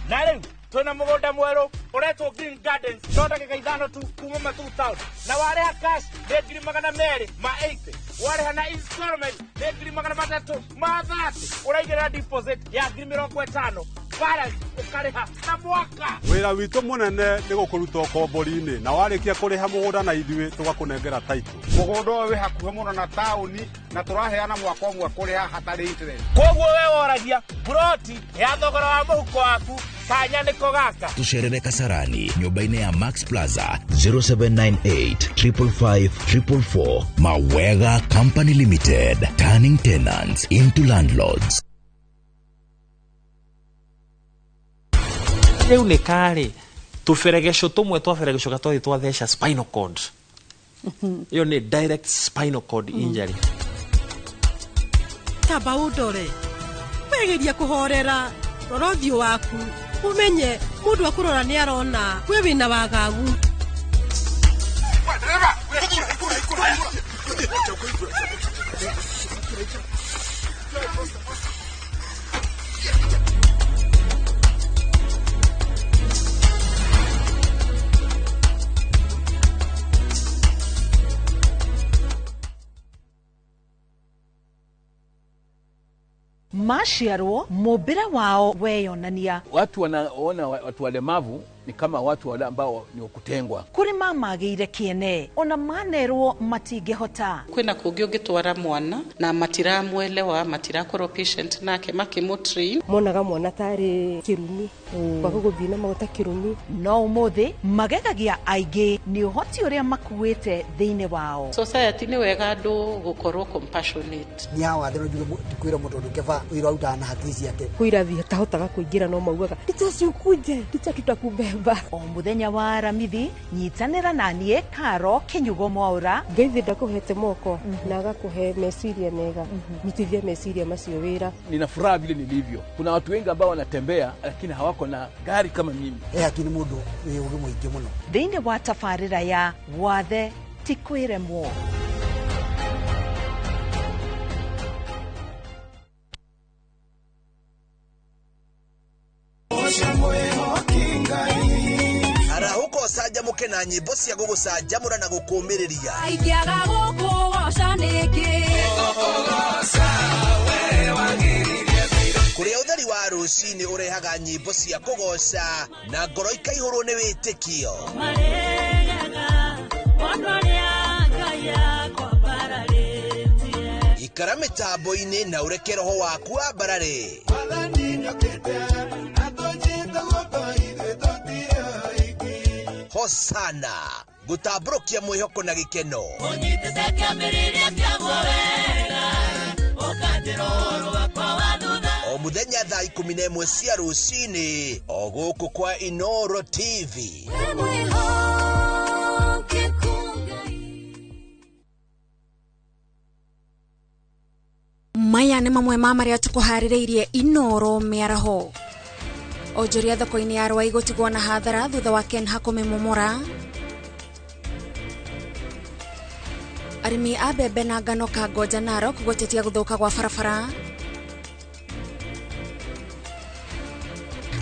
Speaker 5: na rĩu twĩna mũgũnda mwerũ ũretwo Green Gardens, no ndagĩka 5 tu kuma Matu town, na warĩha cash nĩ 280,000, warĩha na installment nĩ 330,000, ũraigĩrĩra deposit ya 50,000, balance ũkarĩha na mwaka.
Speaker 6: Wĩra witũ mũnene nĩ gũkũruta ũkombori-inĩ, na warĩkia kũrĩha mũgũnda na ithuĩ tũgakũnengera title.
Speaker 22: Mũgũnda ũyũ wĩ hakuhĩ mũno na taũni na tũraheana mwaka ũmwe kũrĩha hatarĩ interest.
Speaker 5: Koguo we woragia broti ya thogora wa mũhuko waku kanya nĩko gaka.
Speaker 7: Tũcerere Kasarani nyũmba-inĩ ya Max Plaza 0798 555 444. Mawega Company Limited, turning tenants into landlords.
Speaker 8: Rĩu nĩ karĩ tũberegeco tũmwe twa beregeco gatwathi twatheca spinal cord. Ĩyo nĩ direct spinal cord injury.
Speaker 9: Tamba ũndore, wegeria kũhorera, rora ũthiũ waku, ũmenye mũndũ akũrora nĩ arona we wĩna wagagu.
Speaker 10: Maciarwo mumbire wao weyonania.
Speaker 15: Watu wanaona watu walemavu
Speaker 3: ni kama watu wale ambao ni wakutengwa.
Speaker 10: Kũrĩ mamagĩire kĩene ona manerwo matingĩhota.
Speaker 12: Kwĩna kũngĩ ũngĩtwara mwana na matiramwelewa, matirakorwo patient nake makĩmũtrain.
Speaker 9: Monaga mwana tarĩ kĩrumi, kwaga gũthiĩ na maguta kĩrumi.
Speaker 10: No ũmũthĩ magegagia aingĩ nĩ ũhoti ũrĩa makuĩte thĩinĩ wao.
Speaker 12: Society nĩ wega andũ gũkorwo compassionate.
Speaker 13: Nĩ hawa thĩ no njuge tikwĩra mũndũ ũndũ keba wĩra arutaga na hakiri ciake.
Speaker 9: Kwĩ irathi atahotaga kũingĩra no maugaga ticha siukuje, ticha tutakubeba.
Speaker 10: O mũthenya wa Aramithi nyitanĩra na niĩ Karo Kinyugo Mwaura.
Speaker 9: Ngai thĩ ndakũhete moko na agakũhe meciria mega, rutithia meciria macio wĩra.
Speaker 3: Nina furaha vile nilivyo. Kuna watu wengi ambao wanatembea lakini hawako na gari kama mimi.
Speaker 13: Hakiri mũndũ wĩ ũgĩ mũingĩ mũno.
Speaker 10: Thĩinĩ wa tabarĩra ya Wathe ti kwĩremwo.
Speaker 15: Arahũka ũcanjamũke na nyĩmbo cia gũgũcanjamũra na gũkũũmĩrĩria.
Speaker 16: Ingĩaga gũkũgoca nĩkĩ?
Speaker 15: Kũrĩa ũtheri wa rũcinĩ ũrehaga nyĩmbo cia kũgoca na ngoro ikaihũrwo nĩ wĩtĩkio. Ikara mĩtambo-inĩ na ũreke roho waku wambarare. Hosana gũtambũrũkia mwĩhoko na gĩkeno. O mũthenya thaa 11 cia rũcinĩ o gũkũ kwa Inoro TV.
Speaker 17: Maya nĩ mamwe ma marĩa tũkũharĩrĩirie Inoro mĩaraho. Onjoria thoko-inĩ ya Rwai gũtigwo na hathara thutha wa Kenha kũmĩmomora. Arĩmi a mbembe na ngano Kangoja Narok gũtetia gũthũka gwa barabara.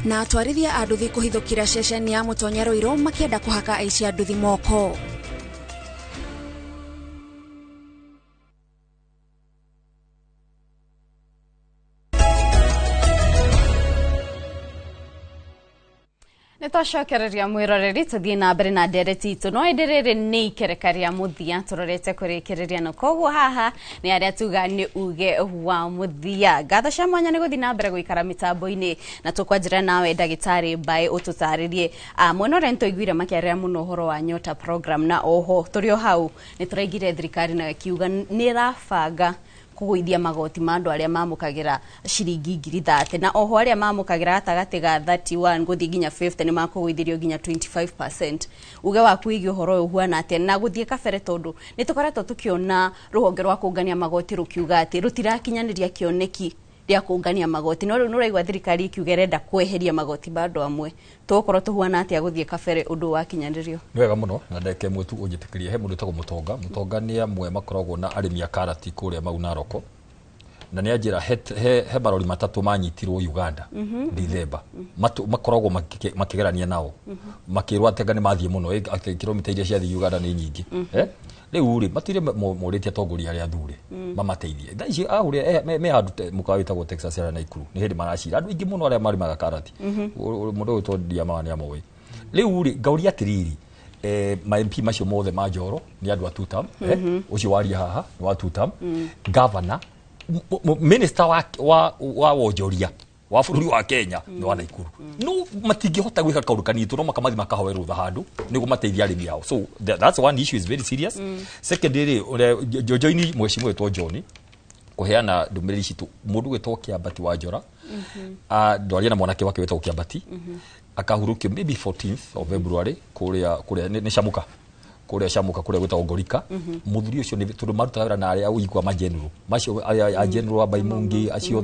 Speaker 17: Na atwarithia a nduthi kũhithũkĩra ceceni ya Mũtonya Ruiru makĩenda kũhaka aici a nduthi moko.
Speaker 18: Nĩtwacokereria mwĩroreri tũthiĩ na mbere na ndereti itũ no ĩndĩ rĩrĩ nĩ ikereka rĩa mũthia tũrorete kũrĩkĩrĩria na koguo haha nĩ arĩa tuga nĩ uge wa mũthia. Ngatho cia mwanya nĩ gũthiĩ na mbere gũikara mĩtambo-inĩ na tũkwanjĩra nawe ndagĩtarĩ Mbaĩ ũtũtarĩrie mwena ũrĩa nĩtwaiguire makĩarĩra mũno ũhoro wa Nyota program na oho tũrĩ o hau nĩtũraigire thirikari nayo ĩkiuga nĩ ĩrabanga kũgũithia magoti ma andũ arĩa mamũkagĩra ciringi 30,000 na oho arĩa mamũkagĩra gatagatĩ ga 31 gũthiĩ nginya 50 nĩ makũgũithĩrio nginya 25%. Uge waku wĩgiĩ ũhoro ũyũ ũhuana atĩa na gũthiĩ kabere tondũ nĩ tũkoretwo tũkĩona rũhonge rwa kũngania magoti rũkiuga atĩ rũtirakinyanĩria kĩoneki rĩa kũngania magoti no rĩu nĩũraigua thirikari ikiuga ĩrenda kweheria magoti ma andũ amwe. Tũgũkorwo tũhuana atĩa gũthiĩ kabere ũndũ wakinyanĩrio?
Speaker 19: Nĩ wega mũno na ndagĩka ĩmwe tu ũnjĩtĩkĩrie he mũndũ wĩtagwo Mũtonga. Mũtonga nĩ amwe makoragwo na arĩmi a karati kũrĩa Mau Naroko na nĩ anjĩra he marori matatũ manyitirwo Uganda Dithemba makoragwo makĩgerania nao makĩrwo atĩ anga nĩ mathiĩ mũno atĩ kilomita iria ciathiĩ Uganda nĩ nyingĩ. Rĩu rĩ matirĩ morĩtie atongoria arĩa athure mamateithie. Thaa ici ahũrĩa me handũ mũkawa wĩtagwo Texas harĩa Naikuru nĩ hĩndĩ maracira andũ aingĩ mũno arĩa marĩmaga karati. Mũndũ ũyũ wĩtwo Ndiamawa nĩ amoĩ. Rĩu rĩ ngauria atĩrĩrĩ ma MP macio mothe ma Njoro nĩ andũ a tutam, ũcio waria haha nĩ wa tutam, governor, minister wa wonjoria wa bũrũri wa Kenya nĩ wa Naikuru. No matingĩhota gwĩka kaũndũ kanini no makamathi makahoe rũtha handũ nĩguo mateithie arĩmi ao. So that's one issue is very serious. Second rĩ ũrĩa joini mheshimiwa wĩtwo John kũheana ndũmĩrĩri citũ mũndũ wĩtwo Kĩambati wa Njora ndwaria na mwanake wake wĩtagwo Kĩambati akahurũkio maybe 14th of February kũrĩa nĩ Shamuka kũrĩa Shamuka kũrĩa gwĩtagwo Ngorika. Mũthuri ũcio nĩ tondũ marutaga wĩra na arĩa ũigua ma general macio a general a Baimungi acio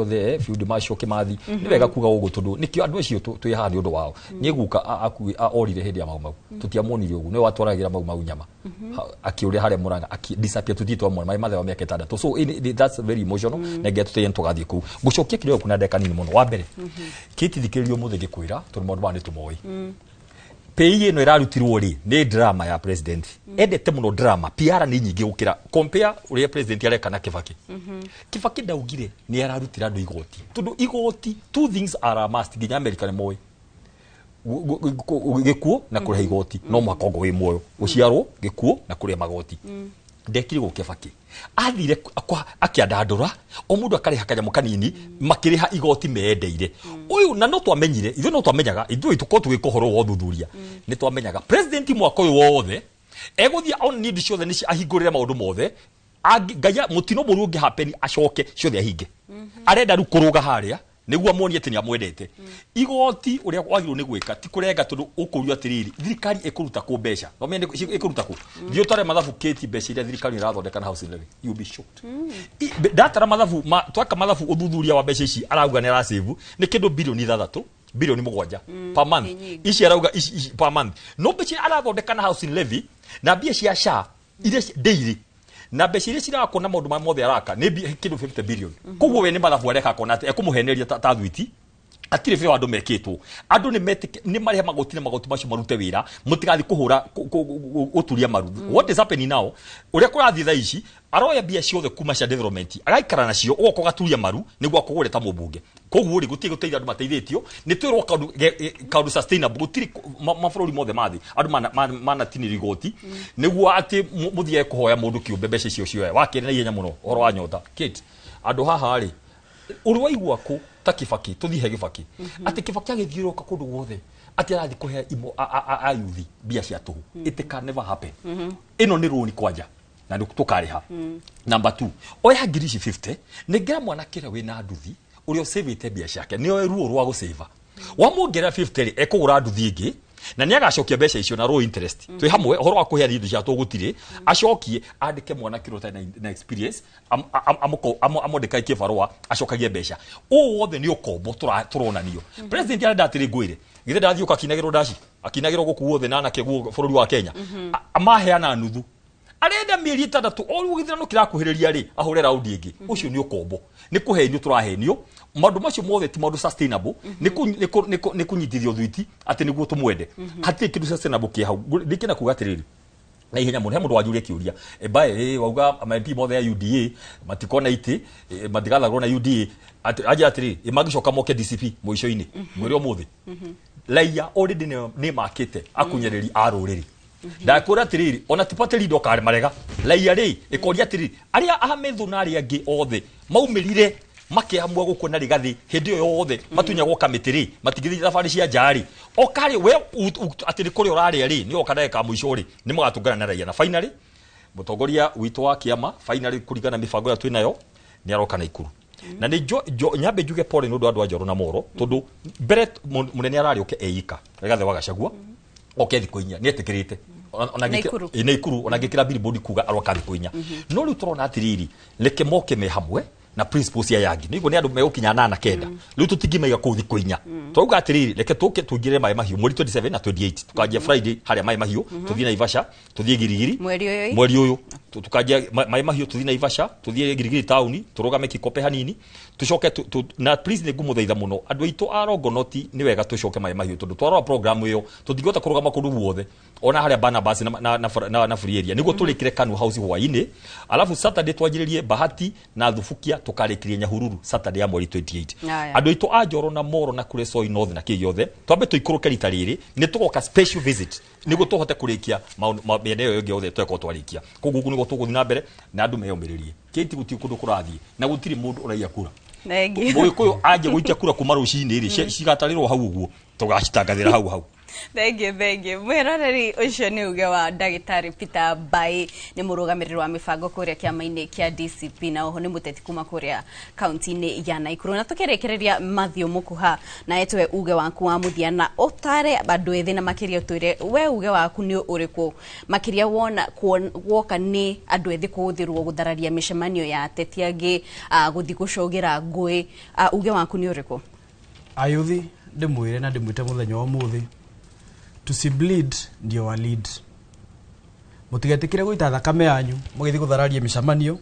Speaker 19: othe field macio Kĩmathi. Nĩ wega kuga ũguo tondũ nĩkĩo andũ acio twĩ haha nĩ ũndũ wao. Niĩ guka orire hĩndĩ ya Mau Mau tũtiamuonire ũguo nĩwe watwaragĩra Mau Mau nyama akĩũrĩa harĩa Mũrang'a disappear tũthiĩ twamuona maĩ mathe wa mĩaka 6. So that's very emotional na nginya tũtĩye tũgathiĩ kũu ngũcokia kĩrĩa kuna ndagĩka nini mũno. Wa mbere kĩtithikĩrĩrio mũthĩ ngĩkwĩra tondũ maũndũ maya nĩ tũmoĩ. Pay ĩno ĩrarutirwo rĩ nĩ drama ya president. Endete mũno drama PR nĩ nyingĩ gũkĩra compare ũrĩa president areka na Kibaki. Kibaki ndaugire nĩ ararutĩra andũ igoti tondũ igoti two things are a must nginya America nĩ moĩ. Gĩkuũ na kũrĩha igoti no mũhaka ongo wĩ muoyo gũciarwo gĩkuũ na kũrĩha magoti. Ndekire gũ Kĩbakĩ athire akĩandandũra o mũndũ akarĩha kanyamũ kanini makĩrĩha igoti meendeire. Ũyũ na no twamenyire ithuĩ no twamenyaga ithuĩ tũkorwo tũgĩka ũhoro wa ũthuthuria nĩ twamenyaga president mwaka ũyũ wothe egũthiĩ on need ciothe nĩ ahingũrĩre maũndũ mothe ngai mũtino mũru ũngĩ happen acoke ciothe ahinge. Arenda rĩu kũrũga harĩa nĩguo amuonie atĩ nĩ amwendete. Igoti ũrĩa wagĩrĩirwo nĩ gwĩka ti kũrenga tondũ ũkũrio atĩrĩrĩ thirikari ĩkũruta kũ mbeca no ĩkũruta kũ thiĩ ũtare mathabu kĩti mbeca iria thirikari ĩrathondeka na housing levy, you be shocked. Ndatara mathabu twaka mathabu ũthuthuria wa mbeca ici arauga nĩ arasave nĩ kĩndũ bilioni 6 bilioni 7 per month ici arauga ici per month no mbeca arathondeka na housing levy na mbia cia SHA iria daily na mbeca iria cirakwo na maũndũ mothe araka nĩ kĩndũ 50 billion. Koguo we nĩ mathabu areka akona atĩ ekũmũheneria ta thwiti atirĩ bĩo andũ mekĩtwo andũ nĩ marĩha magoti na magoti macio marute wĩra mũtigathiĩ kũhũra gũturia maru. What is happening now ũrĩa kũrathiĩ thaa ici aroya mbia ciothe kuma cia development agaikara nacio ũgoka ũgaturia maru nĩguo akũgũre ta mũmbunge. Koguo rĩ gũtirĩ gũteithia andũ mateithĩtio nĩ twĩrwo kaũndũ sustainable gũtirĩ mabũrũri mothe ma thĩ andũ manatinĩrio igoti nĩguo atĩ mũthiage kũhoya mũndũ kĩũmbe mbeca icio cioya. Wa kerĩ na ihenya mũno ũhoro wa nyota Kate andũ haha rĩ ũrĩ waigua kũ ta Kĩbakĩ tũthiĩ he Kĩbakĩ atĩ Kĩbakĩ agĩthiũrũrũka kũndũ guothe atĩ arathiĩ kũhe ayuthi mbia cia tũhũ. It can never happen. Ĩno nĩ rũni kwanja na nĩ tũkarĩha. Number 2 oya ngiri ici 50 nengera mwanake ũrĩa wĩna nduthi ũrĩa ũcĩvĩte mbia ciake nĩoe ruo rwa gũcĩva wamuongerera 50 rĩ ekũgũra nduthi ĩngĩ na nĩ agacokia mbeca icio na low interest. Twĩ hamwe ũhoro wa kũheana indo cia tũhũ gũtirĩ acokie andĩke mwanake ũrĩa ũtarĩ na experience amwandĩkae kĩbarũa acokagie mbeca. Ũũ wothe nĩ ũkombo tũronanio. President arenda atĩrĩ ngwĩre githĩ ndathiĩ ũka akinagĩrwo ndaci akinagĩrwo gũkũ guothe na anake guo bũrũri wa Kenya maheana nuthu arenda mĩeri 6 o rĩu gĩthurano kĩrakuhĩrĩria rĩ ahũre raundi ĩngĩ. Ũcio nĩ ũkombo nĩ kũhenio tũrahenio maũndũ macio mothe ti maũndũ sustainable nĩ kũnyitithio thwiti atĩ nĩguo tũmwende. Hatirĩ kĩndũ sustainable kĩ hau. Ndikĩenda kuga atĩrĩrĩ na ihenya mũno he mũndũ wanjũria kĩũria mbae wauga MP mothe ya UDA matikona itĩ matigathagwo na UDA anja atĩrĩ mangĩcoka moke DCP mũico-inĩ mwĩre ũmũthĩ raia already nĩ makĩte akunyereri a rũrĩrĩ. Ndakwĩra atĩrĩrĩ ona ti party leader ũkarĩ marega raia rĩ ĩkoria atĩrĩrĩ arĩa a Methu na arĩa angĩ othe maumĩrire makĩamua gũkuona Rigathĩ hĩndĩ ĩyo yothe matunyagwo kamĩtĩ rĩ matingĩthiĩ thabarĩ cia nja rĩ okarĩ we atĩ nĩ kũrĩa ũrarĩa rĩ nĩ oka ndagĩka mũico rĩ nĩ mũgatũngana na raia. Na finally mũtongoria witũ wa kĩama finally kũringana na mĩbango ĩrĩa twĩnayo nĩ aroka Naikuru. Na nĩ nyambe njuge pole nĩ ũndũ wa andũ a Njoro na Moro tondũ mbere mũnene ararĩ oke eika Rigathĩ wa Gachagua oke thikũ 4 nĩ etĩkĩrĩte Naikuru ona ngĩkĩra billboard kuga aroka thikũ 4 no rĩu tũrona atĩrĩrĩ reke moke me hamwe na principles cia yangi nĩguo nĩ andũ megũkinya 8 na 9 rĩu tũtingĩmaiga kũu thikũ 4 twauga atĩrĩrĩ reke tũke tũingĩre Maĩ Mahiũ mweri 27 na 28 tukanjia Friday harĩa Maĩ Mahiũ tũthiĩ Naivasha tũthiĩ Girigiri mweri ũyũ tukanjia Maĩ Mahiũ tũthiĩ Naivasha tũthiĩ Girigiri taũni tũrũgame Kikope hanini tũcoke na please nĩ ngũmũthaitha mũno andũ aitũ a Rongonoti nĩ wega tũcoke Maĩ Mahiũ tondũ twarora program ĩyo tũtingĩhota kũrũgama kũndũ guothe ona harĩa Barnabas na free area nĩguo tũrĩkĩre Kanu House hwaĩ-inĩ alafu Saturday twanjĩrĩrie Bahati na Thubukia tũkarĩkĩrie Nyahururu Saturday ya mweri 28. Andũ aitũ a Njoro na Moro na kũrĩa Soi North na kĩ gĩothe twambe tũikũrũke rita rĩrĩ nĩ tũgoka special visit nĩguo tũhote kũrĩkia mĩena ĩyo ĩngĩ yothe twekorwo twarĩkia. Koguo ũguo nĩguo tũgũthiĩ na mbere na andũ meyũmĩrĩrie kĩti gũtirĩ kũndũ kũrathiĩ na gũtirĩ mũndũ ũraiya kura. Mũgĩkũyũ anjia gũikia kura kuma rũcinĩ rĩ cigatarĩrwo hau ũguo tũgacitangathĩra hau hau.
Speaker 18: Thank you, thank you. Mwĩroreri ũcio nĩ uge wa ndagĩtarĩ Peter Mbaĩ nĩ mũrũgamĩrĩri wa mĩbango kũrĩa kĩama-inĩ kĩa DCP na oho nĩ mũteti kuma kũrĩa kaunti-inĩ ya Naikuru. Na tũkĩrĩkĩrĩria Matthew Mũkuha na etwe uge waku wa mũthia na ũtare andũ ethĩ na makĩria ũtwĩre we uge waku nĩ ũrĩkũ makĩria wona woka nĩ andũ ethĩ kũhũthĩrwo gũthararia mĩcemanio ya ateti angĩ gũthiĩ gũcogera ngũĩ uge waku nĩ ũrĩkũ?
Speaker 1: Ayuthi ndĩmwĩre na ndĩmwĩte mũthenya wa ũmũthĩ tusibleed ndio wa lead. Mutigetikire guita thakame yanyu mugithi guthararia micamanio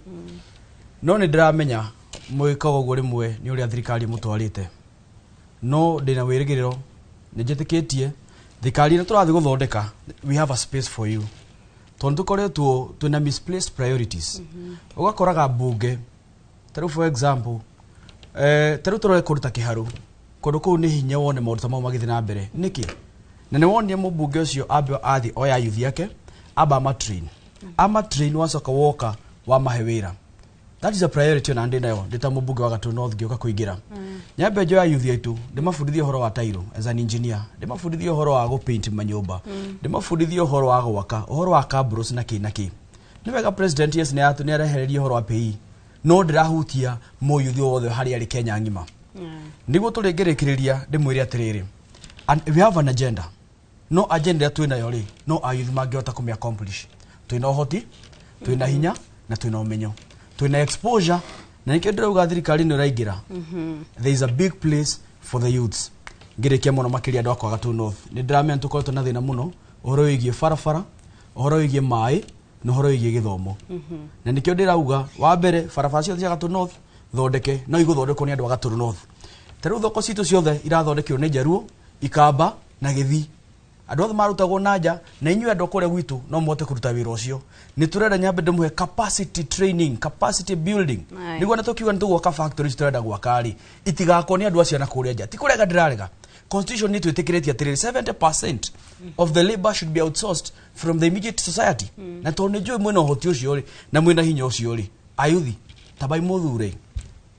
Speaker 1: no ni ndiramenya mwikaga uguo rimwe ni uria thirikari mutwarite no ndina wirigiriro ni njitikitie thirikari ino turathi guthondeka we have a space for you tondu tukoretwo twina misplaced priorities. Ugakoraga mbunge taru for example taru turore kundu ta Kiharu kundu kuu ni hinya wone maundu ta mau magithi na mbere niki Na nĩ wonire mũmbunge ũcio ambe athiĩ oya youth yake amba amatrain, amatrain, wacoka woka wamahe wĩra. That is a priority ona ndĩ nayo ndĩ ta mũmbunge wa Gatũ North ngĩũka kũingĩra. Nyambe njoya youth aitũ, ndĩmabundithie ũhoro wa tairo as an engineer, ndĩmabundithie ũhoro wa gũpaint manyũmba, ndĩmabundithie ũhoro wa gwaka, ũhoro wa cabros na kĩ na kĩ. Nĩ wega president, yes, nĩ arehereria ũhoro wa PE, no ndĩrahutia mũyuthi wothe harĩa arĩ Kenya ng'ima. Nĩguo tũrĩngĩrĩkĩrĩria, ndĩmwĩre atĩrĩrĩ, and we have an agenda, no agenda ĩrĩa twĩnayo rĩ, no ayuthi mangĩhota kũmĩ accomplish. Twĩna ũhoti, twĩna hinya na twĩna ũmenyo, twĩna exposure, na nĩkĩo ndĩrauga thirikari nĩ ĩraingĩra. There is a big place for the youths. Ngĩrĩkia mũno makĩria, andũ akwa Gatũ North, nĩ ndĩramenya tũkoretwo na thĩna mũno ũhoro wĩgiĩ barabara, ũhoro wĩgiĩ maĩ na ũhoro wĩgiĩ gĩthomo. Na nĩkĩo ndĩrauga, wa mbere, barabara ciothe cia Gatũ North thondeke, no igũthondekwo nĩ andũ a Gatũ North. Ta rĩu thoko citũ ciothe irathondekirwo nĩ Njaruo, Ikamba na Gĩthii, andũ othe marutagwo na nja. Na inyuĩ andũ a kũrĩa gwitũ no mũhote kũruta wĩra ũcio. Nĩ tũrenda nyambe ndĩmũhe capacity training, capacity building, nĩguo na tũkiuga nĩ tũgwaka factory ici tũrenda gwaka rĩ, itigakwo nĩ andũ acio na kũrĩa nja. Ti kũrega ndĩrarega, constitution nĩ twĩtĩkĩrĩtie atĩrĩrĩ, 70% of the labor should be outsourced from the immediate society. Na tondũ nĩ njũĩ mwĩna ũhoti ũcio rĩ, na mwĩna hinya ũcio rĩ, ayuthi tabai mũthure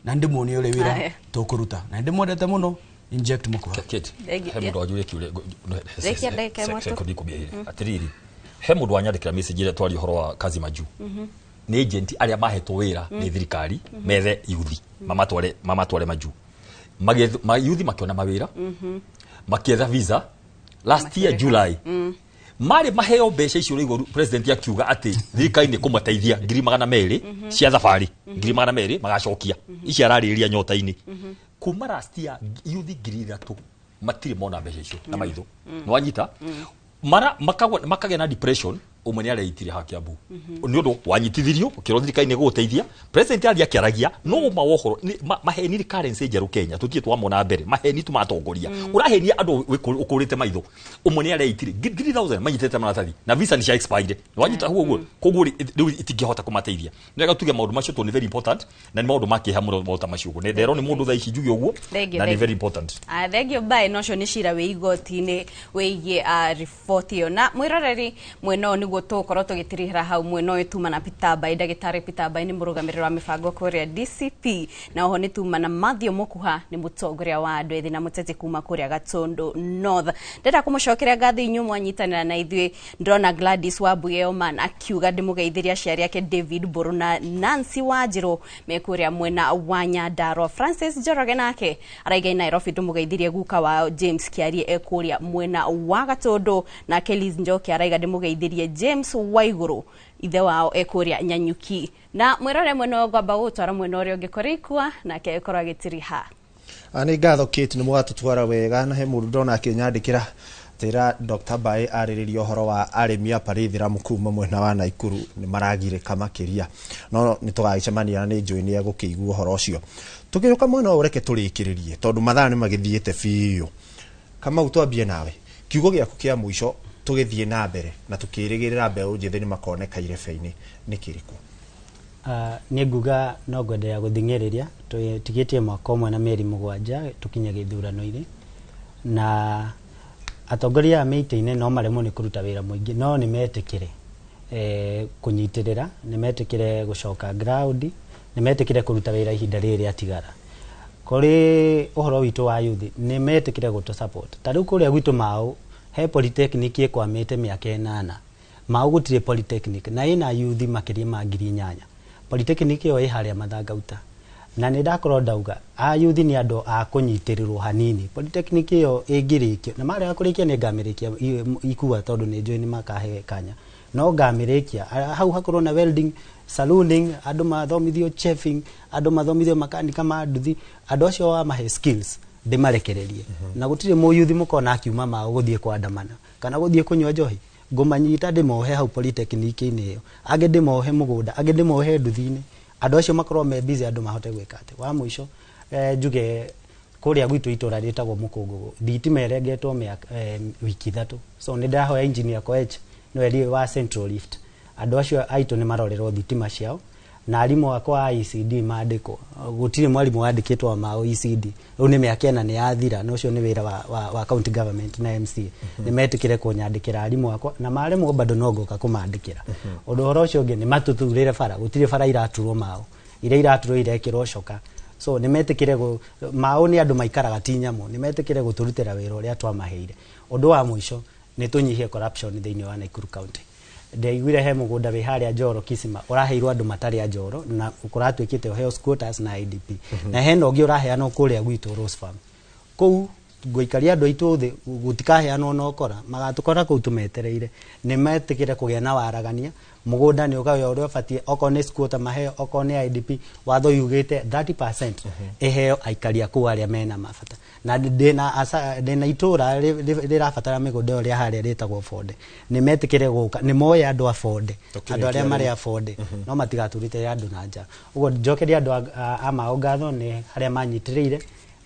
Speaker 1: na ndĩmuonie ũrĩa wĩra tũkũruta, na ndĩmwendete mũno. Inject mũkuha.
Speaker 19: Kate,
Speaker 18: Thank you.
Speaker 19: he mũndũ wanjũria kĩũria.
Speaker 18: Rĩkia ndagĩka ĩmwe tu.
Speaker 19: Sekondi 12. Atĩrĩrĩ, he mũndũ wanyandĩkĩra message ĩrĩa twaria ũhoro wa kazi majuu. Nĩ agent arĩa mahetwo wĩra nĩ thirikari methe yuthi mamatware majuu. Yuthi makĩona mawĩra, makĩetha visa last year July. Marĩ maheo mbeca icio ũraigua president akiuga atĩ thirikari nĩ kũmateithia 200,000 cia thabarĩ, 200,000 magacokia ici ararĩrĩria nyota-inĩ. Kuma last year yuthi 3,000 matirĩ mona mbeca icio na maitho. Nĩwanyita mara makagĩa na depression. Ũmwe nĩ areitire ha Kiambu nĩ ũndũ wanyitithirio ũkĩrwo thirikari nĩ gũgũteithia. President athiĩ akĩaragia no ma wohoro maheni nĩ currency njerũ Kenya tũtirĩ twamona mbere, maheni tumatongoria ũrahenia andũ ũkũrĩte maitho. Ũmwe nĩ areitire 3,000 manyitĩte maratathi na visa nĩ cia expired. Nĩwanyita hau ũguo, koguo rĩu itingĩhota kũmateithia. Nĩ wega tuge maũndũ macio tondũ nĩ very important na nĩ maũndũ ma kĩeha mũno maũndũ ta macio ũguo. Nĩ nderwo nĩ mũndũ thaa ici njuge ũguo.
Speaker 18: Thank you,
Speaker 19: Na nĩ
Speaker 18: thank you.
Speaker 19: very important.
Speaker 18: Ah, thank you bye. No cio nĩ cira wĩ igoti-inĩ wĩgiĩ riboti ĩyo. Na mwĩroreri, mwena ũyũ nĩguo tũgũkorwo tũgĩtirihĩra hau. Mwena ũyũ tuma na Peter Mbai, ndagĩtarĩ Peter Mbai nĩ mũrũgamĩrĩri wa mĩbango kũrĩa DCP, na oho nĩ tuma na Mathew Mũkuha, nĩ mũtongoria wa andũ ethĩ na mũteti kuma kũrĩa Gatundu North. Ndĩrenda kũmũcokeria ngatho inyuĩ mwanyitanĩra na ithuĩ. Ndĩrona Gladys Wambuye Oman akiuga ndĩmũgeithĩrie aciari ake David Mbũrũ na Nancy Wanjirũ me kũrĩa mwena wa Nyandarua. Francis Njoroge nake araiga Nairobi ndĩmũgeithirie guka wao James Kiarie e kũrĩa mwena wa Gatundu. Nake Liz Njoki araiga ndĩmũgeithirie James Waigũrũ, ithe wao e kũrĩa Nyanyuki. Na mwĩrore, mwena ũyũ ngwamba gũtwara mwena ũrĩa ũngĩ kũrĩ ikua, nake ĩkorwo agĩtiriha.
Speaker 4: Ah, nĩ ngatho Kate, nĩ mũgatũtwara wega. Na he mũndũ ndona akĩnyandĩkĩra tĩra Dr. Mbae arĩrĩria ũhoro wa arĩmi a Parithiramu kuma mwena wa Naikuru nĩ maragirĩka makĩria, no nĩ tũgagĩcemania na nĩ njũĩ nĩ egũkĩigua ũhoro ũcio. Tũgĩũka mwena ũyũ, reke tũrĩkĩrĩrie tondũ mathaa nĩ magĩthiĩte biũ. Kamau, twambie nawe, kiugo gĩaku kĩa mũico tũgĩthiĩ na mbere na tũkĩrĩgĩrĩra mbeũ njĩthĩ nĩ makoneka irebe-inĩ nĩ kĩrĩkũ?
Speaker 14: Niĩ nguga no ngwenderea gũthing'ĩrĩria tũtigĩtie mwaka ũmwe na mĩeri 7 tũkinye gĩthurano-inĩ, na atongoria a mĩtĩ-inĩ no maremwo nĩ kũruta wĩra mũingĩ, no nĩ metĩkĩre kũnyitĩrĩra, nĩ metĩkĩre gũcoka ground, nĩ metĩkĩre kũruta wĩra ihinda rĩrĩ rĩatigara. Kũrĩ ũhoro witũ wa youth, nĩ metĩkĩre gũtũ support. Ta rĩu kũrĩa gwitũ Mau he polytechnic ĩkwamĩte mĩaka 8. Mau gũtirĩ polytechnic na ĩna youth makĩria ma 8,000. Polytechnic ĩyo ĩ harĩa Mathangauta, na nĩ ndakorwo ndauga a youth nĩ andũ a kũnyitĩrĩrwo hanini. Polytechnic ĩyo ĩngĩrĩkio, na marega kũrĩkia nĩ ngamĩrĩkia ikua tondũ nĩ njũĩ nĩ makahe kanya, no ngamĩrĩkia. Hau hakorwo na welding, salooning, andũ mathomithio chefing, andũ mathomithio makanika ma nduthi. Andũ acio wamahe skills ndĩmarekererie, na gũtirĩ mũyuthi mũkona akiuma mao gũthiĩ kwandamana kana gũthiĩ kũnyua njohi. Ngũmanyita ndĩmohe hau polytechnic-inĩ ĩyo, angĩ ndĩmohe mũgũnda, angĩ ndĩmohe nduthi-inĩ. Andũ acio makorwo me busy, andũ mahote gwĩka atĩ wa mũico njuge kũrĩa gwitũ itũra rĩtagwo Mũkũngũgũ thitima ĩrengetwo wiki 3, so nĩ ndahoya engineer Koech nĩwe wa Central Rift, andũ acio aitũ nĩ marorerwo thitima ciao. Na arimũ akwa a ECD mandĩkwo. Gũtirĩ mwarimũ wandĩkĩtwo wa mao ECD. Rĩu nĩ mĩaka 4 nĩ yathira, na ũcio nĩ wĩra wa county government na MCA. Nĩ metĩkĩre kũnyandĩkĩra arimũ akwa, na maremwo bado no ngoka kũmandĩkĩra. Ũndũ ũhoro ũcio ũngĩ nĩ matũthurĩre bara. Gũtirĩ bara iraturwo mao, iria iraturwo irekĩrwo coka. So nĩ metĩkĩre mao nĩ andũ maikaraga ti nyamũ, nĩ metĩkĩre gũtũrutĩra wĩra ũrĩa twamaheire. Ũndũ wa mũico nĩ tũnyihie corruption thĩinĩ wa Nakuru County. Ndaiguire he mũgũnda wĩ harĩa Njoro Kisima ũraheirwo andũ matarĩ a Njoro, na kũratuĩkĩte ũheo squatters na IDP. Na hena ũngĩ ũraheanwo kũrĩa gwitũ Rose Farm. Kũu ngũikaria andũ aitũ thĩ, gũtikaheanwo na ũkora, magatũkora kũu tũmetereire. Nĩ metĩkĩre kũgĩa na waragania, mũgũnda nĩ ũgaywo ũrĩa ũbatiĩ, okorwo nĩ squatter maheo, okorwo nĩ IDP, watho yugĩte 30% ĩheo aikari a kũu arĩa mena mabata. Na ndĩna itũra rĩrabatara mĩgũnda ĩyo rĩa harĩa rĩtagwo Bonde. Nĩ metĩkĩre gũka, nĩ moe andũ a Bonde, andũ arĩa marĩ a Bonde, no matigaturĩte andũ na nja. Ũguo njokeria andũ a mao ngatho nĩ harĩa manyitĩrĩire,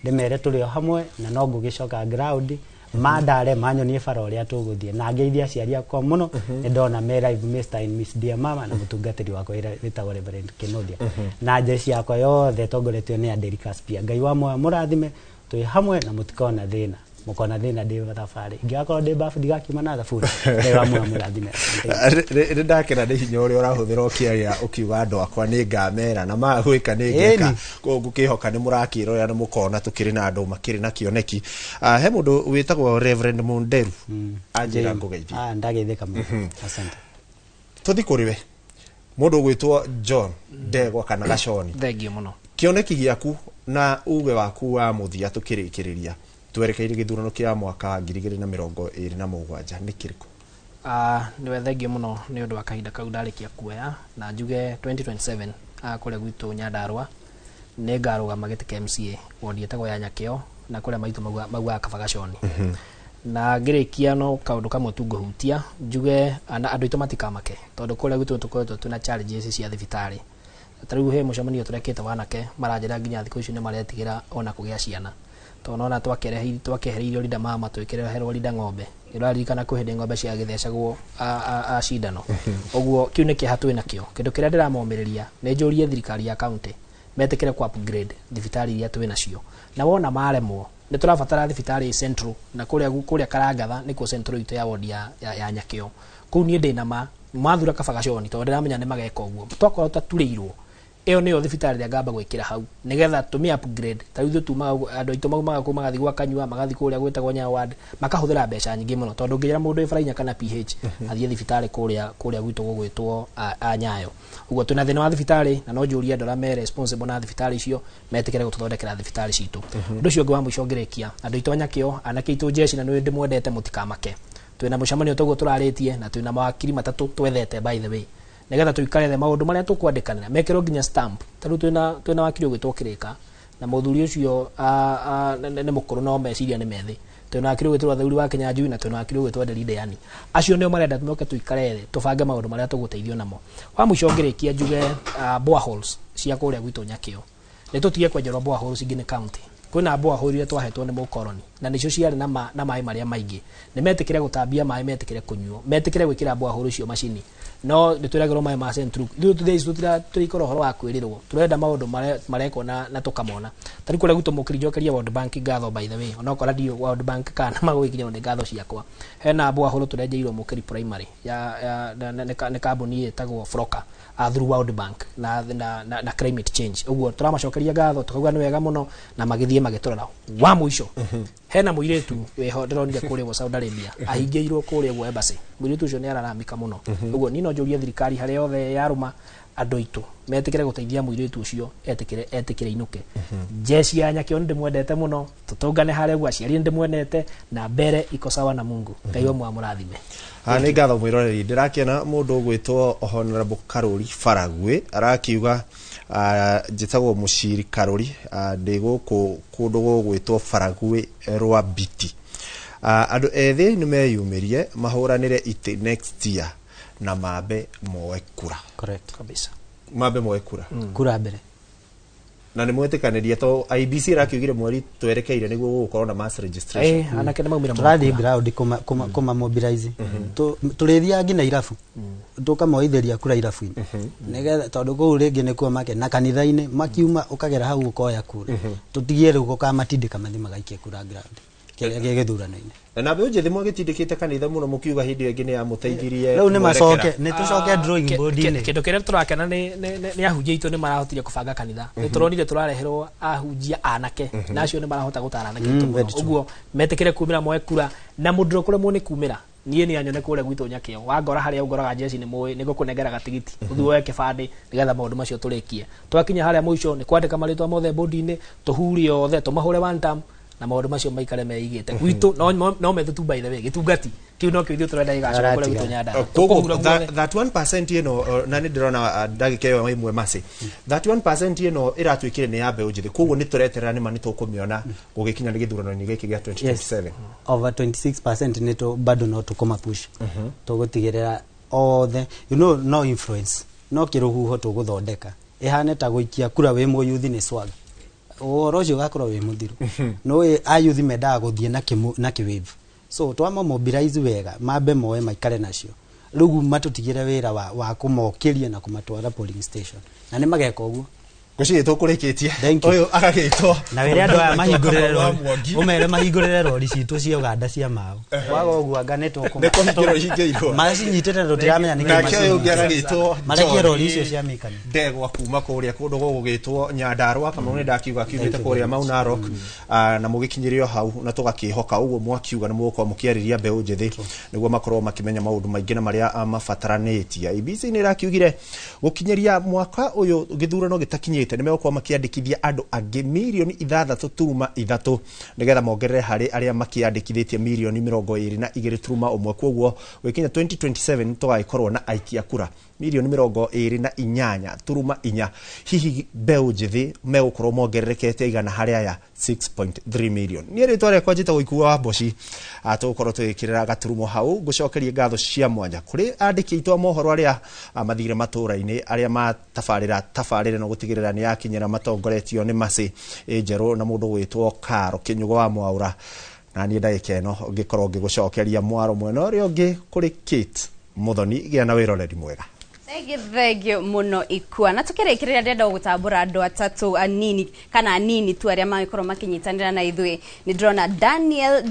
Speaker 14: ndĩmere tũrĩ o hamwe, na no ngũgĩcoka ground mandare manyonie bara ũrĩa tũgũthiĩ. Na ngeithia aciari akwa mũno, nĩ ndona me live Mr and Miss Dear Mama na mũtungatĩri wakwa wĩtagwo Reverend Kenodia. Na jeshi yakwa yothe ĩtongoretio nĩ Adeli Caspia. Ngai wa muoyo mũrathime, twĩ hamwe na mũtikona thĩna. Mũkona thĩna ndĩ thabarĩ, ingĩgakorwo ndĩ babu ndigakiuma na thabuni. Ngai wa muoyo mũrathime.
Speaker 4: Nĩ ndakena nĩ hinya ũrĩa ũrahũthĩra ũkĩaria ũkiuga andũ akwa nĩ ngamera na magwĩka nĩ ngeka. Koguo ngũkĩhoka nĩ mũrakĩrorera na mũkona tũkĩrĩ na andũ makĩrĩ na kĩoneki. He mũndũ wĩtagwo Reverend Munderu anjĩra ngũgeithie.
Speaker 14: Ndageithĩka mũno. Asante.
Speaker 4: Tũthiĩ kũrĩ we mũndũ ũgwĩtwo John Ndegwa kana Gaconi.
Speaker 2: Thengiũ mũno.
Speaker 4: Kĩoneki gĩaku na uge waku wa mũthia tũkĩrĩkĩrĩria twerekeire gĩthurano kĩa mwaka 2027 nĩ kĩrĩkũ?
Speaker 2: Nĩwe thengiũ mũno nĩ ũndũ wa kahinda kau ndarĩkia kuoya, na njuge 2027 kũrĩa gwitũ Nyandarua nĩ ngarũgama gĩtĩ kĩa MCA wodi ĩtagwo ya Nyakĩo, na kũrĩa maitũ maugaga kaba Gaconi. Na ngĩrĩkia no kaũndũ kamwe tu ngũhutia njuge andũ aitũ matikamake, tondũ kũrĩa gwitũ tũkoretwo twĩna challenges cia thibitarĩ. Ta rĩu he mũcemanio tũrekĩte wanake maranjĩra nginya thikũ ici nĩ maretigĩra ona kũgĩa ciana, tondũ nona twakehereirio rinda mama twĩkĩreherwo rinda ng'ombe. Ũraririkana kwĩ hĩndĩ ng'ombe ciagĩthecagwo a cindano. Ũguo kĩu nĩ kĩeha twĩ nakĩo. Kĩndũ kĩrĩa ndĩramomĩrĩria nĩ njũrie thirikari ya county metĩkĩre ku upgrade thibitarĩ iria twĩ nacio, na wona maremwo nĩ tũrabatara thibitarĩ central, na kũrĩa Karangatha nĩkuo central itũ ya wodi ya Nyakĩo. Kũu niĩ ndĩna ma mathura kaba Gaconi, tondũ ndĩramenya nĩ mageka ũguo. Twakorwo twaturĩirwo, ĩyo nĩyo thibitarĩ ĩrĩa ngamba gwĩkĩra hau nĩgetha tũmĩ upgrade. Ta rĩu ithuĩ tumaga andũ aitũ maumaga kũu magathiĩ gwa Kanyua, magathiĩ kũrĩa gwĩtagwo Nyayo ward, makahũthĩra mbeca nyingĩ mũno, tondũ ũngĩra mũndũ wĩ barainya kana PH athiĩ thibitarĩ kũrĩa gwitũ gũgwĩtwo a Nyayo. Ũguo twĩna thĩna wa thibitarĩ, na no njũrie andũ arĩa me responsible na thibitarĩ icio metĩkĩre gũtũthondekera thibitarĩ citũ. Ũndũ ũcio ũngĩ wa mũico ngĩrĩkia, andũ aitũ a Nyakĩo, anake aitũ jeshi, na nĩ ndĩmwendete, mũtikamake. Twĩna mũcemanio toguo tũrarĩtie, na twĩna mawakiri matatũ twethete by the way, nĩgetha tũikare thĩ maũndũ marĩa tũkwandĩkanĩra mekĩrwo nginya stamp. Ta rĩu twĩna wakiri ũgwĩtwo Kĩrĩka, na mũthuri ũcio nĩ mũkũrũ no meciria nĩ methĩ. Twĩna wakiri ũgwĩtwo Thauri wa Kinyanjui, na twĩna wakiri ũgwĩtwo Nderi Deani. Acio nĩo marenda moke tũikare thĩ tũbange maũndũ marĩa tũgũteithio namo. Wa mũico ngĩrĩkia njuge boreholes cia kũrĩa gwitũ Nyakĩo nĩ tũtige kwenjerwo boreholes ingĩ nĩ county. Kwĩna borehole iria twahetwo nĩ mũkoroni, na nĩcio ciarĩ na maĩ marĩa maingĩ. Nĩ metĩkĩre gũtambia maĩ, metĩkĩre kũnyuo, metĩkĩre gwĩkĩra borehole icio macini. No nĩ twĩragĩrwo maĩ ma Central. Ithuĩ tũthiĩ ici tũtirikora ũhoro wa kwĩrĩrwo, tũrenda maũndũ marekwo na tũkamona. Ta rĩu kũrĩa gwitũ mũkĩrinjokeria World Bank ngatho by the way, onokorwo ndiũ World Bank kana magũgĩkinyĩrwo nĩ ngatho ciakwa. Hena borehole tũrenjeirwo Mũkĩri Primary nĩ kambuni ĩtagwo Froka, through World Bank na climate change. Ũguo tũramacokeria ngatho, tũkauga nĩ wega mũno, na magĩthiĩ magĩtũrora. Wa mũico hena mũirĩtu wĩho ndĩronire kũrĩa Saudi Arabia ahingĩirwo kũrĩa guo embassy. Mũirĩtu ũcio nĩ araramika mũno. Ũguo niĩ no njũrie thirikari harĩa yothe yarũma andũ aitũ metĩkĩre gũteithia mũirĩtu ũcio, etĩkĩre inũke. Jeshi ya Nyakĩo nĩ ndĩmwendete mũno, tũtũngane harĩa ũguo, aciari nĩ ndĩmwendete, na mbere iko sawa na Mungu. Ngai wa mũrathime.
Speaker 4: Nĩ ngatho mwĩroreri, ndĩrakena mũndũ ũgwĩtwo Honorable Karuri Faragwe arakiuga njĩtagwo Mũciri Karuri, ndĩ gũkũ kũndũ gũgwĩtwo Faragwe rwa Biti. Andũ ethĩ nĩ meyumĩrie mahũranĩre itĩ next year na mambe moe kura.
Speaker 14: Correct.
Speaker 2: Kabisa.
Speaker 4: Mambe moe kura.
Speaker 14: Kura mbere.
Speaker 4: Na nĩ mwetĩkanĩria to IBC ĩrakiugire mweri twerekeire nĩguo gũgũkorwo na mass registration.
Speaker 2: Anake nĩ maumĩra.
Speaker 11: Tũrathiĩ ground kũma mobilize. Tũrĩthiaga nginya irabu, tũkamoithĩria kura irabu-inĩ, nĩgetha tondũ kũu rĩngĩ nĩkuo make na kanitha-inĩ makiuma, ũkagera hau ũkoya kura. Tũtigie rĩu gũkamatindĩka mathiĩ magaikie kura ground kĩrĩa gĩ gĩthurano-inĩ.
Speaker 4: Na mbeũ njĩthĩ mwagĩtindĩkĩte kanitha mũno, mũkiuga hĩndĩ ĩyo ĩngĩ nĩ yamũteithirie
Speaker 11: Rĩu nĩ macoke
Speaker 4: mwerekera.
Speaker 11: nĩ tũcoke drawing board-inĩ.
Speaker 2: Kĩndũ kĩrĩa tũrakena nĩ ahunjia aitũ nĩ marahotire kũbanga kanitha. Nĩ tũronire tũrareherwo ahunjia anake, na acio nĩ marahota gũtara anake aitũ mũno.
Speaker 11: Very true.
Speaker 2: Ũguo metĩkĩre kumĩra moe kura, na mũndũ ũkũremwo nĩ kumĩra, niĩ nĩ anyone kũrĩa gwitũ Nyakĩo, wangora harĩa ũngoraga njeci, nĩ mũĩ nĩ ngũkũnengera gatigiti ũthiĩ woe kĩbandĩ, nĩgetha maũndũ macio tũrĩkie. Twakinya harĩa mũico nĩ kwandĩka marĩtwa mothe bodi-inĩ, tũhure othe, tũmahũre one term, na maũndũ macio maikare meigĩte gwitũ. No methu tu, by the way, gĩtungati kĩu no kĩo ithuĩ tũrenda gĩgacoka kũrĩa gwitũ Nyandarua.
Speaker 4: Koguo
Speaker 2: Tũkũhura guothe.
Speaker 4: 31% ĩno, na nĩ ndĩrona ndagĩka ĩyo ĩmwe maci, 31% ĩno ĩratuĩkire nĩ ya mbeũ njĩthĩ, koguo nĩ tũreterera nĩma nĩ tũkũmĩona gũgĩkinya nĩ gĩthurano-inĩ gĩkĩ gĩa 2027.
Speaker 11: Over 26% nĩ tũ bado no tũkũmapush, tũgũtigĩrĩra othe, no influence no kĩrũhuho tũgũthondeka ĩhane ta gũikia kura wĩ mũyuthi nĩ swag, ũhoro ũcio ũgakorwo wĩ mũthiru. No ayuthi mendaga gũthiĩ na kĩmũ na kĩwave, so twama mobilize wega, mambe moe maikare nacio, rĩu matũtigĩre wĩra wa kũmokĩria na kũmatwara polling station, na nĩ mageka ũguo.
Speaker 4: Ngwĩciria tũkũrĩkĩtie.
Speaker 11: Thank you.
Speaker 4: Ũyũ agagĩtwo
Speaker 11: Na wĩre andũ aya mahingũrĩre
Speaker 4: wa
Speaker 11: rori,
Speaker 4: Mwangi.
Speaker 11: ũmere mahingũrĩre rori citũ cia Uganda cia maũ, waga ũguo anga nĩ
Speaker 4: Nĩ kũhingĩrwo ihingĩirwo.
Speaker 11: Macinyitĩte, tũtiramenya nĩkĩ.
Speaker 4: Nake ũyũ ũngĩ agagĩtwo
Speaker 11: Marekie
Speaker 4: John
Speaker 11: rori icio cia mikani.
Speaker 4: Ndegwa kuma kũrĩa kũndũ gũgũgĩtwo Nyandarua. Kamau nĩ ndakiuga kiumĩte kũrĩa Mau Narok. Na mũgĩkinyĩrio hau na tũgakĩhoka ũguo mwakiuga nĩ mũgũkorwo mũkĩarĩria mbeũ njĩthĩ nĩguo makorwo makĩmenya maũndũ maingĩ na marĩa mabataranĩtie. IBC nĩ ĩrakiugire gũkinyĩria mwaka ũyũ gĩthurano gĩtakinyĩte nĩ megũkorwo makĩandĩkithia andũ angĩ 6.3 mirioni nĩgetha mongerere harĩ arĩa makĩandĩkithĩtie 22.1 mirioni. Koguo gũgĩkinya 2027 tũgagĩkorwo na aikia kura 28.4 mirioni. Hihi mbeũ njĩthĩ megũkorwo mongererekete igana harĩ aya 6.3 million? Niĩ rĩtwa rĩakwa njĩtagwo Ikua wa Mboci. Tũgũkorwo tũgĩkĩrĩra gaturumo hau. Ngũcokerie ngatho cia mwanya kũrĩ andĩki aitũ a mohoro arĩa mathire matũũra-inĩ, arĩa matabarĩra tabarĩra na gũtigĩrĩra nĩ yakinyĩra, matongoretio nĩ Macĩ Njerũ na mũndũ gwĩtwo Karo Kĩnyugo wa Mwaũra. Na niĩ ndagĩka ĩno ngĩkorwo ngĩgũcokeria mwaro mwena ũrĩa ũngĩ kũrĩ Kate Muthoni. Gĩa na wĩroreri mwega.
Speaker 18: Thank you, thank you muno Ikua. Na tukĩrĩkĩrĩria, ndĩrenda gũtambũra andũ atatũ anini kana anini tu arĩa magĩkorwo makĩnyitanĩra na ithuĩ. Nĩ ndĩrona Daniel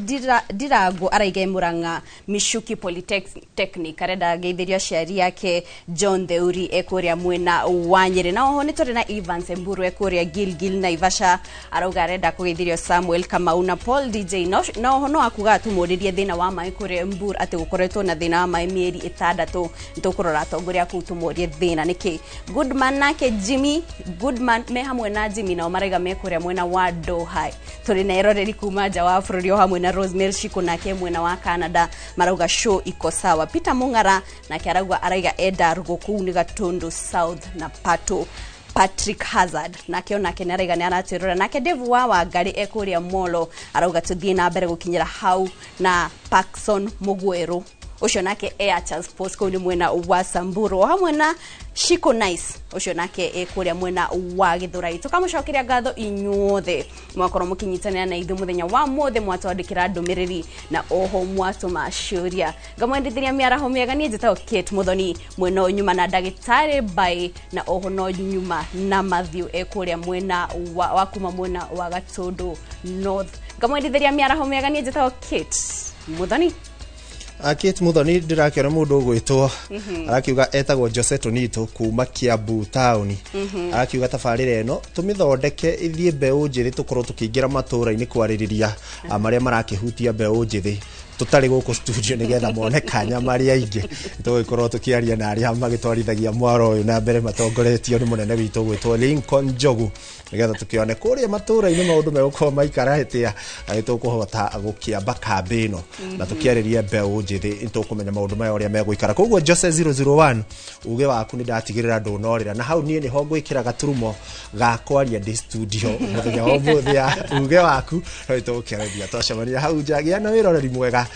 Speaker 18: Ndirango araiga Murang'a Michuki Polytechnic, arenda ngeithĩrio aciari ake John Theuri ekũrĩa mwena wa Nyĩrĩ. Na oho nĩ tũrĩ na Evans Mburu ekũrĩa Gilgil Naivasha, arauga arenda kũgeithĩrio Samuel Kamau na Paul DJ. Na oho no akuga tũmũrĩrie thĩna wa maĩ kũrĩa Mburu, atĩ gũkoretwo na thĩna wa maĩ mĩeri 6. Nĩtũkũrora atongoria kũu tũmũrie thĩna nĩkĩ. Goodman nake Jimmy Goodman me hamwe na Jimmy nao maraiga me kũrĩa mwena wa Doha. Tũrĩ na eroreri kuma nja wa bũrũri o hamwe na Rosemary Shiko nake mwena wa Canada, marauga show iko sawa. Peter Mung'ara nake arauga araiga enda rugo kũu nĩ Gatundu South na Pato. Patrick Hazard nake onake nĩ araiga nĩ aratwĩrora. Nake Dave wa Wangari ekũrĩa Molo arauga tũthiĩ na mbere gũkinyĩra hau. Na Parkson Mugweru ũcio nake Air Transport kũu nĩ mwena wa Samburu, o hamwe na Shiko Nice ũcio nake e kũrĩa mwena wa Gĩthũrai. Tũkamũcokeria ngatho inyuothe mwakorwo mũkĩnyitanĩra na ithuĩ mũthenya wa mũthĩ, mwatwandĩkĩra ndũmĩrĩri na oho mwatũma ciũria. Ngamwendithĩria mĩaraho mĩega. Niĩ njĩtagwo Kate Muthoni, mwena ũyũ nyuma na ndagĩtarĩ Bai, na oho no nyuma na Matthew e kũrĩa mwena wa kuma mwena wa Gatundu North. Ngamwendithĩria mĩaraho mĩega. Niĩ njĩtagwo Kate Muthoni.
Speaker 4: Kate Muthoni, ndĩrakĩona mũndũ ũgwĩtwo arakiuga etagwo Jose Tonito kuma Kiambu taũni. Arakiuga tabarĩra ĩno tũmĩthondeke ithiĩ mbeũ njĩthĩ tũkorwo tũkĩingĩra matũũra-inĩ kwarĩrĩria marĩa marakĩhutia mbeũ njĩthĩ tũtarĩ gũkũ studio, nĩgetha mone kanya marĩ aingĩ. Tũgĩkorwo tũkĩaria na arĩa magĩtwarithagia mwaro ũyũ na mbere matongoretio nĩ mũnene witũ gwĩtwo Lincoln Njogu, nĩgetha tũkĩone kũrĩa matũũra-inĩ maũndũ megũkorwo maikara atĩa, na nĩtũkũhota gũkĩamba kambĩ ĩno na tũkĩarĩria mbeũ njĩthĩ, nĩtũkũmenya maũndũ maya ũrĩa megũikara. Koguo Jose 001, uge waku nĩ ndatigĩrĩra ndũnorĩra, na hau niĩ nĩho ngwĩkĩra gaturumo ga kwaria ndĩ studio mũthenya wa ũmũthĩ ya uge waku. No nĩtũgũkĩaragia twacemania hau nja. Gĩa na wĩroreri mwega.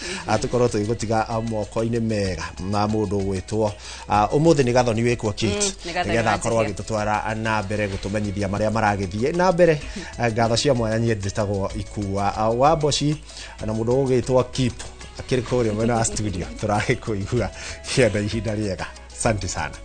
Speaker 4: Tũkorwo tũgĩgũtiga moko-inĩ mega na mũndũ ũgwĩtwo ũmũthĩ nĩ Gathoni wĩkuo Kate,
Speaker 18: Nĩ Gathoni
Speaker 4: nĩgetha akorwo
Speaker 18: wanjĩtie.
Speaker 4: agĩtũtwara na mbere gũtũmenyithia marĩa maragĩthiĩ na mbere. Ngatho cia mwanya, niĩ njĩtagwo Ikua wa Mboci na mũndũ ũgwĩtwo Kip akĩrĩ kũrĩa mwena wa studio, tũragĩkũigua kĩenda ihinda rĩega. Asante sana.